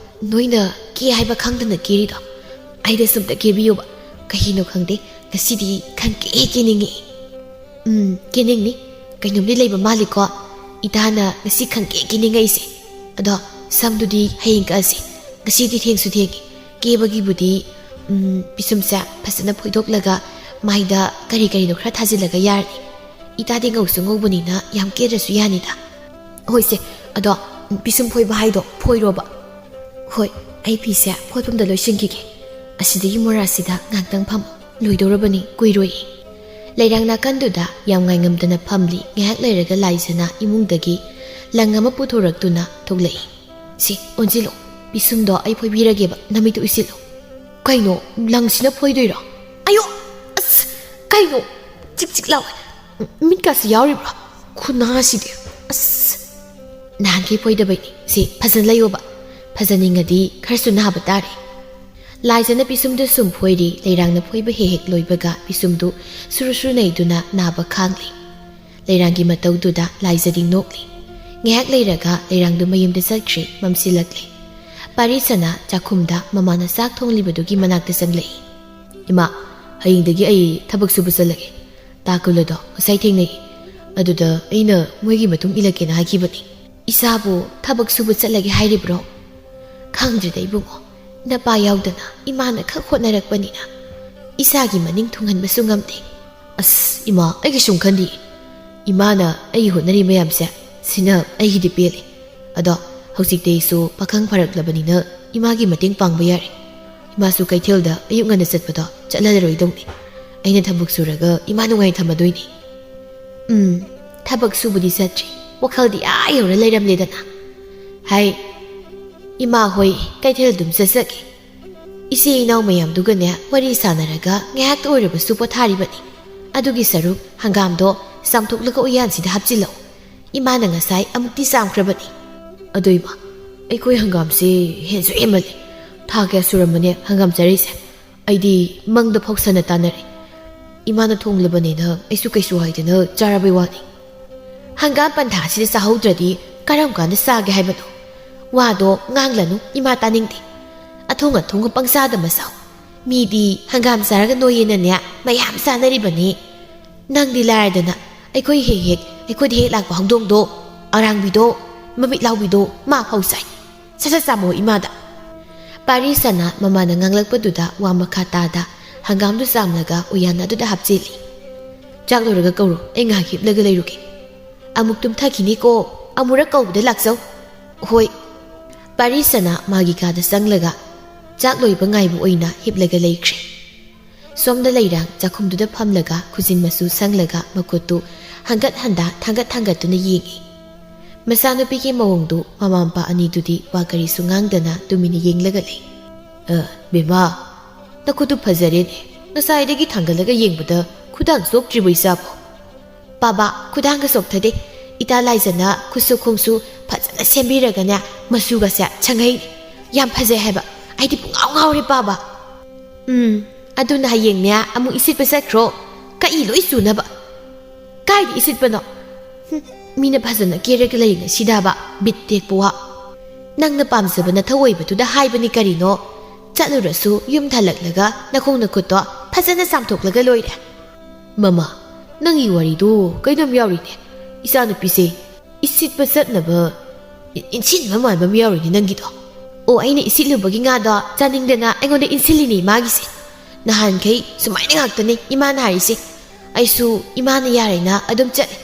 ꯅꯣꯏꯅ ꯀꯦ ꯍꯥꯏꯕ ꯈꯪꯗꯅ ꯀꯦꯔꯤꯗꯣ, ꯑꯩꯗꯁꯨ ꯑꯝꯇ ꯀꯦꯕꯤꯌꯨꯕ꯫ ꯀꯩꯅꯣ ꯈꯪꯗꯦ, ꯉꯁꯤꯗꯤ ꯈꯪꯀꯦ ꯀꯦꯅꯤꯡꯉꯤ꯫ ꯎꯝ, ꯀꯦꯅꯤꯡꯅꯤ꯫ ꯀꯩꯅꯣꯝꯗꯤ ꯂꯩꯕ ꯃꯥꯜꯂꯤꯀꯣ꯫ ꯏꯇꯥꯅ ꯉꯁꯤ ꯈꯪꯀꯦ ꯀꯦꯅꯤꯡꯉꯛꯏꯁꯦ꯫ ꯑꯗꯣ ꯁꯝꯗꯨꯗꯤ ꯍꯌꯦꯡ ꯀꯛꯑꯁꯤ꯫ ꯉꯁꯤꯗꯤ ꯊꯦꯡꯁꯨ ꯊꯦꯡꯉꯤ꯫ ꯀꯦꯕꯒꯤꯕꯨꯗꯤ, ꯎꯝ, ꯄꯤꯁꯨꯝꯁꯦ ꯐꯖꯅ ꯐꯣꯏꯗꯣꯛꯂꯒ ꯃꯥꯏꯗ ꯀꯔꯤ ꯀꯔꯤꯅꯣ ꯈꯔ ꯊꯥꯖꯤꯜꯂꯒ ꯌꯥꯔꯅꯤ꯫ ꯏꯇꯥꯗꯤ ꯉꯧꯁꯨ ꯉꯧꯕꯅꯤꯅ ꯌꯥꯝ ꯀꯦꯗ꯭ꯔꯁꯨ ꯌꯥꯅꯤꯗ꯫ ꯍꯣꯏꯁꯦ, ꯑꯗꯣ ꯄꯤꯁꯨꯝ ꯐꯣꯏꯕ ꯍꯥꯏꯗꯣ ꯐꯣꯏꯔꯣꯕ꯫ ꯍꯣꯏ, ꯑꯩ ꯐꯤꯁꯦ ꯐꯣꯠꯐꯝꯗ ꯂꯣꯏꯁꯤꯟꯈꯤꯒꯦ꯫ ꯑꯁꯤꯗꯒꯤ ꯃꯣꯔꯥꯁꯤꯗ ꯉꯥꯛꯇꯪ ꯐꯝꯃꯣ꯫ ꯂꯣꯏꯗꯧꯔꯕꯅꯤ, ꯀꯨꯏꯔꯣꯏ꯫ ꯂꯩꯔꯥꯡ ꯅꯥꯀꯟꯗꯨꯗ ꯌꯥꯝ ꯉꯥꯏꯉꯝꯗꯅ ꯐꯝꯂꯤ꯫ ꯉꯥꯏꯍꯥꯛ ꯂꯩꯔꯒ ꯂꯥꯏꯖꯅ ꯏꯃꯨꯡꯗꯒꯤ ꯂꯪ ꯑꯃ ꯄꯨꯊꯣꯔꯛꯇꯨꯅ ꯊꯣꯛꯂꯛꯏ꯫ "ꯁꯤ ꯑꯣꯟꯁꯤꯜꯂꯣ, ꯄꯤꯁꯨꯝꯗꯣ ꯑꯩ ꯐꯣꯏꯕꯤꯔꯒꯦꯕ, ꯅꯃꯤꯠꯇꯨ ꯎꯏꯁꯤꯜꯂꯣ꯫" "ꯀꯩꯅꯣ, ꯂꯪꯁꯤꯅ ꯐꯣꯏꯗꯣꯏꯔꯣ?" "ꯑꯌꯣ! ꯑꯁ! ꯀꯩꯅꯣ? ꯆꯤꯛ ꯆꯤꯛ ꯂꯥꯎꯋꯦ꯫ ꯃꯤꯠꯀꯥꯁꯤ ꯌꯥꯎꯔꯤꯕ꯭ꯔꯣ? ꯈꯨꯅꯥꯁꯤꯗꯤ꯫ ꯑꯁ!" "ꯅꯍꯥꯟꯈꯩ ꯐꯣꯏꯗꯕꯩꯅꯤ꯫ ꯁꯤ ꯐꯖꯅ ꯂꯩꯌꯣꯕ꯫ ꯐꯖꯅꯤꯡꯉꯗꯤ ꯈꯔꯁꯨ ꯅꯥꯕ ꯇꯥꯔꯦ꯫" ꯂꯥꯏꯖꯅ ꯄꯤꯁꯨꯝꯗꯨ ꯁꯨꯝ ꯐꯣꯏꯔꯤ꯫ ꯂꯩꯔꯥꯡꯅ ꯐꯣꯏꯕ ꯍꯦꯛ ꯍꯦꯛ ꯂꯣꯏꯕꯒ ꯄꯤꯁꯨꯝꯗꯨ ꯁꯨꯔꯨ ꯁꯨꯔꯨ ꯅꯩꯗꯨꯅ ꯅꯥꯕ ꯈꯥꯡꯂꯤ꯫ ꯂꯩꯔꯥꯡꯒꯤ ꯃꯇꯧꯗꯨꯗ ꯂꯥꯏꯖꯗꯤ ꯅꯣꯛꯂꯤ꯫ ꯉꯥꯏꯍꯥꯛ ꯂꯩꯔꯒ ꯂꯩꯔꯥꯡꯗꯨ ꯃꯌꯨꯝꯗ ꯆꯠꯈ꯭ꯔꯤ꯫ ꯃꯝꯁꯤꯜꯂꯛꯂꯦ꯫ ꯄꯥꯔꯤꯁꯅ ꯆꯥꯛꯈꯨꯝꯗ ꯃꯃꯥꯅ ꯆꯥꯛ ꯊꯣꯡꯂꯤꯕꯗꯨꯒꯤ ꯃꯅꯥꯛꯇ ꯆꯪꯂꯛꯏ꯫ "ꯏꯃꯥ, ꯍꯌꯦꯡꯗꯒꯤ ꯑꯩ ꯊꯕꯛ ꯁꯨꯕ ꯆꯠꯂꯒꯦ꯫ ꯇꯥꯀꯨꯜꯗꯣ ꯉꯁꯥꯏ ꯊꯦꯡꯅꯩ꯫ ꯑꯗꯨꯗ ꯑꯩꯅ ꯃꯣꯏꯒꯤ ꯃꯇꯨꯡ ꯏꯜꯂꯛꯀꯦꯅ ꯍꯥꯏꯈꯤꯕꯅꯤ꯫" "ꯏꯆꯥꯕꯨ ꯊꯕꯛ ꯁꯨꯕ ꯆꯠꯂꯒꯦ ꯍꯥꯏꯔꯤꯕ꯭ꯔꯣ?" "ꯈꯪꯗ꯭ꯔꯦꯗ ꯏꯕꯨꯡꯉꯣ, ꯅꯄꯥ ꯌꯥꯎꯗꯅ ꯏꯃꯥꯅ ꯈꯛ ꯍꯣꯠꯅꯔꯛꯄꯅꯤꯅ ꯏꯆꯥꯒꯤ ꯃꯅꯤꯡ ꯊꯨꯡꯍꯟꯕꯁꯨ ꯉꯝꯗꯦ꯫" "ꯑꯁ ꯏꯃꯥ, ꯑꯩꯒꯤ ꯁꯨꯝ ꯈꯟꯗꯤ꯫ ꯏꯃꯥꯅ ꯑꯩꯒꯤ ꯍꯣꯠꯅꯔꯤ ꯃꯌꯥꯝꯁꯦ, ꯁꯤꯅ ꯑꯩꯒꯤꯗꯤ ꯄꯦꯜꯂꯤ꯫ ꯑꯗꯣ ꯍꯧꯖꯤꯛꯇꯤ ꯑꯩꯁꯨ ꯄꯥꯈꯪ ꯐꯔꯛꯂꯕꯅꯤꯅ ꯏꯃꯥꯒꯤ ꯃꯇꯦꯡ ꯄꯥꯡꯕ ꯌꯥꯔꯦ꯫ ꯏꯃꯥꯁꯨ ꯀꯩꯊꯦꯜꯗ ꯑꯌꯨꯛ ꯉꯟꯅ ꯆꯠꯄꯗꯣ ꯆꯠꯍꯜꯂꯔꯣꯏꯗꯧꯅꯤ꯫ ꯑꯩꯅ ꯊꯕꯛ ꯁꯨꯔꯒ ꯏꯃꯥ ꯅꯨꯡꯉꯥꯏ ꯊꯝꯃꯗꯣꯏꯅꯤ꯫" "ꯎꯝ, ꯊꯕꯛ ꯁꯨꯕꯗꯤ ꯆꯠꯇ꯭ꯔꯤ, ꯋꯥꯈꯜꯗꯤ ꯑꯥ ꯌꯧꯔ ꯂꯩꯔꯝꯂꯦꯗꯅ꯫" "ꯍꯥꯏ, ꯏꯃꯥ ꯍꯣꯏ ꯀꯩꯊꯦꯜ ꯑꯗꯨꯝ ꯆꯠꯆꯒꯦ꯫ ꯏꯆꯦ ꯏꯅꯥꯎ ꯃꯌꯥꯝꯗꯨꯒꯅꯦ ꯋꯥꯔꯤ ꯁꯥꯟꯅꯔꯒ ꯉꯥꯏꯍꯥꯛꯇ ꯑꯣꯏꯔꯕꯁꯨ ꯄꯣꯊꯥꯔꯤꯕꯅꯤ꯫ ꯑꯗꯨꯒꯤ ꯁꯔꯨꯛ ꯍꯪꯒꯥꯝꯗꯣ ꯆꯥꯝꯊꯣꯛꯂꯒ ꯎꯌꯥꯟꯁꯤꯗ ꯍꯥꯞꯆꯤꯜꯂꯛꯎ꯫ ꯏꯃꯥꯅ ꯉꯁꯥꯏ ꯑꯃꯨꯛꯇꯤ ꯆꯥꯝꯈ꯭ꯔꯕꯅꯤ꯫" ꯑꯗꯣ ꯏꯃꯥ, ꯑꯩꯈꯣꯏ ꯍꯪꯒꯥꯝꯁꯦ ꯍꯦꯟꯁꯨ ꯍꯦꯟꯃꯜꯂꯦ꯫ ꯊꯥ ꯀꯌꯥ ꯁꯨꯔꯝꯃꯅꯦ ꯍꯪꯒꯥꯝ ꯆꯥꯔꯛꯏꯁꯦ? ꯑꯩꯗꯤ ꯃꯪꯗ ꯐꯥꯎ ꯁꯟꯅ ꯇꯥꯟꯅꯔꯦ꯫ ꯏꯃꯥꯅ ꯊꯣꯡꯂꯕꯅꯤꯅ ꯑꯩꯁꯨ ꯀꯩꯁꯨ ꯍꯥꯏꯗꯅ ꯆꯥꯔꯕꯩ ꯋꯥꯅꯤ꯫ ꯍꯪꯒꯥꯝ ꯄꯟꯊꯥꯁꯤꯗ ꯆꯥꯍꯧꯗ꯭ꯔꯗꯤ ꯀꯔꯝ ꯀꯥꯟꯗ ꯆꯥꯒꯦ ꯍꯥꯏꯕꯅꯣ? ꯋꯥꯗꯣ ꯉꯥꯡꯂꯅꯨ, ꯏꯃꯥ ꯇꯥꯅꯤꯡꯗꯦ꯫ ꯑꯊꯣꯡ ꯑꯊꯣꯡꯕ ꯄꯪꯆꯥꯗ ꯃꯆꯥꯎ꯫ ꯃꯤꯗꯤ ꯍꯪꯒꯥꯝ ꯆꯥꯔꯒ ꯅꯣꯏꯌꯦꯅꯅꯦ ꯃꯌꯥꯝ ꯆꯥꯅꯔꯤꯕꯅꯤ꯫ ꯅꯪꯗꯤ ꯂꯥꯏꯔꯗꯅ ꯑꯩꯈꯣꯏ ꯍꯦꯛ ꯍꯦꯛ ꯑꯩꯈꯣꯏꯗ ꯍꯦꯛ ꯂꯥꯛꯄ ꯍꯧꯗꯣꯡꯗꯣ, ꯑꯔꯥꯡꯕꯤꯗꯣ, ꯃꯃꯤꯠ ꯂꯥꯎꯕꯤꯗꯣ ꯃꯥ ꯐꯥꯎ ꯆꯥꯏ꯫ ꯁꯠ ꯁꯠ ꯆꯥꯃꯣ ꯏꯃꯥꯗ꯫ ꯄꯥꯔꯤꯁꯅ ꯃꯃꯥꯅ ꯉꯥꯡꯂꯛꯄꯗꯨꯗ ꯋꯥ ꯃꯈꯥ ꯇꯥꯗ ꯍꯪꯒꯥꯝꯗꯨ ꯆꯥꯝꯂꯒ ꯎꯌꯥꯟ ꯑꯗꯨꯗ ꯍꯥꯞꯆꯤꯜꯂꯤ꯫ "ꯆꯥꯛ ꯂꯣꯏꯔꯒ ꯀꯧꯔꯣ, ꯑꯩ ꯉꯥꯏꯍꯥꯛ ꯍꯤꯞꯂꯒ ꯂꯩꯔꯨꯒꯦ꯫ ꯑꯃꯨꯛ ꯇꯨꯝꯊꯈꯤꯅꯤꯀꯣ, ꯑꯃꯨꯔꯛ ꯀꯧꯕꯗ ꯂꯥꯛꯆꯧ꯫" "ꯍꯣꯏ꯫" ꯄꯥꯔꯤꯁꯅ ꯃꯥꯒꯤ ꯀꯥꯗ ꯆꯪꯂꯒ ꯆꯥꯛ ꯂꯣꯏꯕ ꯉꯥꯏꯕ ꯑꯣꯏꯅ ꯍꯤꯞꯂꯒ ꯂꯩꯈ꯭ꯔꯦ꯫ ꯁꯣꯝꯗ ꯂꯩꯔꯥꯡ ꯆꯥꯛꯈꯨꯝꯗꯨꯗ ꯐꯝꯂꯒ ꯈꯨꯖꯤꯟ ꯃꯆꯨ ꯁꯪꯂꯒ ꯃꯈꯨꯠꯇꯨ ꯍꯪꯒꯠ ꯍꯟꯗꯥ ꯊꯥꯡꯒꯠ ꯊꯥꯡꯒꯠꯇꯨꯅ ꯌꯦꯡꯏ꯫ ꯃꯆꯥꯅꯨꯄꯤꯒꯤ ꯃꯑꯣꯡꯗꯨ ꯃꯃꯥ ꯃꯄꯥ ꯑꯅꯤꯗꯨꯗꯤ ꯋꯥ ꯀꯔꯤꯁꯨ ꯉꯥꯡꯗꯅ ꯇꯨꯃꯤꯟꯅ ꯌꯦꯡꯂꯒ ꯂꯩ꯫ "ꯑ, ꯕꯦꯝꯃ, ꯅꯈꯨꯠꯇꯨ ꯐꯖꯔꯦꯅꯦ꯫ ꯉꯁꯥꯏꯗꯒꯤ ꯊꯥꯡꯒꯠꯂꯒ ꯌꯦꯡꯕꯗ ꯈꯨꯗꯥꯡ ꯆꯣꯛꯇ꯭ꯔꯤꯕꯣ ꯏꯆꯥꯕꯣ?" "ꯄꯥꯕ, ꯈꯨꯗꯥꯡꯒ ꯆꯣꯛꯊꯗꯦ꯫ ꯏꯇꯥ ꯂꯥꯏꯖꯅ ꯈꯨꯠꯁꯨ ꯈꯣꯡꯁꯨ ꯐꯖꯅ ꯁꯦꯝꯕꯤꯔꯒꯅꯦ, ꯃꯆꯨꯒꯁꯦ ꯁꯪꯍꯩ꯫ ꯌꯥꯝ ꯐꯖꯩ ꯍꯥꯏꯕ꯫ ꯑꯩꯗꯤ ꯄꯨꯡꯉꯥꯎ ꯉꯥꯎꯔꯦ ꯄꯥꯕ꯫" "ꯎꯝ, ꯑꯗꯨꯅ ꯍꯌꯦꯡꯅꯦ ꯑꯃꯨꯛ ꯏꯁꯤꯠꯄ ꯆꯠꯈ꯭ꯔꯣ꯫ ꯀꯛꯏ ꯂꯣꯏ ꯆꯨꯅꯕ꯫" "ꯀꯥꯏꯗ ꯏꯁꯤꯠꯄꯅꯣ? ꯍꯨꯝ, ꯃꯤꯅ ꯐꯖꯅ ꯀꯦꯔꯒ ꯂꯩꯔꯤꯉꯩꯁꯤꯗꯕ ꯕꯤꯠ ꯇꯦꯛꯄ ꯋꯥ꯫ ꯅꯪꯅ ꯄꯥꯝꯖꯕ ꯅꯊꯧ ꯑꯣꯏꯕꯗꯨꯗ ꯍꯥꯏꯕꯅꯤ ꯀꯔꯤꯅꯣ꯫ ꯆꯠꯂꯨꯔꯁꯨ ꯌꯨꯝ ꯍꯜꯂꯛꯂꯒ ꯅꯈꯣꯡ ꯅꯈꯨꯠꯇꯣ ꯐꯖꯅ ꯆꯥꯝꯊꯣꯛꯂꯒ ꯂꯣꯏꯔꯦ꯫" "ꯃꯃꯥ, ꯅꯪꯒꯤ ꯋꯥꯔꯤꯗꯣ ꯀꯩꯅꯣꯝ ꯌꯥꯎꯔꯤꯅꯦ꯫ ꯏꯆꯥꯅꯨꯄꯤꯁꯦ ꯏꯁꯤꯠꯄ ꯆꯠꯅꯕ ꯏ-, ꯏꯟꯁꯤꯟꯕ ꯃꯥꯟꯕ ꯑꯃ ꯌꯥꯎꯔꯤꯅꯦ ꯅꯪꯒꯤꯗꯣ꯫" "ꯑꯣ, ꯑꯩꯅ ꯏꯁꯤꯠꯂꯨꯕꯒꯤ ꯉꯥꯗꯣ ꯆꯥꯅꯤꯡꯗꯅ ꯑꯩꯉꯣꯟꯗ ꯏꯟꯁꯤꯜꯂꯤꯅꯦ ꯏꯃꯥꯒꯤꯁꯦ꯫ ꯅꯍꯥꯟꯈꯩ ꯁꯨꯃꯥꯏꯅ ꯉꯥꯛꯇꯅꯦ ꯏꯃꯥꯅ ꯍꯥꯏꯔꯤꯁꯦ꯫ ꯑꯩꯁꯨ ꯏꯃꯥꯅ ꯌꯥꯔꯦꯅ ꯑꯗꯨꯝ ꯆꯠꯂꯦ꯫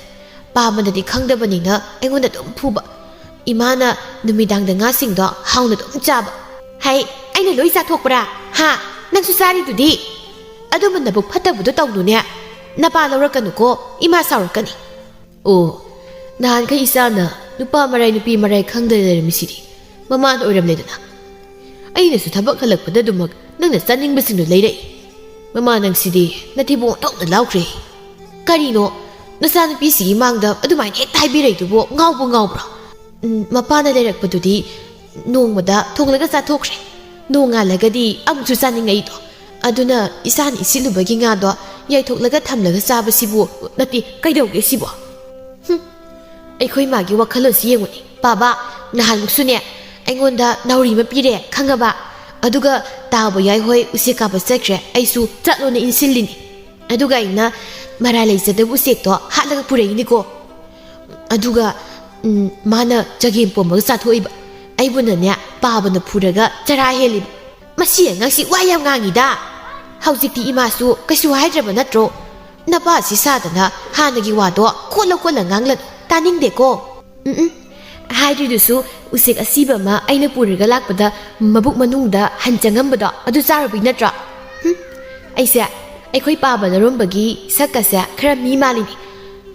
ꯄꯥꯕꯅꯗꯤ ꯈꯪꯗꯕꯅꯤꯅ ꯑꯩꯉꯣꯟꯗ ꯑꯗꯨꯝ ꯐꯨꯕ꯫ ꯏꯃꯥꯅ ꯅꯨꯃꯤꯗꯥꯡꯗ ꯉꯥꯁꯤꯡꯗꯣ ꯍꯥꯎꯅ ꯑꯗꯨꯝ ꯆꯥꯕ꯫" "ꯍꯩ, ꯑꯩꯅ ꯂꯣꯏ ꯆꯥꯊꯣꯛꯄ꯭ꯔꯥ? ꯍꯥ? ꯅꯪꯁꯨ ꯆꯥꯔꯤꯗꯨꯗꯤ꯫ ꯑꯗꯨꯝꯕ ꯅꯕꯨꯛ ꯐꯠꯇꯕꯗꯣ ꯇꯧꯅꯨꯅꯦ꯫ ꯅꯄꯥ ꯂꯧꯔꯛꯀꯅꯨꯀꯣ, ꯏꯃꯥ ꯁꯥꯎꯔꯛꯀꯅꯤ꯫" "ꯑꯣ, ꯅꯍꯥꯟꯈꯩ ꯏꯆꯥꯅ ꯅꯨꯄꯥ ꯃꯔꯥꯏ ꯅꯨꯄꯤ ꯃꯔꯥꯏ ꯈꯪꯗꯅ ꯂꯩꯔꯝꯃꯤꯁꯤꯗꯤ ꯃꯃꯥꯅ ꯑꯣꯏꯔꯝꯂꯦꯗꯅ꯫ ꯑꯩꯅꯁꯨ ꯊꯕꯛ ꯍꯜꯂꯛꯄꯗ ꯑꯗꯨꯃꯛ ꯅꯪꯅ ꯆꯥꯅꯤꯡꯕꯁꯤꯡꯗꯨ ꯂꯩꯔꯛꯏ꯫ ꯃꯃꯥ ꯅꯪꯁꯤꯗꯤ ꯅꯊꯤꯕꯣꯡ ꯑꯣꯟꯊꯣꯛꯅ ꯂꯥꯎꯈ꯭ꯔꯦ꯫ ꯀꯔꯤꯅꯣ ꯅꯆꯥꯅꯨꯄꯤꯁꯤꯒꯤ ꯃꯥꯡꯗ ꯑꯗꯨꯃꯥꯏꯅ ꯍꯦꯛꯇ ꯍꯥꯏꯕꯤꯔꯛꯏꯗꯨꯕꯨ? ꯉꯥꯎꯕ ꯉꯥꯎꯕ꯭ꯔꯣ?" ꯎꯝ, ꯃꯄꯥꯅ ꯂꯩꯔꯛꯄꯗꯨꯗꯤ ꯅꯣꯡꯃꯗ ꯊꯣꯡꯂꯒ ꯆꯥꯊꯣꯛꯈ꯭ꯔꯦ꯫ ꯅꯣꯡꯉꯥꯜꯂꯒꯗꯤ ꯑꯃꯨꯛꯁꯨ ꯆꯥꯅꯤꯡꯉꯛꯏꯗꯣ꯫ ꯑꯗꯨꯅ ꯏꯁꯥꯅ ꯏꯁꯤꯜꯂꯨꯕꯒꯤ ꯉꯥꯗꯣ ꯌꯥꯏꯊꯣꯛꯂꯒ ꯊꯝꯂꯒ ꯆꯥꯕꯁꯤꯕꯨ, ꯅꯠꯇꯦ, ꯀꯩꯗꯧꯒꯦ ꯁꯤꯕꯣ? ꯍꯨꯝ, ꯑꯩꯈꯣꯏ ꯃꯥꯒꯤ ꯋꯥꯈꯜꯂꯣꯟꯁꯤ ꯌꯦꯡꯉꯨꯅꯦ꯫ ꯄꯥꯕ, ꯅꯍꯥꯟꯃꯨꯛꯁꯨꯅꯦ, ꯑꯩꯉꯣꯟꯗ ꯅꯥꯎꯔꯤ ꯑꯃ ꯄꯤꯔꯦ, ꯈꯪꯉꯕ? ꯑꯗꯨꯒ ꯇꯥꯕ ꯌꯥꯏ ꯍꯣꯏ ꯎꯆꯦꯛ ꯀꯥꯞꯄ ꯆꯠꯈ꯭ꯔꯦ, ꯑꯩꯁꯨ ꯆꯠꯂꯣꯅ ꯏꯟꯁꯤꯜꯂꯤꯅꯤ꯫ ꯑꯗꯨꯒ ꯑꯩꯅ ꯃꯔꯥꯏ ꯂꯩꯖꯗꯕ ꯎꯆꯦꯛꯇꯣ ꯍꯥꯠꯂꯒ ꯄꯨꯔꯛꯏꯅꯤꯀꯣ꯫ ꯑꯗꯨꯒ, ꯎꯝ, ꯃꯥꯅ ꯆꯒꯦꯝ ꯄꯣꯝꯕꯒ ꯆꯥꯊꯣꯛꯏꯕ꯫ ꯑꯩꯕꯨꯅꯅꯦ, ꯄꯥꯕꯅ ꯐꯨꯔꯒ ꯆꯔꯥ ꯍꯦꯜꯂꯤꯕ꯫ ꯃꯁꯤ ꯑꯉꯥꯡꯁꯤ ꯋꯥ ꯌꯥꯝ ꯉꯥꯡꯉꯤꯗ꯫ ꯍꯧꯖꯤꯛꯇꯤ ꯏꯃꯥꯁꯨ ꯀꯩꯁꯨ ꯍꯥꯏꯗ꯭ꯔꯕ ꯅꯠꯇ꯭ꯔꯣ? ꯅꯄꯥꯁꯤ ꯁꯥꯗꯅ ꯍꯥꯟꯅꯒꯤ ꯋꯥꯗꯣ ꯀꯣꯠꯂ ꯀꯣꯠꯂ ꯉꯥꯡꯂꯅꯨ꯫ ꯇꯥꯅꯤꯡꯗꯦꯀꯣ꯫ ꯎꯝ ꯎꯝ꯫ ꯍꯥꯏꯗ꯭ꯔꯤꯗꯨꯁꯨ ꯎꯆꯦꯛ ꯑꯁꯤꯕ ꯑꯃ ꯑꯩꯅ ꯄꯨꯔꯒ ꯂꯥꯛꯄꯗ ꯃꯕꯨꯛ ꯃꯅꯨꯡꯗ ꯍꯟꯖꯉꯝꯕꯗꯣ ꯑꯗꯨ ꯆꯥꯔꯨꯕꯩ ꯅꯠꯇ꯭ꯔꯣ? ꯍꯨꯝ꯫ ꯑꯩꯁꯦ ꯑꯩꯈꯣꯏ ꯄꯥꯕ ꯂꯧꯔꯝꯕꯒꯤ ꯁꯛꯀꯁꯦ ꯈꯔ ꯃꯤ ꯃꯥꯜꯂꯤꯅꯦ꯫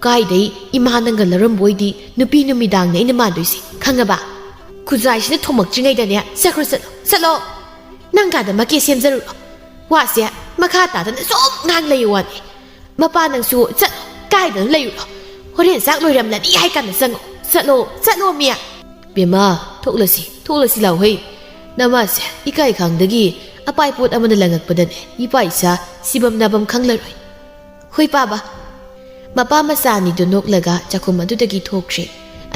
ꯀꯥꯏꯗꯩ ꯏꯃꯥ ꯅꯪꯒ ꯂꯧꯔꯝꯕ ꯑꯣꯏꯗꯤ ꯅꯨꯄꯤ ꯅꯨꯃꯤꯗꯥꯡꯅꯦ ꯑꯩꯅ ꯃꯥꯟꯗꯣꯏꯁꯦ, ꯈꯪꯉꯕ? ꯈꯨꯖꯥꯏꯁꯤꯅ ꯊꯣꯝꯃꯛꯇ꯭ꯔꯤꯉꯩꯗꯅꯦ ꯆꯠꯈ꯭ꯔꯣ, ꯆꯠꯂꯣ, ꯆꯠꯂꯣ꯫ ꯅꯪ ꯀꯥꯗ ꯃꯀꯦ ꯁꯦꯝꯖꯔꯨꯔꯣ꯫ ꯋꯥꯁꯦ ꯃꯈꯥ ꯇꯥꯗꯅ ꯁꯨꯝ ꯉꯥꯡ ꯂꯩꯌꯨ ꯋꯥꯅꯤ꯫ ꯃꯄꯥ ꯅꯪꯁꯨ ꯆꯠꯂꯣ, ꯀꯥꯏꯗꯅ ꯂꯩꯔꯨꯔꯣ꯫ ꯍꯣꯔꯦꯟ ꯆꯥꯛ ꯂꯣꯏꯔꯝꯂꯅꯤ ꯍꯥꯏ ꯀꯥꯟꯗ ꯆꯪꯉꯣ꯫ ꯆꯠꯂꯣ, ꯆꯠꯂꯣ ꯃꯤ꯫ ꯕꯦꯝꯃ, ꯊꯣꯛꯂꯁꯤ, ꯊꯣꯛꯂꯁꯤ ꯂꯥꯎꯍꯩ꯫ ꯅꯃꯥꯁꯦ ꯏꯀꯥꯏ ꯈꯪꯗꯒꯤ ꯑꯄꯥꯏ ꯄꯣꯠ ꯑꯃꯅ ꯂꯪꯉꯛꯄꯗꯅꯦ ꯏꯄꯥ ꯏꯆꯥ ꯁꯤꯐꯝ ꯅꯥꯐꯝ ꯈꯪꯂꯔꯣꯏ꯫ ꯍꯣꯏ ꯄꯥꯕ꯫ ꯃꯄꯥ ꯃꯆꯥ ꯑꯅꯤꯗꯨ ꯅꯣꯛꯂꯒ ꯆꯥꯛꯈꯨꯝ ꯑꯗꯨꯗꯒꯤ ꯊꯣꯛꯈ꯭ꯔꯦ꯫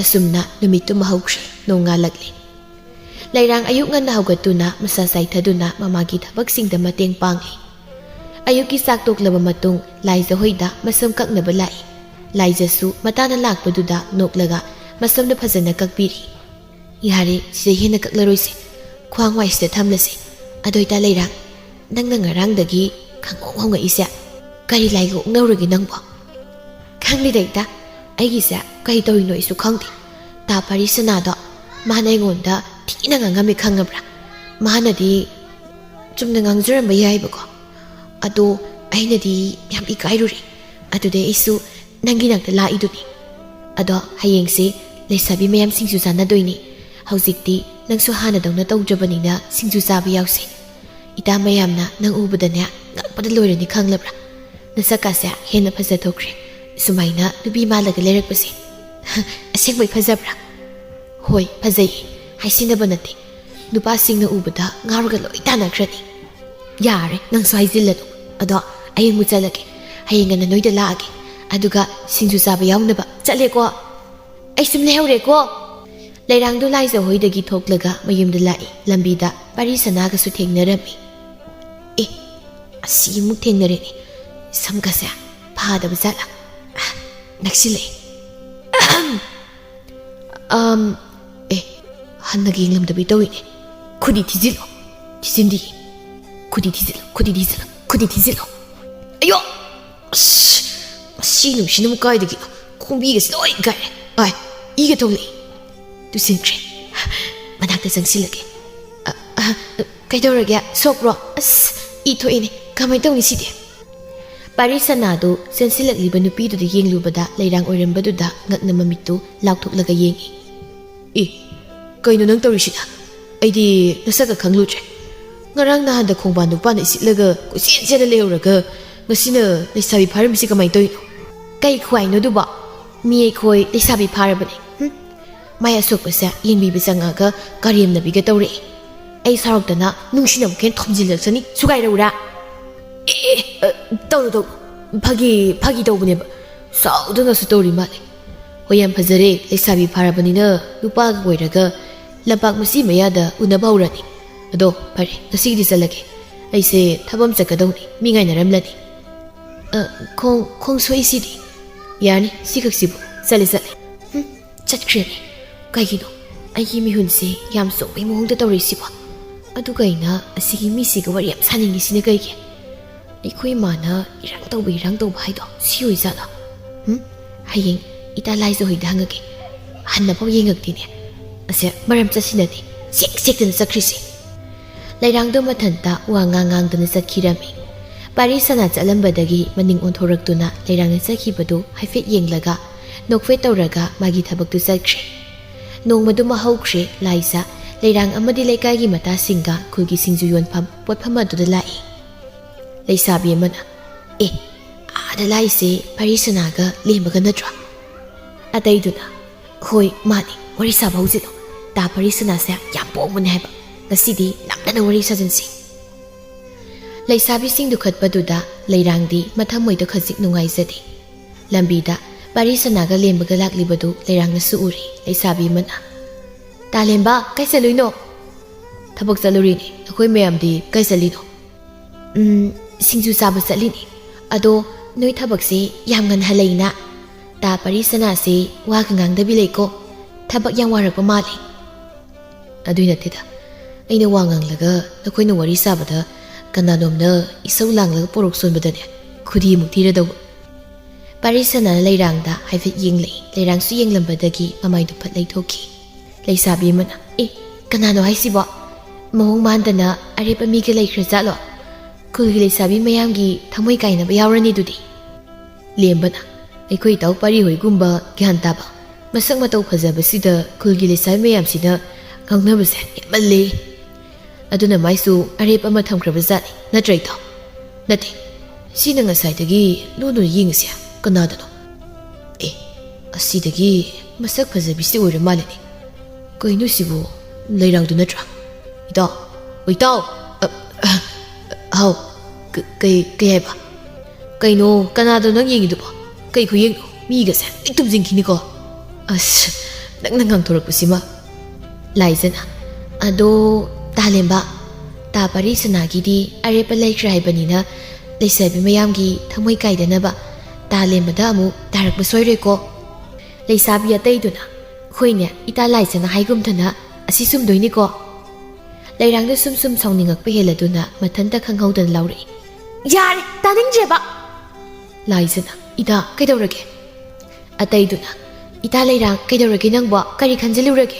ꯑꯁꯨꯝꯅ ꯅꯨꯃꯤꯠꯇꯨꯃ ꯍꯧꯈ꯭ꯔꯦ꯫ ꯅꯣꯡꯉꯥꯜꯂꯛꯂꯦ꯫ ꯂꯩꯔꯥꯡ ꯑꯌꯨꯛ ꯉꯟꯅ ꯍꯧꯒꯠꯇꯨꯅ ꯃꯁꯥ ꯆꯥꯏꯊꯗꯨꯅ ꯃꯃꯥꯒꯤ ꯊꯕꯛꯁꯤꯡꯗ ꯃꯇꯦꯡ ꯄꯥꯡꯂꯤ꯫ ꯑꯌꯨꯛꯀꯤ ꯆꯥꯛ ꯇꯣꯛꯂꯕ ꯃꯇꯨꯡ ꯂꯥꯏꯖ ꯍꯣꯏꯗ ꯃꯁꯝ ꯀꯛꯅꯕ ꯂꯥꯛꯏ꯫ ꯂꯥꯏꯖꯁꯨ ꯃꯇꯥꯅ ꯂꯥꯛꯄꯗꯨꯗ ꯅꯣꯛꯂꯒ ꯃꯁꯝꯗꯨ ꯐꯖꯅ ꯀꯛꯄꯤꯔꯤ꯫ "ꯌꯥꯔꯦ, ꯁꯤꯗ ꯍꯦꯟꯅ ꯀꯛꯂꯔꯣꯏꯁꯦ, ꯈ꯭ꯋꯥꯡ ꯋꯥꯏꯁꯤꯗ ꯊꯝꯂꯁꯦ꯫ ꯑꯗꯣꯏꯇꯥ ꯂꯩꯔꯥꯡ, ꯅꯪꯅ ꯉꯔꯥꯡꯗꯒꯤ ꯈꯪꯍꯣꯡ ꯍꯣꯡꯉꯛꯏꯁꯦ ꯀꯔꯤ ꯂꯥꯏꯒ ꯑꯣꯛꯅꯔꯨꯔꯒꯦ ꯅꯪꯕꯣ?" "ꯈꯪꯗꯦꯗ ꯏꯇꯥ, ꯑꯩꯒꯤꯁꯦ ꯀꯩ ꯇꯧꯔꯤꯅꯣ ꯑꯩꯁꯨ ꯈꯪꯗꯦ꯫ ꯇꯥ ꯄꯥꯔꯤ ꯁꯅꯥꯗꯣ ꯃꯥꯅ ꯑꯩꯉꯣꯟꯗ ꯊꯤꯅ ꯉꯥꯡꯉꯝꯃꯦ ꯈꯪꯉꯕ꯭ꯔꯥ? ꯃꯥꯅꯗꯤ ꯆꯨꯝꯅ ꯉꯥꯡꯖꯔꯝꯕ ꯌꯥꯏꯕꯀꯣ, ꯑꯗꯣ ꯑꯩꯅꯗꯤ ꯌꯥꯝ ꯏꯀꯥꯏꯔꯨꯔꯦ꯫ ꯑꯗꯨꯗꯩ ꯑꯩꯁꯨ ꯅꯪꯒꯤ ꯅꯥꯛꯇ ꯂꯥꯛꯏꯗꯨꯅꯤ꯫ ꯑꯗꯣ ꯍꯌꯦꯡꯁꯦ ꯂꯩꯁꯥꯕꯤ ꯃꯌꯥꯝ ꯁꯤꯡꯖꯨ ꯆꯥꯅꯗꯣꯏꯅꯤ꯫ ꯍꯧꯖꯤꯛꯇꯤ ꯅꯪꯁꯨ ꯍꯥꯟꯅꯗꯧꯅ ꯇꯧꯗ꯭ꯔꯕꯅꯤꯅ ꯁꯤꯡꯖꯨ ꯆꯥꯕ ꯌꯥꯎꯁꯦ꯫ ꯏꯇꯥ ꯃꯌꯥꯝꯅ ꯅꯪ ꯎꯕꯗꯅꯦ ꯉꯛꯄꯗ ꯂꯣꯏꯔꯅꯤ ꯈꯪꯂꯕ꯭ꯔꯥ? ꯅꯁꯛꯀꯥꯁꯦ ꯍꯦꯟꯅ ꯐꯖꯊꯣꯛꯈ꯭ꯔꯦ꯫ ꯁꯨꯃꯥꯏꯅ ꯅꯨꯄꯤ ꯃꯥꯜꯂꯒ ꯂꯩꯔꯛꯄꯁꯦ꯫ ꯑꯁꯦꯡꯕꯩ ꯐꯖꯕ꯭ꯔꯥ?" "ꯍꯣꯏ, ꯐꯖꯩꯌꯦ꯫ ꯍꯥꯏꯁꯤꯟꯅꯕ ꯅꯠꯇꯦ꯫ ꯅꯨꯄꯥꯁꯤꯡꯅ ꯎꯕꯗ ꯉꯥꯎꯔꯒ ꯂꯣꯏ ꯇꯥꯟꯅꯈ꯭ꯔꯅꯤ꯫" "ꯌꯥꯔꯦ, ꯅꯪꯁꯨ ꯍꯥꯏꯖꯤꯜꯂꯅꯨ꯫ ꯑꯗꯣ ꯑꯩ ꯑꯃꯨꯛ ꯆꯠꯂꯒꯦ꯫ ꯍꯌꯦꯡ ꯉꯟꯅ ꯅꯣꯏꯗ ꯂꯥꯛꯑꯒꯦ꯫ ꯑꯗꯨꯒ ꯁꯤꯡꯖꯨ ꯆꯥꯕ ꯌꯥꯎꯅꯕ꯫ ꯆꯠꯂꯦꯀꯣ꯫ ꯑꯩ ꯁꯨꯝ ꯂꯩꯍꯧꯔꯦꯀꯣ꯫" ꯂꯩꯔꯥꯡꯗꯣ ꯂꯥꯏꯖ ꯍꯣꯏꯗꯒꯤ ꯊꯣꯛꯂꯒ ꯃꯌꯨꯝꯗ ꯂꯥꯛꯏ꯫ ꯂꯝꯕꯤꯗ ꯄꯥꯔꯤ ꯁꯅꯥꯒꯁꯨ ꯊꯦꯡꯅꯔꯝꯃꯤ꯫ "ꯑꯦ, ꯑꯁꯤ ꯑꯃꯨꯛ ꯊꯦꯡꯅꯔꯦꯅꯦ꯫ ꯁꯝꯒꯁꯦ ꯐꯥꯗꯕ ꯖꯥꯠꯂꯥ? ꯑ, ꯅꯛꯁꯤꯜꯂꯛꯑꯦ꯫ ꯑꯍꯝ꯫ ꯑꯝ, ꯑꯦ, ꯍꯟꯅꯒ ꯌꯦꯡꯂꯝꯗꯕꯤ ꯇꯧꯏꯅꯦ꯫ ꯈꯨꯗꯤ ꯊꯤꯖꯤꯜꯂꯣ꯫" "ꯊꯤꯖꯤꯟꯗꯤ꯫ ꯈꯨꯗꯤ ꯊꯤꯖꯤꯜꯂꯣ, ꯈꯨꯗꯤ ꯊꯤꯖꯤꯜꯂꯣ, ꯈꯨꯗꯤ ꯊꯤꯖꯤꯜꯂꯣ꯫" "ꯑꯌꯣ! ꯑꯁ, ꯃꯁꯤ ꯅꯨꯡꯁꯤꯅ ꯑꯃꯨꯛ ꯀꯥꯏꯗꯒꯤꯅꯣ? ꯈꯣꯡꯕꯤꯒꯁꯦ ꯂꯣꯏ ꯀꯥꯏꯔꯦ꯫ ꯑꯥꯏ, ꯏꯒ ꯊꯣꯛꯂꯛꯏ꯫" ꯇꯨꯁꯤꯟꯈ꯭ꯔꯦ꯫ ꯃꯅꯥꯛꯇ ꯆꯪꯁꯤꯜꯂꯒꯦ꯫ "ꯑ, ꯑ, ꯀꯩꯗꯧꯔꯒꯦ? ꯁꯣꯛꯄ꯭ꯔꯣ? ꯑꯁ, ꯏ ꯊꯣꯛꯏꯅꯦ꯫ ꯀꯃꯥꯏꯅ ꯇꯧꯅꯤ ꯁꯤꯗꯤ?" ꯄꯥꯔꯤ ꯁꯅꯥꯗꯨ ꯆꯦꯟꯁꯤꯜꯂꯛꯂꯤꯕ ꯅꯨꯄꯤꯗꯨꯗ ꯌꯦꯡꯂꯨꯕꯗ ꯂꯩꯔꯥꯡ ꯑꯣꯏꯔꯝꯕꯗꯨꯗ ꯉꯛꯅ ꯃꯃꯤꯠꯇꯨ ꯂꯥꯎꯊꯣꯛꯂꯒ ꯌꯦꯡꯏ꯫ "ꯑꯦ, ꯀꯩꯅꯣ ꯅꯪ ꯇꯧꯔꯤꯁꯤꯅ? ꯑꯩꯗꯤ ꯅꯁꯛꯀ ꯈꯪꯂꯨꯗ꯭ꯔꯦ꯫ ꯉꯔꯥꯡ ꯅꯍꯥꯟꯗ ꯈꯣꯡꯕꯥꯟ ꯅꯨꯄꯥꯅ ꯏꯁꯤꯠꯂꯒ ꯀꯣꯏꯆꯦꯟ ꯆꯦꯟꯅ ꯂꯩꯍꯧꯔꯒ ꯉꯁꯤꯅ ꯂꯩꯁꯥꯕꯤ ꯐꯥꯔꯝꯃꯤꯁꯤ ꯀꯃꯥꯏꯅ ꯇꯧꯔꯤꯅꯣ?" "ꯀꯩ ꯈꯨꯍꯥꯏꯅꯣ ꯑꯗꯨꯕꯣ? ꯃꯤ ꯑꯩꯈꯣꯏ ꯂꯩꯁꯥꯕꯤ ꯐꯥꯔꯕꯅꯦ꯫ ꯍꯨꯝ? ꯃꯥꯏ ꯑꯁꯣꯛꯄꯁꯦ ꯌꯦꯡꯕꯤꯕ ꯆꯪꯉꯛꯑꯒ ꯀꯔꯦꯝꯅꯕꯤꯒ ꯇꯧꯔꯛꯑꯦ꯫ ꯑꯩ ꯁꯥꯎꯔꯛꯇꯅ ꯅꯨꯡꯁꯤꯅ ꯑꯃꯨꯛ ꯍꯦꯟꯅ ꯊꯣꯝꯖꯤꯜꯂꯛꯁꯅꯤ, ꯁꯨꯒꯥꯏꯔꯧꯔꯥ?" "ꯑꯦ, ꯑꯦ, ꯑ, ꯇꯧꯔꯣ, ꯇꯧꯔꯣ꯫ ꯐꯥꯒꯤ, ꯐꯥꯒꯤ ꯇꯧꯕꯅꯦꯕ꯫ ꯁꯥꯎꯗꯅꯁꯨ ꯇꯧꯔꯤ ꯃꯥꯜꯂꯦ꯫ ꯍꯣꯏ, ꯌꯥꯝ ꯐꯖꯔꯦ꯫ ꯂꯩꯁꯥꯕꯤ ꯐꯥꯔꯕꯅꯤꯅ ꯅꯨꯄꯥꯒ ꯑꯣꯏꯔꯒ ꯂꯝꯄꯥꯛ ꯃꯆꯤ ꯃꯌꯥꯗ ꯎꯅꯕ ꯍꯧꯔꯅꯤ꯫ ꯑꯗꯣ ꯐꯔꯦ, ꯉꯁꯤꯒꯤꯗꯤ ꯆꯠꯂꯒꯦ꯫ ꯑꯩꯁꯦ ꯊꯕꯛ ꯑꯃ ꯆꯠꯀꯗꯧꯅꯤ꯫ ꯃꯤ ꯉꯥꯏꯅꯔꯝꯂꯅꯤ꯫" "ꯑ, ꯈꯣꯡ, ꯈꯣꯡ ꯁꯣꯛꯏꯁꯤꯗꯤ꯫" "ꯌꯥꯅꯤ, ꯁꯤꯈꯛꯁꯤꯕꯨ꯫ ꯆꯠꯂꯦ, ꯆꯠꯂꯦ꯫" ꯍꯨꯝ, ꯆꯠꯈ꯭ꯔꯦꯅꯦ꯫ ꯀꯩꯒꯤꯅꯣ ꯑꯩꯒꯤ ꯃꯤꯍꯨꯟꯁꯦ ꯌꯥꯝ ꯆꯣꯡꯕꯩ ꯃꯑꯣꯡꯗ ꯇꯧꯔꯤꯁꯤꯕꯣ? ꯑꯗꯨꯒ ꯑꯩꯅ ꯑꯁꯤꯒꯤ ꯃꯤꯁꯤꯒ ꯋꯥꯔꯤ ꯌꯥꯝ ꯁꯥꯅꯤꯡꯉꯤꯁꯤꯅ ꯀꯩꯒꯤ? ꯑꯩꯈꯣꯏ ꯏꯃꯥꯅ ꯏꯔꯥꯡ ꯇꯧꯕ, ꯏꯔꯥꯡ ꯇꯧꯕ ꯍꯥꯏꯗꯣ ꯁꯤ ꯑꯣꯏꯖꯥꯠꯂꯣ? ꯍꯨꯝ? ꯍꯌꯦꯡ ꯏꯇꯥ ꯂꯥꯏꯖ ꯍꯣꯏꯗ ꯍꯪꯉꯒꯦ꯫ ꯍꯟꯅꯐꯥꯎ ꯌꯦꯡꯉꯛꯇꯦꯅꯦ꯫ ꯑꯁꯦ ꯃꯔꯝ ꯆꯠꯁꯤꯟꯅꯗꯦ꯫ ꯆꯦꯛ ꯆꯦꯛꯇꯅ ꯆꯠꯈ꯭ꯔꯤꯁꯦ꯫ ꯂꯩꯔꯥꯡꯗꯣ ꯃꯊꯟꯇ ꯋꯥ ꯉꯥꯡ ꯉꯥꯡꯗꯅ ꯆꯠꯈꯤꯔꯝꯃꯤ꯫ ꯄꯥꯔꯤ ꯁꯅꯥ ꯆꯠꯂꯝꯕꯗꯒꯤ ꯃꯅꯤꯡ ꯑꯣꯟꯊꯣꯔꯛꯇꯨꯅ ꯂꯩꯔꯥꯡꯅ ꯆꯠꯈꯤꯕꯗꯨ ꯍꯥꯏꯐꯦꯠ ꯌꯦꯡꯂꯒ ꯅꯣꯛꯐꯦꯠ ꯇꯧꯔꯒ ꯃꯥꯒꯤ ꯊꯕꯛꯇꯨ ꯆꯠꯈ꯭ꯔꯦ꯫ ꯅꯣꯡꯃꯗꯨꯃ ꯍꯧꯈ꯭ꯔꯦ꯫ ꯂꯥꯏꯖ, ꯂꯩꯔꯥꯡ ꯑꯃꯗꯤ ꯂꯩꯀꯥꯏꯒꯤ ꯃꯇꯥꯁꯤꯡꯒ ꯈꯨꯜꯒꯤ ꯁꯤꯡꯖꯨ ꯌꯣꯟꯐꯝ ꯄꯣꯠꯐꯝ ꯑꯗꯨꯗ ꯂꯥꯛꯏ꯫ ꯂꯩꯁꯥꯕꯤ ꯑꯃꯅ, "ꯑꯦ, ꯑꯥꯗ ꯂꯥꯛꯏꯁꯦ ꯄꯥꯔꯤ ꯁꯅꯥꯒ ꯂꯦꯝꯕꯒ ꯅꯠꯇ꯭ꯔꯣ?" ꯑꯇꯩꯗꯨꯅ, "ꯍꯣꯏ, ꯃꯥꯅꯤ꯫ ꯋꯥꯔꯤ ꯁꯥꯕ ꯍꯧꯖꯤꯜꯂꯣ꯫ ꯇꯥ ꯄꯔꯤꯁꯅꯥꯁꯦ ꯌꯥꯝ ꯄꯣꯡꯕꯅꯦ ꯍꯥꯏꯕ꯫ ꯉꯁꯤꯗꯤ ꯅꯝꯗꯅ ꯋꯥꯔꯤ ꯁꯥꯖꯤꯟꯁꯤ꯫ ꯂꯩꯁꯥꯕꯤꯁꯤꯡꯗꯨ ꯈꯠꯄꯗꯨꯗ ꯂꯩꯔꯥꯡꯗꯤ ꯃꯊꯃꯣꯏꯗ ꯈꯖꯤꯛ ꯅꯨꯡꯉꯥꯏꯖꯗꯦ꯫ ꯂꯝꯕꯤꯗ ꯄꯔꯤꯁꯅꯥꯒ ꯂꯦꯝꯕꯒ ꯂꯥꯛꯂꯤꯕꯗꯨ ꯂꯩꯔꯥꯡꯅꯁꯨ ꯎꯔꯤ꯫ ꯂꯩꯁꯥꯕꯤ ꯑꯃꯅ, "ꯇꯥꯂꯦꯝꯕ, ꯀꯥꯏ ꯆꯠꯂꯨꯏꯅꯣ?" "ꯊꯕꯛ ꯆꯠꯂꯨꯔꯤꯅꯦ꯫ ꯑꯩꯈꯣꯏ ꯃꯌꯥꯝꯗꯤ ꯀꯥꯏ ꯆꯠꯂꯤꯅꯣ?" "ꯎꯝ, ꯁꯤꯡꯖꯨ ꯆꯥꯕ ꯆꯠꯂꯤꯅꯦ꯫ ꯑꯗꯣ ꯅꯣꯏ ꯊꯕꯛꯁꯦ ꯌꯥꯝ ꯉꯟꯍꯜꯂꯛꯏꯅ꯫ ꯇꯥ ꯄꯔꯤꯁꯅꯥꯁꯦ ꯋꯥꯒ ꯉꯥꯡꯗꯕꯤ ꯂꯩꯀꯣ꯫ ꯊꯕꯛ ꯌꯥꯝ ꯋꯥꯔꯛꯄ ꯃꯥꯜꯂꯦ꯫" "ꯑꯗꯨꯏ ꯅꯠꯇꯦꯗ꯫ ꯑꯩꯅ ꯋꯥ ꯉꯥꯡꯂꯒ ꯅꯈꯣꯏꯅ ꯋꯥꯔꯤ ꯁꯥꯕꯗ ꯀꯅꯥꯅꯣꯝꯅ ꯏꯁꯧ ꯂꯥꯡꯂꯒ ꯄꯣꯔꯣꯛ ꯁꯣꯟꯕꯗꯅꯦ, ꯈꯨꯗꯤ ꯑꯃꯨꯛ ꯊꯤꯔꯗꯧꯕ꯫" ꯄꯔꯤꯁꯅꯥꯅ ꯂꯩꯔꯥꯡꯗ ꯍꯥꯏꯐꯦꯠ ꯌꯦꯡꯂꯛꯏ꯫ ꯂꯩꯔꯥꯡꯁꯨ ꯌꯦꯡꯂꯝꯕꯗꯒꯤ ꯃꯃꯥꯏꯗꯨ ꯐꯠ ꯂꯩꯊꯣꯛꯈꯤ꯫ ꯂꯩꯁꯥꯕꯤ ꯑꯃꯅ, "ꯑꯦ, ꯀꯅꯥꯅꯣ ꯍꯥꯏꯁꯤꯕꯣ? ꯃꯑꯣꯡ ꯃꯥꯟꯗꯅ ꯑꯔꯦꯞꯄ ꯃꯤꯒ ꯂꯩꯈ꯭ꯔꯖꯥꯠꯂꯣ? ꯈꯨꯜꯒꯤ ꯂꯩꯁꯥꯕꯤ ꯃꯌꯥꯝꯒꯤ ꯊꯃꯣꯏ ꯀꯥꯏꯅꯕ ꯌꯥꯎꯔꯅꯤ ꯑꯗꯨꯗꯤ꯫" ꯂꯦꯝꯕꯅ, "ꯑꯩꯈꯣꯏ ꯏꯇꯥꯎ ꯄꯥꯔꯤ ꯍꯣꯏꯒꯨꯝꯕ ꯒ꯭ꯌꯥꯟ ꯇꯥꯕ, ꯃꯁꯛ ꯃꯇꯧ ꯐꯖꯕꯁꯤꯗ ꯈꯨꯜꯒꯤ ꯂꯩꯁꯥꯕꯤ ꯃꯌꯥꯝꯁꯤꯅ ꯉꯥꯡꯅꯕꯁꯦ ꯍꯦꯟꯃꯜꯂꯦ꯫ ꯑꯗꯨꯅ ꯃꯥꯏꯁꯨ ꯑꯔꯦꯞ ꯑꯃ ꯊꯝꯈ꯭ꯔꯕ ꯖꯥꯠꯅꯤ, ꯅꯠꯇ꯭ꯔ ꯏꯇꯥꯎ?" "ꯅꯠꯇꯦ, ꯁꯤꯅ ꯉꯁꯥꯏꯗꯒꯤ ꯂꯨ ꯂꯨ ꯌꯦꯡꯉꯤꯁꯦ ꯀꯅꯥꯗꯅꯣ? ꯑꯦ, ꯑꯁꯤꯗꯒꯤ ꯃꯁꯛ ꯐꯖꯕꯤꯁꯤ ꯑꯣꯏꯔ ꯃꯥꯜꯂꯦꯅꯦ꯫ ꯀꯩꯅꯣ ꯁꯤꯕꯨ, ꯂꯩꯔꯥꯡꯗꯨ ꯅꯠꯇ꯭ꯔꯥ? ꯏꯇꯥꯎ, ꯏꯇꯥꯎ!" "ꯑ, ꯑ, ꯍꯥꯎ, ꯀ-, ꯀꯩ, ꯀꯩ ꯍꯥꯏꯕ? ꯀꯩꯅꯣ, ꯀꯅꯥꯗꯣ ꯅꯪ ꯌꯦꯡꯉꯤꯗꯨꯕꯣ? ꯀꯩ ꯈꯨꯌꯦꯡꯅꯣ? ꯃꯤꯒꯁꯦ ꯂꯣꯏ ꯇꯨꯝꯁꯤꯟꯈꯤꯅꯤꯀꯣ꯫" "ꯑꯁ, ꯅꯪꯅ ꯉꯥꯡꯊꯣꯔꯛꯄꯁꯤꯃ꯫" ꯂꯥꯏꯖꯅ, "ꯑꯗꯣ, ꯇꯥꯂꯦꯝꯕ, ꯇꯥ ꯄꯔꯤꯁꯅꯥꯒꯤꯗꯤ ꯑꯔꯦꯞꯄ ꯂꯩꯈ꯭ꯔꯦ ꯍꯥꯏꯕꯅꯤꯅ, ꯂꯩꯁꯥꯕꯤ ꯃꯌꯥꯝꯒꯤ ꯊꯃꯣꯏ ꯀꯥꯏꯗꯅꯕ ꯇꯥꯂꯦꯝꯕꯗ ꯑꯃꯨꯛ ꯇꯥꯔꯛꯄ ꯁꯣꯏꯔꯣꯏꯀꯣ꯫" ꯂꯩꯁꯥꯕꯤ ꯑꯇꯩꯗꯨꯅ, "ꯍꯣꯏꯅꯦ, ꯏꯇꯥ ꯂꯥꯏꯖꯅ ꯍꯥꯏꯒꯨꯝꯗꯅ ꯑꯁꯤ ꯆꯨꯝꯗꯣꯏꯅꯤꯀꯣ꯫" ꯂꯩꯔꯥꯡꯗ ꯁꯨꯝ ꯁꯨꯝ ꯁꯥꯎꯅꯤꯡꯉꯛꯄ ꯍꯦꯜꯂꯗꯨꯅ ꯃꯊꯟꯇ ꯈꯪꯍꯧꯗꯅ ꯂꯥꯎꯔꯛꯏ, "ꯌꯥꯔꯦ, ꯇꯥꯅꯤꯡꯗ꯭ꯔꯦꯕ!" ꯂꯥꯏꯖꯅ, "ꯏꯇꯥ, ꯀꯩꯗꯧꯔꯒꯦ?" ꯑꯇꯩꯗꯨꯅ, "ꯏꯇꯥ ꯂꯩꯔꯥꯡ, ꯀꯩꯗꯧꯔꯒꯦ ꯅꯪꯕꯣ? ꯀꯔꯤ ꯈꯟꯖꯤꯜꯂꯨꯔꯒꯦ?"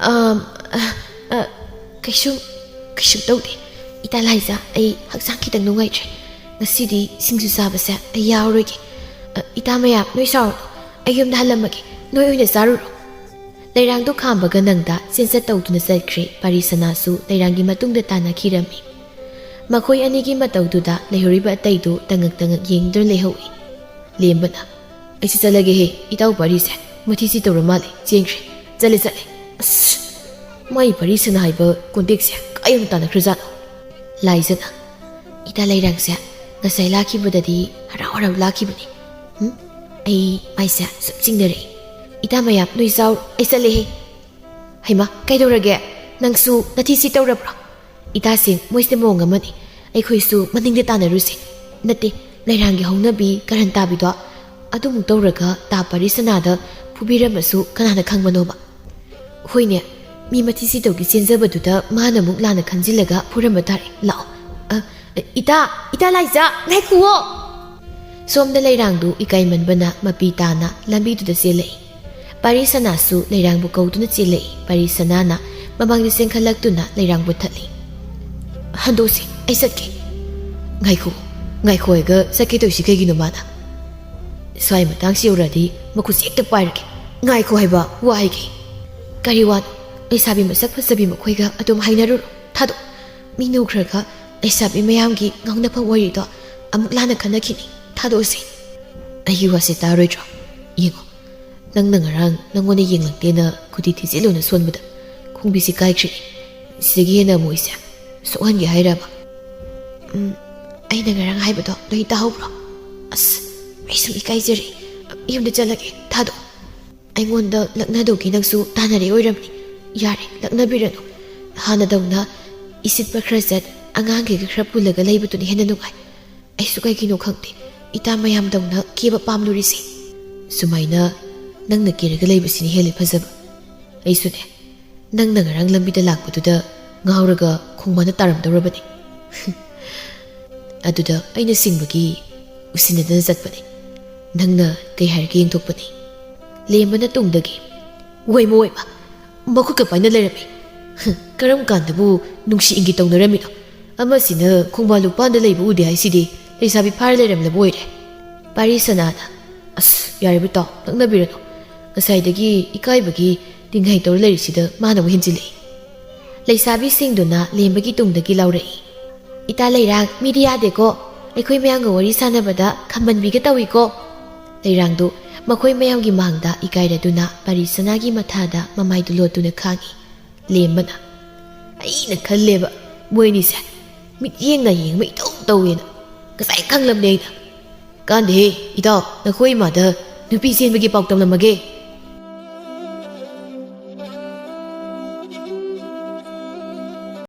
"ꯑꯝ, ꯑ, ꯑ, ꯀꯩꯁꯨꯝ, ꯀꯩꯁꯨꯝ ꯇꯧꯗꯦ꯫ ꯏꯇꯥ ꯂꯥꯏꯖ, ꯑꯩ ꯍꯛꯆꯥꯡ ꯈꯤꯇꯪ ꯅꯨꯡꯉꯥꯏꯇ꯭ꯔꯦ꯫ ꯉꯁꯤꯗꯤ ꯁꯤꯡꯖꯨ ꯆꯥꯕꯁꯦ ꯑꯩ ꯌꯥꯎꯔꯔꯣꯏꯒꯦ꯫ ꯑ, ꯏꯇꯥ ꯃꯌꯥꯝ, ꯅꯣꯏ ꯁꯥꯎꯔꯨꯅꯨ꯫ ꯑꯩ ꯌꯨꯝꯗ ꯍꯜꯂꯝꯃꯒꯦ꯫ ꯅꯣꯏ ꯑꯣꯏꯅ ꯆꯥꯔꯨꯔꯣ꯫" ꯂꯩꯔꯥꯡꯗꯣ ꯈꯥꯝꯕꯒ ꯅꯪꯗ ꯆꯦꯟꯆꯠ ꯇꯧꯗꯨꯅ ꯆꯠꯈ꯭ꯔꯦ꯫ ꯄꯥꯔꯤꯁꯅꯥꯁꯨ ꯂꯩꯔꯥꯡꯒꯤ ꯃꯇꯨꯡꯗ ꯇꯥꯟꯅꯈꯤꯔꯝꯃꯤ꯫ ꯃꯈꯣꯏ ꯑꯅꯤꯒꯤ ꯃꯇꯧꯗꯨꯗ ꯂꯩꯍꯧꯔꯤꯕ ꯑꯇꯩꯗꯨ ꯇꯉꯛ ꯇꯉꯛ ꯌꯦꯡꯗꯨꯅ ꯂꯩꯍꯧꯏ꯫ ꯂꯦꯝꯕꯅ, "ꯑꯩꯁꯨ ꯆꯠꯂꯒꯦꯍꯦ, ꯏꯇꯥꯎ ꯄꯥꯔꯤꯁꯦ ꯃꯊꯤꯁꯤ ꯇꯧꯔ ꯃꯥꯜꯂꯦ, ꯆꯦꯟꯈ꯭ꯔꯦ꯫" ꯆꯠꯂꯦ, ꯆꯠꯂꯦ꯫ ꯑꯁ, ꯃꯥꯏ ꯄꯔꯤꯁꯅꯥ ꯍꯥꯏꯕ ꯀꯣꯟꯇꯦꯛꯁꯦ ꯀꯥꯏ ꯌꯥꯝ ꯇꯥꯟꯅꯈ꯭ꯔꯖꯥꯠꯅꯣ? ꯂꯥꯏꯖꯅ, ꯏꯇꯥ ꯂꯩꯔꯥꯡꯁꯦ ꯉꯁꯥꯏ ꯂꯥꯛꯈꯤꯕꯗꯗꯤ ꯍꯔꯥꯎ ꯍꯔꯥꯎ ꯂꯥꯛꯈꯤꯕꯅꯤ꯫ ꯎꯝ? ꯑꯩ ꯃꯥꯏꯁꯦ ꯁꯨꯝ ꯆꯤꯡꯅꯔꯛꯏ꯫ ꯏꯇꯥ ꯃꯌꯥꯝ, ꯅꯣꯏ ꯆꯥꯎ, ꯑꯩ ꯆꯠꯂꯦꯍꯦ꯫ ꯍꯩꯃꯥ, ꯀꯩꯗꯧꯔꯒꯦ? ꯅꯪꯁꯨ ꯅꯊꯤ ꯁꯤ ꯇꯧꯔꯕ꯭ꯔꯣ? ꯏꯇꯥꯁꯤꯡ, ꯃꯣꯏꯁꯦ ꯃꯑꯣꯡ ꯑꯃꯅꯤ꯫ ꯑꯩꯈꯣꯏꯁꯨ ꯃꯅꯤꯡꯗ ꯇꯥꯟꯅꯔꯨꯁꯦ꯫ ꯅꯠꯇꯦ, ꯂꯩꯔꯥꯡꯒꯤ ꯍꯧꯅꯕꯤ ꯀꯔꯟ ꯇꯥꯕꯤꯗꯣ ꯑꯗꯨꯃꯨꯛ ꯇꯧꯔꯒ ꯇꯥ ꯄꯔꯤꯁꯅꯥꯗ ꯐꯨꯕꯤꯔꯝꯃꯁꯨ ꯀꯅꯥꯅ ꯈꯪꯕꯅꯣꯕ? ꯍꯣꯏꯅꯦ, ꯃꯤ ꯃꯊꯤ ꯁꯤꯠꯇꯧꯒꯤ ꯆꯦꯟꯖꯕꯗꯨꯗ ꯃꯥꯅ ꯑꯃꯨꯛ ꯂꯥꯟꯅ ꯈꯟꯖꯤꯜꯂꯒ ꯐꯨꯔꯝꯕ ꯇꯥꯔꯦ꯫ ꯂꯥꯛꯑꯣ꯫ ꯑ, ꯏꯇꯥ, ꯏꯇꯥ ꯂꯥꯏꯖꯥ, ꯉꯥꯏꯈꯨꯑꯣ! ꯁꯣꯝꯗ ꯂꯩꯔꯥꯡꯗꯨ ꯏꯀꯥꯏꯃꯟꯕꯅ ꯃꯄꯤ ꯇꯥꯅ ꯂꯝꯕꯤꯗꯨꯗ ꯆꯦꯜꯂꯛꯏ꯫ ꯄꯥꯔꯤ ꯁꯅꯥꯁꯨ ꯂꯩꯔꯥꯡꯕꯨ ꯀꯧꯗꯨꯅ ꯆꯦꯜꯂꯛꯏ꯫ ꯄꯥꯔꯤ ꯁꯅꯥꯅ ꯃꯃꯥꯡꯗ ꯆꯦꯟꯈꯠꯂꯛꯇꯨꯅ ꯂꯩꯔꯥꯡꯕꯨ ꯊꯠꯂꯤ꯫ "ꯍꯟꯗꯣꯛꯁꯤ, ꯑꯩ ꯆꯠꯀꯦ꯫" "ꯉꯥꯏꯈꯣ, ꯉꯥꯏꯈꯣ ꯍꯥꯏꯒ ꯆꯠꯀꯦ ꯇꯧꯔꯤꯁꯤ ꯀꯩꯒꯤꯅꯣ ꯃꯥꯅ? ꯁ꯭ꯋꯥꯏ ꯃꯇꯥꯡꯁꯤ ꯌꯧꯔꯛꯑꯗꯤ ꯃꯈꯨꯠꯁꯤ ꯍꯦꯛꯇ ꯄꯥꯏꯔꯒꯦ꯫ ꯉꯥꯏꯈꯣ ꯍꯥꯏꯕ, ꯋꯥ ꯍꯥꯏꯒꯦ꯫" "ꯀꯔꯤ ꯋꯥꯅꯣ? ꯂꯩꯁꯥꯕꯤ ꯃꯁꯛ ꯐꯖꯕꯤ ꯃꯈꯣꯏꯒ ꯑꯗꯨꯝ ꯍꯥꯏꯅꯔꯨꯔꯣ꯫ ꯊꯥꯗꯣꯛ꯫ ꯃꯤ ꯅꯨꯈ꯭ꯔꯒ ꯂꯩꯁꯥꯕꯤ ꯃꯌꯥꯝꯒꯤ ꯉꯥꯡꯅꯐꯝ ꯑꯣꯏꯔꯤꯗꯣ ꯑꯃꯨꯛ ꯂꯥꯟꯅ ꯈꯟꯅꯈꯤꯅꯤ꯫ ꯊꯥꯗꯣꯛꯑꯁꯤ꯫" "ꯑꯩꯒꯤ ꯋꯥꯁꯦ ꯇꯥꯔꯣꯏꯗ꯭ꯔꯣ? ꯌꯦꯡꯉꯣ, ꯅꯪꯅ ꯉꯔꯥꯡ ꯅꯪꯉꯣꯟꯗ ꯌꯦꯡꯂꯛꯇꯦꯅ ꯈꯨꯗꯤ ꯊꯤꯖꯤꯜꯂꯨꯅ ꯁꯣꯟꯕꯗ ꯈꯣꯡꯕꯤꯁꯤ ꯀꯥꯏꯈ꯭ꯔꯤꯅꯤ꯫ ꯁꯤꯗꯒꯤ ꯍꯦꯟꯅ ꯑꯃꯨꯛ ꯑꯩꯁꯦ ꯁꯣꯛꯍꯟꯒꯦ ꯍꯥꯏꯔꯕ?" "ꯎꯝ, ꯑꯩꯅ ꯉꯔꯥꯡ ꯍꯥꯏꯕꯗꯣ ꯅꯣꯏ ꯇꯥꯍꯧꯕ꯭ꯔꯣ? ꯑꯁ, ꯑꯩ ꯁꯨꯝ ꯏꯀꯥꯏꯖꯔꯦ꯫ ꯌꯨꯝꯗ ꯆꯠꯂꯒꯦ, ꯊꯥꯗꯣꯛ꯫ ꯑꯩꯉꯣꯟꯗ ꯂꯛꯅꯗꯧꯒꯤ ꯅꯪꯁꯨ ꯇꯥꯟꯅꯔꯦ ꯑꯣꯏꯔꯝꯅꯤ꯫ ꯌꯥꯔꯦ, ꯂꯛꯅꯕꯤꯔꯅꯨ꯫ ꯍꯥꯟꯅꯗꯧꯅ ꯏꯁꯤꯠꯄ ꯈꯔ ꯆꯠ, ꯑꯉꯥꯡꯈꯩꯒ ꯈꯔ ꯄꯨꯜꯂꯒ ꯂꯩꯕꯗꯨꯅ ꯍꯦꯟꯅ ꯅꯨꯡꯉꯥꯏ꯫ ꯑꯩꯁꯨ ꯀꯩꯒꯤꯅꯣ ꯈꯪꯗꯦ, ꯏꯇꯥ ꯃꯌꯥꯝꯗꯧꯅ ꯀꯦꯕ ꯄꯥꯝꯂꯨꯔꯤꯁꯦ꯫ ꯁꯨꯃꯥꯏꯅ ꯅꯪꯅ ꯀꯦꯔꯒ ꯂꯩꯕꯁꯤꯅ ꯍꯦꯜꯂꯦ ꯐꯖꯕ꯫ ꯑꯩꯁꯨꯅꯦ, ꯅꯪꯅ ꯉꯔꯥꯡ ꯂꯝꯕꯤꯗ ꯂꯥꯛꯄꯗꯨꯗ ꯉꯥꯎꯔꯒ ꯈꯣꯡꯕꯥꯟꯗ ꯇꯥꯔꯝꯗꯧꯔꯕꯅꯤ꯫" ꯑꯗꯨꯗ ꯑꯩꯅ ꯁꯤꯡꯕꯒꯤ ꯎꯁꯤꯟꯅꯗꯅ ꯆꯠꯄꯅꯤ꯫ ꯅꯪꯅ ꯀꯩ ꯍꯥꯏꯔꯒꯦ ꯌꯦꯡꯊꯣꯛꯄꯅꯤ꯫ ꯂꯦꯝꯕꯅ ꯇꯨꯡꯗꯒꯤ, "ꯋꯩꯃ, ꯋꯩꯃ, ꯃꯈꯨꯠꯀ ꯄꯥꯏꯅ ꯂꯩꯔꯝꯃꯤ꯫ ꯀꯔꯝ ꯀꯥꯟꯗꯕꯨ ꯅꯨꯡꯁꯤ ꯏꯪꯒꯤ ꯇꯧꯅꯔꯝꯃꯤꯅꯣ? ꯑꯃꯁꯤꯅ ꯈꯣꯡꯕꯥꯟ ꯂꯨꯄꯥꯟꯗ ꯂꯩꯕ ꯎꯗꯦ ꯍꯥꯏꯁꯤꯗꯤ ꯂꯩꯁꯥꯕꯤ ꯐꯥꯔ ꯂꯩꯔꯝꯂꯕ ꯑꯣꯏꯔꯦ꯫" ꯄꯥꯔꯤ ꯁꯅꯥꯅ, "ꯑꯁ, ꯌꯥꯔꯦꯕ ꯇꯥꯎ, ꯂꯛꯅꯕꯤꯔꯅꯨ꯫ ꯉꯁꯥꯏꯗꯒꯤ ꯏꯀꯥꯏꯕꯒꯤ ꯇꯤꯡꯍꯩ ꯇꯧꯔ ꯂꯩꯔꯤꯁꯤꯗ ꯃꯥꯅ ꯑꯃꯨꯛ ꯍꯦꯟꯖꯤꯜꯂꯛꯏ꯫" ꯂꯩꯁꯥꯕꯤꯁꯤꯡꯗꯨꯅ ꯂꯦꯝꯕꯒꯤ ꯇꯨꯡꯗꯒꯤ ꯂꯥꯎꯔꯛꯏ꯫ "ꯏꯇꯥ ꯂꯩꯔꯥꯡ, ꯃꯤꯗꯤ ꯌꯥꯗꯦꯀꯣ꯫ ꯑꯩꯈꯣꯏ ꯃꯌꯥꯝꯒ ꯋꯥꯔꯤ ꯁꯥꯟꯅꯕꯗ ꯈꯝꯕꯟꯕꯤꯒ ꯇꯧꯏꯀꯣ꯫" ꯂꯩꯔꯥꯡꯗꯨ ꯃꯈꯣꯏ ꯃꯌꯥꯝꯒꯤ ꯃꯥꯡꯗ ꯏꯀꯥꯏꯔꯗꯨꯅ ꯄꯔꯤ ꯁꯅꯥꯒꯤ ꯃꯊꯥꯗ ꯃꯃꯥꯏꯗꯨ ꯂꯣꯠꯇꯨꯅ ꯈꯥꯡꯉꯤ꯫ ꯂꯦꯝꯕꯅ, "ꯑꯩꯅ ꯈꯜꯂꯦꯕ, ꯃꯣꯏꯅꯤꯁꯦ ꯃꯤꯠꯌꯦꯡꯅ ꯌꯦꯡꯕ ꯏꯇꯧ ꯇꯧꯋꯦꯅ꯫ ꯉꯁꯥꯏ ꯈꯪꯂꯕꯅꯦ ꯑꯩꯅ꯫ ꯀꯥꯟꯗꯦꯍꯦ, ꯏꯇꯥꯎ, ꯅꯈꯣꯏ ꯏꯃꯥꯗ ꯅꯨꯄꯤ ꯆꯦꯟꯕꯒꯤ ꯄꯥꯎ ꯇꯝꯂꯝꯃꯒꯦ꯫